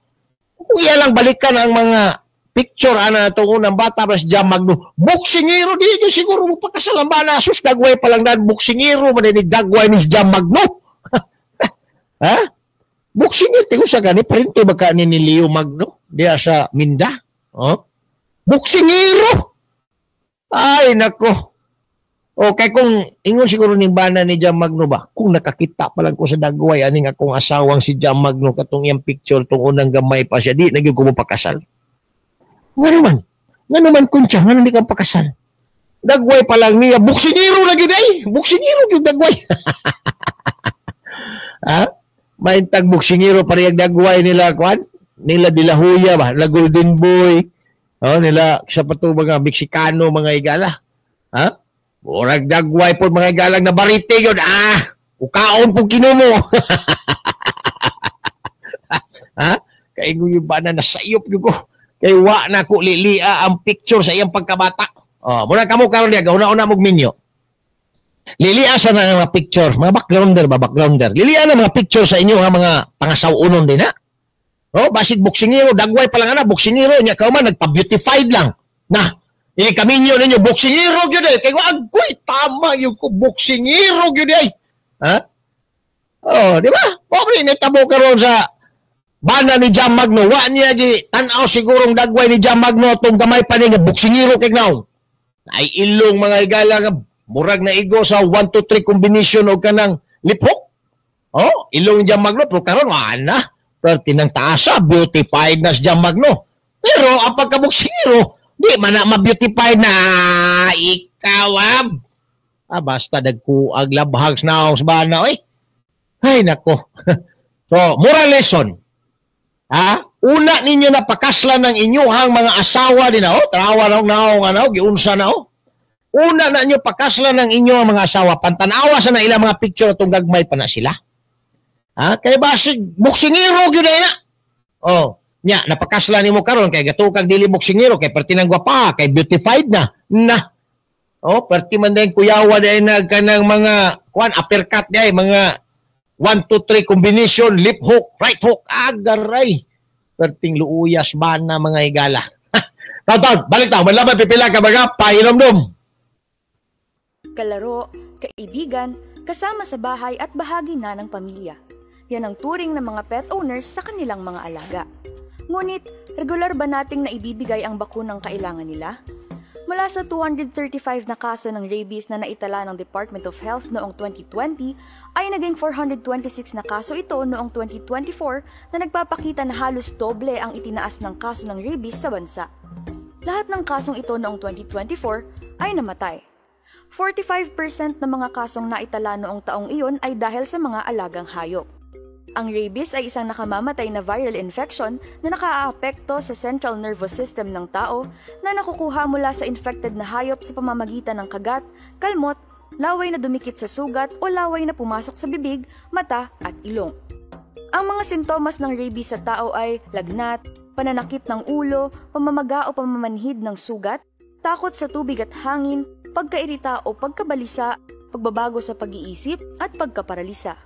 S5: Kung iya lang balikan ang mga
S3: Picture ana itong unang bata pas Jam Magno. Boksingero di gyud siguro mo pakasal ang bana, sus, dagway pa lang dan boksingero man ni dagway ni Jam Magno. Ha? Boksingero tingon sa gani printe baka ni Leo Magno diya sa Minda. Oh? Boksingero. Ay nako. Okay, kung ingon siguro ning bana ni Jam Magno ba, kung nakakita pa lang ko sa dagway aning akong asawang si Jam Magno katong iyang picture tong unang gamay pa siya, di na gyud ko mo pakasal. Ngano man Kuntsa, ngano di ka pakasal? Dagway pa lang niya, boksingero na gyud ay, boksingero gyud dagway. Ha? Maintag boksingero parehag dagway nila kuan, nila Dilahuya ba, nila Golden Boy, oh, nila sa pato mga Meksikano mga igala. Ha? Murag dagway po mga igalang na barite yun. Ah, ukaon po kinumo. Ha? Kaya yung ba na nasayop yun ko. Kay wa na ko lilia ang picture sa iyang pagkabata. Oh, muna kamo karon diya, una-una mong minyo. Lilia sa na mga picture, mga backgrounder ba, backgrounder. Lilia na mga picture sa inyo ha, mga pangasaw-unon din ha. Oh, basig boksingero, dagway pa lang ana, boksingero nya ka man nagpa-beautified lang. Na, ini kaminyo ninyo boksingero gyud eh. Kay agoy tama gyud ko boksingero gyud ay. Ha? Oh, di ba? Pobre ni tabo karon sa bana ni Jam Magno, wa niya gi tan-aw sigurong dagway ni Jam Magno tong gamay pa ni nga boksingero kay naong. Ay ilong mga igala nga murag na igo sa 1 2 3 combination og kanang lipok. Oh, ilong Jam Magno pero karon wa na. Perti nang taasa, beautified na si Jam Magno. Pero ang pagkaboksingero di man na ma-beautified na ikaw ab. Ah, basta dagkuag labhag naong sa bana oy. Ay nako. So, moral lesson. Ha? Una ninyo na pakaslan ng inyuhang mga asawa din oh, trawa na naong ano, giunsa na oh. Una na ninyo pakaslan ng inyong mga asawa, pantanawa sa na ilang mga picture atong gagmay pa na sila. Ha? Kay basig boksingero gyud na. Oh. Nya, napakasla nimo karon kay gatukag dili boksingero kay perti nang gwapa, kay beautified na. Na. Oh, perti man din kuyawa day na kanang mga kuan uppercut day mga 1 2 3 combination, lip hook, right hook, agaray. Perting luuyas ba na mga higala. Taw, balik ta, manlaban pipila ka mga pahinomdom.
S2: Kalaro, kaibigan, kasama sa bahay at bahagi na ng pamilya. Yan ang turing ng mga pet owners sa kanilang mga alaga. Ngunit, regular ba nating naibibigay ang bakunang kailangan nila? Mula sa 235 na kaso ng rabies na naitala ng Department of Health noong 2020, ay naging 426 na kaso ito noong 2024 na nagpapakita na halos doble ang itinaas ng kaso ng rabies sa bansa. Lahat ng kasong ito noong 2024 ay namatay. 45% ng mga kasong naitala noong taong iyon ay dahil sa mga alagang hayop. Ang rabies ay isang nakamamatay na viral infection na nakaaapekto sa central nervous system ng tao na nakukuha mula sa infected na hayop sa pamamagitan ng kagat, kalmot, laway na dumikit sa sugat o laway na pumasok sa bibig, mata at ilong. Ang mga sintomas ng rabies sa tao ay lagnat, pananakit ng ulo, pamamaga o pamamanhid ng sugat, takot sa tubig at hangin, pagkairita o pagkabalisa, pagbabago sa pag-iisip at pagkaparalisa.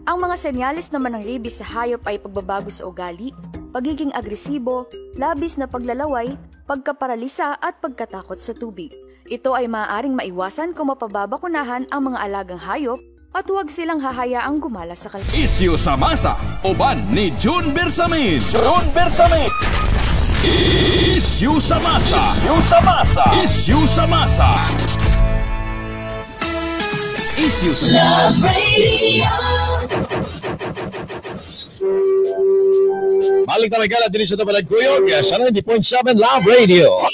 S2: Ang mga senyales naman ng rabies sa hayop ay pagbabago sa ugali, pagiging agresibo, labis na paglalaway, pagkaparalisa at pagkatakot sa tubig. Ito ay maaaring maiwasan kung mapababakunahan ang mga alagang hayop at huwag silang hahayaang gumala sa kalsada.
S1: Isyu sa masa, uban ni June Bersamin. June Bersamin. Isyu sa masa. Isyu sa masa. Isyu sa masa. Isyu sa
S9: Love Radio.
S5: Balik na may gala din sa Tabalagkuyog sa 90.7 Love Radio.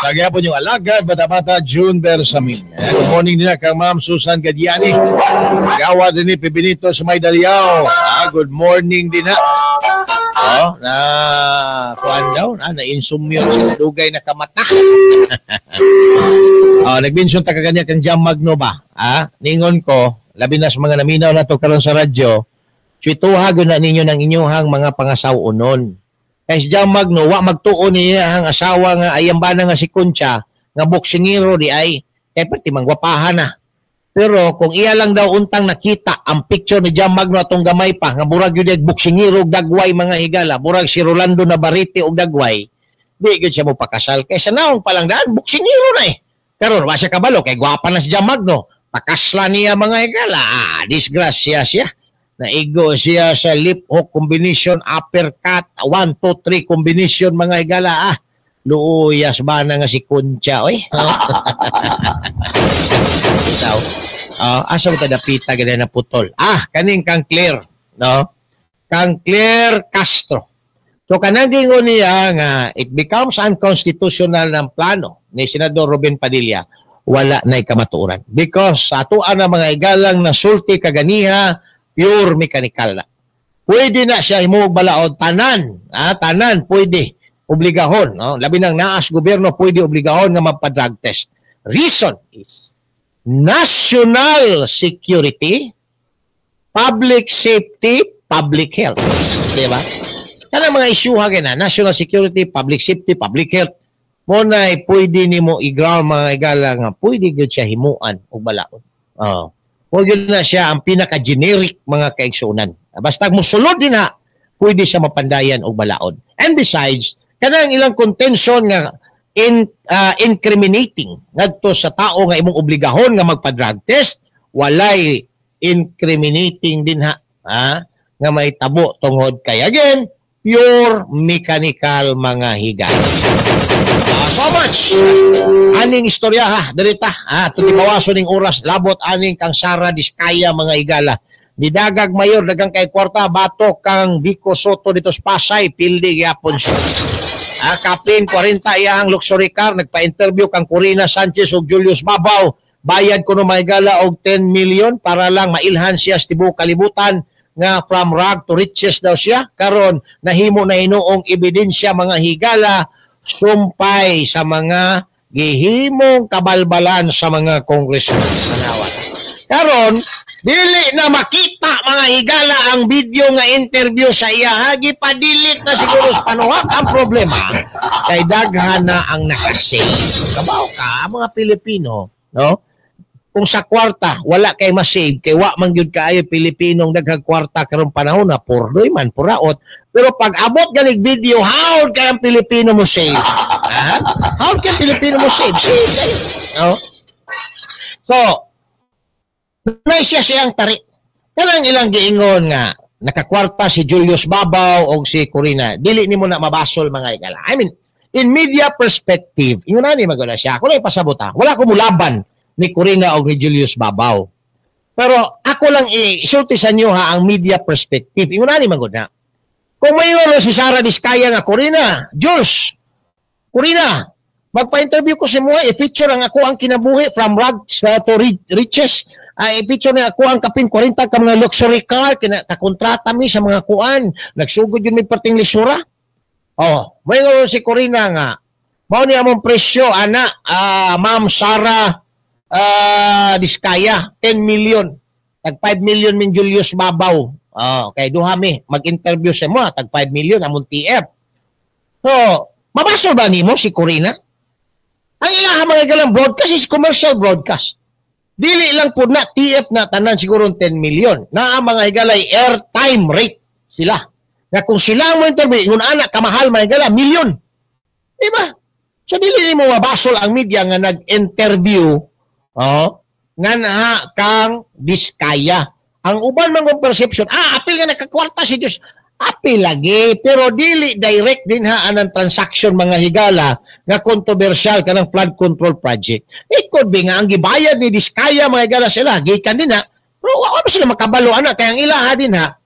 S5: Sa gyapon yung alagad, bata-bata, June Bersamin. Good morning din na kang Ma'am Susan Gadiani. Gawa din ni Pibinito sa Maydaliao. Good morning din na. Oh, na kuan daw, na insomnio sa dugay na kamata. Oh, nagmension ta kaganya kang Jam Magno ba? Ningon ko, labi na sa mga naminaw na to karon sa radyo. Swituha gyud na ninyo ng inyuhang mga pangasaw-unon. Kay si Jam Magno wa magtuon niya ang asawa nga ayang bana nga si Concha nga boksingero di ay kay perti mangwapahan na. Pero kung iya lang daw untang nakita ang picture ni Jam Magno atong gamay pa nga burag gyud og boksingero og dagway mga higala, burag si Rolando Navarrete og dagway,
S3: Di gyud siya mo pakasal. Kay sa naong palang daan, buksingero na eh. Pero wa siya kabalo, kay gwapa na si Jamagno. Pakasla niya, mga higala, ah, disgrasya siya. Naigo siya sa lip hook combination, uppercut, 1, 2, 3 combination, mga higala. Ah, luuyas ba na nga si Concha, oy? Ikaw, asa mo ta dapita gani na putol? Ah, kaning kang Claire, no? Kang Claire Castro. So kanang gingon niya nga it becomes unconstitutional ng plano ni Senador Robin Padilla, wala na'y kamatuoran. Because sa atoa na, mga igalang, nasulti kaganiha, pure mechanical na. Pwede na siya himuog balaod tanan, ah, tanan pwede obligahon, no? Labi nang naas gobyerno, pwede obligahon nga magpa-drug test. Reason is national security, public safety, public health. Di ba? Kanang mga isyuha na, national security, public safety, public health, mo na pwede nimo i-ground, mga igala, nga pwede gyud siya himuan og balaod. Oh. Mo gyud na siya ang pinaka-generic, mga kaigsuonan. Basta mosulod din na, pwede siya mapandayan og balaod. And besides, kanang ilang contention nga in incriminating ngadto sa tao nga imong obligahon nga magpa-drug test, walay incriminating din ha, ha nga may tabo tungod kay, again, pure mechanical, mga higala. So much aning istorya ha dirita ha tuti bawason ning oras labot aning kang Sara Diskaya, mga higala. Nidagag mayor, dagang kay kwarta, batok kang Vico Sotto dito sa Pasay, pildi gyapon siya. Ah, kapin 40 iyang luxury car, nagpa-interview kang Korina Sanchez ug Julius Babaw. Bayad kuno, mga higala, og 10 million para lang mailhan siya sa tibuok kalibutan nga from rag to riches daw siya. Karon nahimo na hinuong ebidensya, mga higala, sumpay sa mga gihimong kabalbalan sa mga congressman. Manawat. Karon dili na makita, mga higala, ang video nga interview sa iya. Gipa-delete na siguro sa panuhak. Ang problema kay daghan na ang nakasave. Kabaw ka, ang mga Pilipino, no? Kung sa kwarta wala kay ma-save kay wa man gyud kaayo Pilipinong daghang kwarta karong panahon na, purdoy man puraot, pero pag abot ganig video, how kay ang Pilipino mo save, ha? How kay ang Pilipino mo save? Save kayo, no? So may siya siyang tari kanang ilang giingon nga nakakwarta si Julius Babaw o si Korina, dili nimo na mabasol, mga higala. I mean, in media perspective, ingon ani magwala siya. Ako lang ipasabot ha, wala ko mulaban ni Korina o ni Julius Babaw. Pero ako lang isulti sa inyo ha ang media perspective. Ingon ani magud na. Kung may si Sara Diskaya nga, "Korina, Jules, Korina, magpa-interview ko sa mo, i-feature ang ako ang kinabuhi from rags to riches. Ay, i-feature niya ako ang kapin 40 ka mga luxury car, kina, kakontrata mi sa mga kuan, nagsugod yun may perting lisura." Oh, may si Korina nga, "Mao ni among presyo ana, Ma'am Sara Diskaya, 10 million. Tag 5 million min Julius Babaw. Oh, kay duha mi mag-interview sa mo, tag 5 million among TF." So, mabasol ba nimo si Korina? Ang ilaha, mga galang, broadcast is commercial broadcast. Dili lang po na TF na tanan siguro 10 million. Na ang mga higalay airtime rate sila. Na kung sila ang mo interview, kung anak kamahal, mga higala, million. Di ba? So dili nimo mabasol ang media nga nag-interview, oh, nga na kang Diskaya. Ang uban man perception, ah, apil nga nakakwarta si Diyos. Apil lagi, pero dili direct din ha anang transaction, mga higala, nga controversial kanang flood control project. It could be nga ang gibayad ni Diskaya, mga higala, sila, gikan din ha, pero wa sila makabalo ana kaya ang ilaha din ha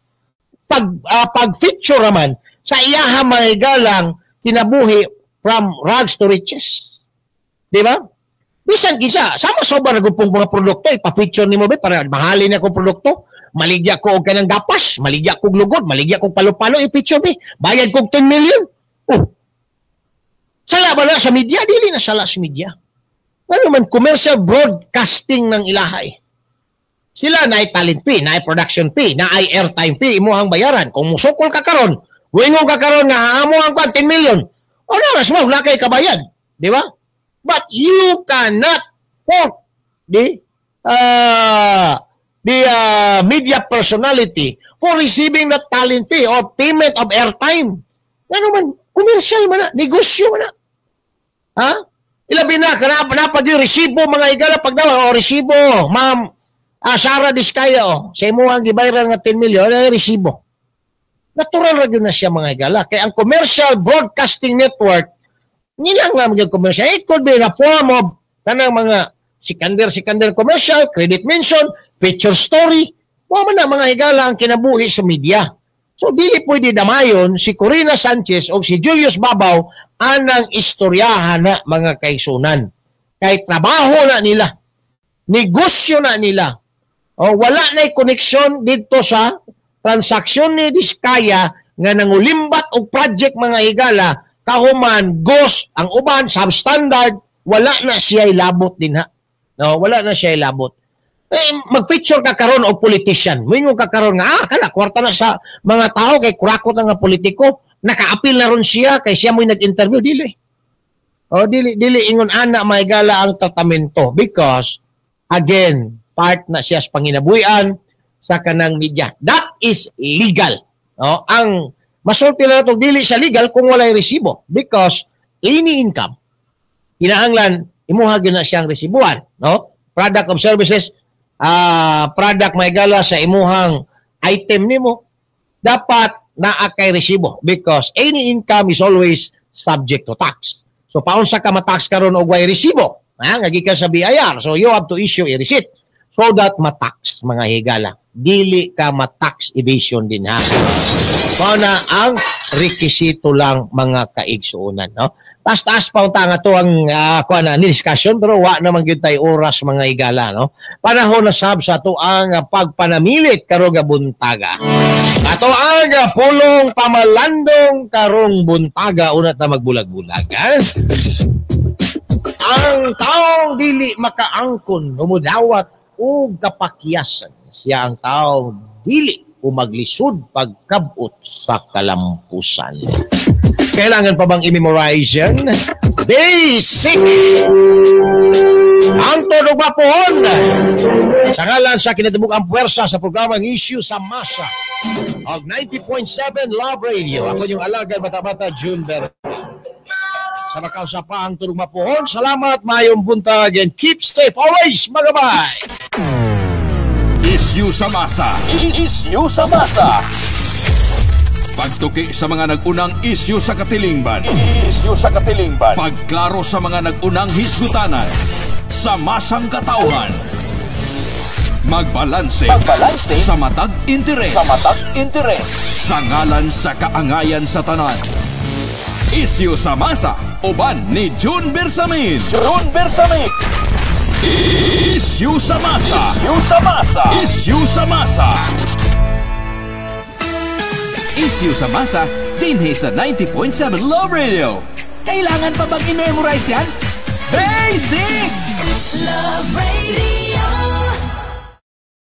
S3: pag feature naman sa iyaha, mga higalang, kinabuhi from rags to riches. Di ba? Bisan kinsa, sama sa uban na mga produkto, ipa-feature nimo ba para mahalin akong produkto, maligya ko og kanang gapas, maligya ko og lugod, maligya ko og palo-palo, i-feature bi. Bayad ko og 10 million. Oh. Sala ba na sa media? Dili na sala sa media. Ano man, commercial broadcasting ng ilaha eh. Sila na talent fee, na production fee, na airtime fee, imuhang bayaran. Kung musukol ka karon, wingon ka karon nga amo ang 10 million. O naras mo, wala kay kabayad. Di ba? But you cannot fault the media personality for receiving the talent fee or payment of airtime. Ano man, Commercial man na, negosyo man na. Ha? Ilabi na, napag yung resibo mga higala, pag daw, oh, resibo, ma'am, Sara Diskaya, oh, sa imuhang gibayran nga 10 million, ay resibo. Natural ra gyud na siya mga higala. Kaya ang commercial broadcasting network, nilang lang yung commercial. It could be in a form of kanang mga sikander commercial, credit mention, feature story. Wa man na mga higala ang kinabuhi sa media. So dili pwede damayon si Korina Sanchez o si Julius Babaw anang istoryahan na mga kaigsunan. Kay trabaho na nila, negosyo na nila. O, wala na'y koneksyon dito sa transaksyon ni Diskaya nga nangulimbat og project mga higala, kahuman ghost ang uban substandard, wala na siya ilabot din ha. No, wala na siya ilabot. Eh, mag-feature ka karon og politician. Moingon ka karon nga kana kwarta na sa mga tao kay kurakot na nga politiko, naka-appeal na ron siya kay siya mo'y nag-interview dili. O dili dili ingon ana mahigala ang tratamento because again, part na siya sa panginabuhian sa kanang media. That is legal. No, ang masulti na nato dili siya legal kung walay resibo because any income kinahanglan imuha gyud na siyang resibuan, no? Product of services, product mahigala sa imuhang item nimo dapat naa kay resibo because any income is always subject to tax. So paunsa ka matax karon og way resibo, ha, nga gikan sa BIR. So you have to issue a receipt so that matax mga higala. Dili ka matax evasion din ha. Mao na ang rekisito lang mga kaigsuonan, no? Taas-taas pa unta nga to ang kuan na ni discussion pero wa naman gyud tay oras mga higala, no? Panahon na sab sa ato ang pagpanamilit karong buntaga. Ato ang pulong pamalandong karong buntaga, una ta magbulag-bulag. Ha? Ang taong dili makaangkon humudawat og kapakyasan, siya ang taong dili umaglisod pagkabot sa kalampusan. Kailangan pa bang i-memorize yan? Basic! Ang tunog mapuhon! Sa ngalan sa kinatibuk ang puwersa sa programang Issue sa Masa of 90.7 Love Radio. Ako yung alagad bata-bata, June Berry. Sa makausap pa ang tunog mapuhon, salamat, mayong buntag, and keep safe always, mga bay!
S1: Issue sa masa. Issue sa masa. Pagtuki sa mga nag-unang issue sa katilingban. Issue sa katilingban. Pagklaro sa mga nag-unang hisgutanan. Sa masang katauhan. Magbalanse. Magbalanse. Sa matag interes. Sa matag interes. Sa ngalan sa kaangayan sa tanan. Issue sa masa. Uban ni June Bersamin. June Bersamin. Issue sa masa. Issue sa masa. Issue sa masa. Issue sa masa dinhi sa 90.7 Love Radio. Kailangan pa bang i-memorize yan? Basic!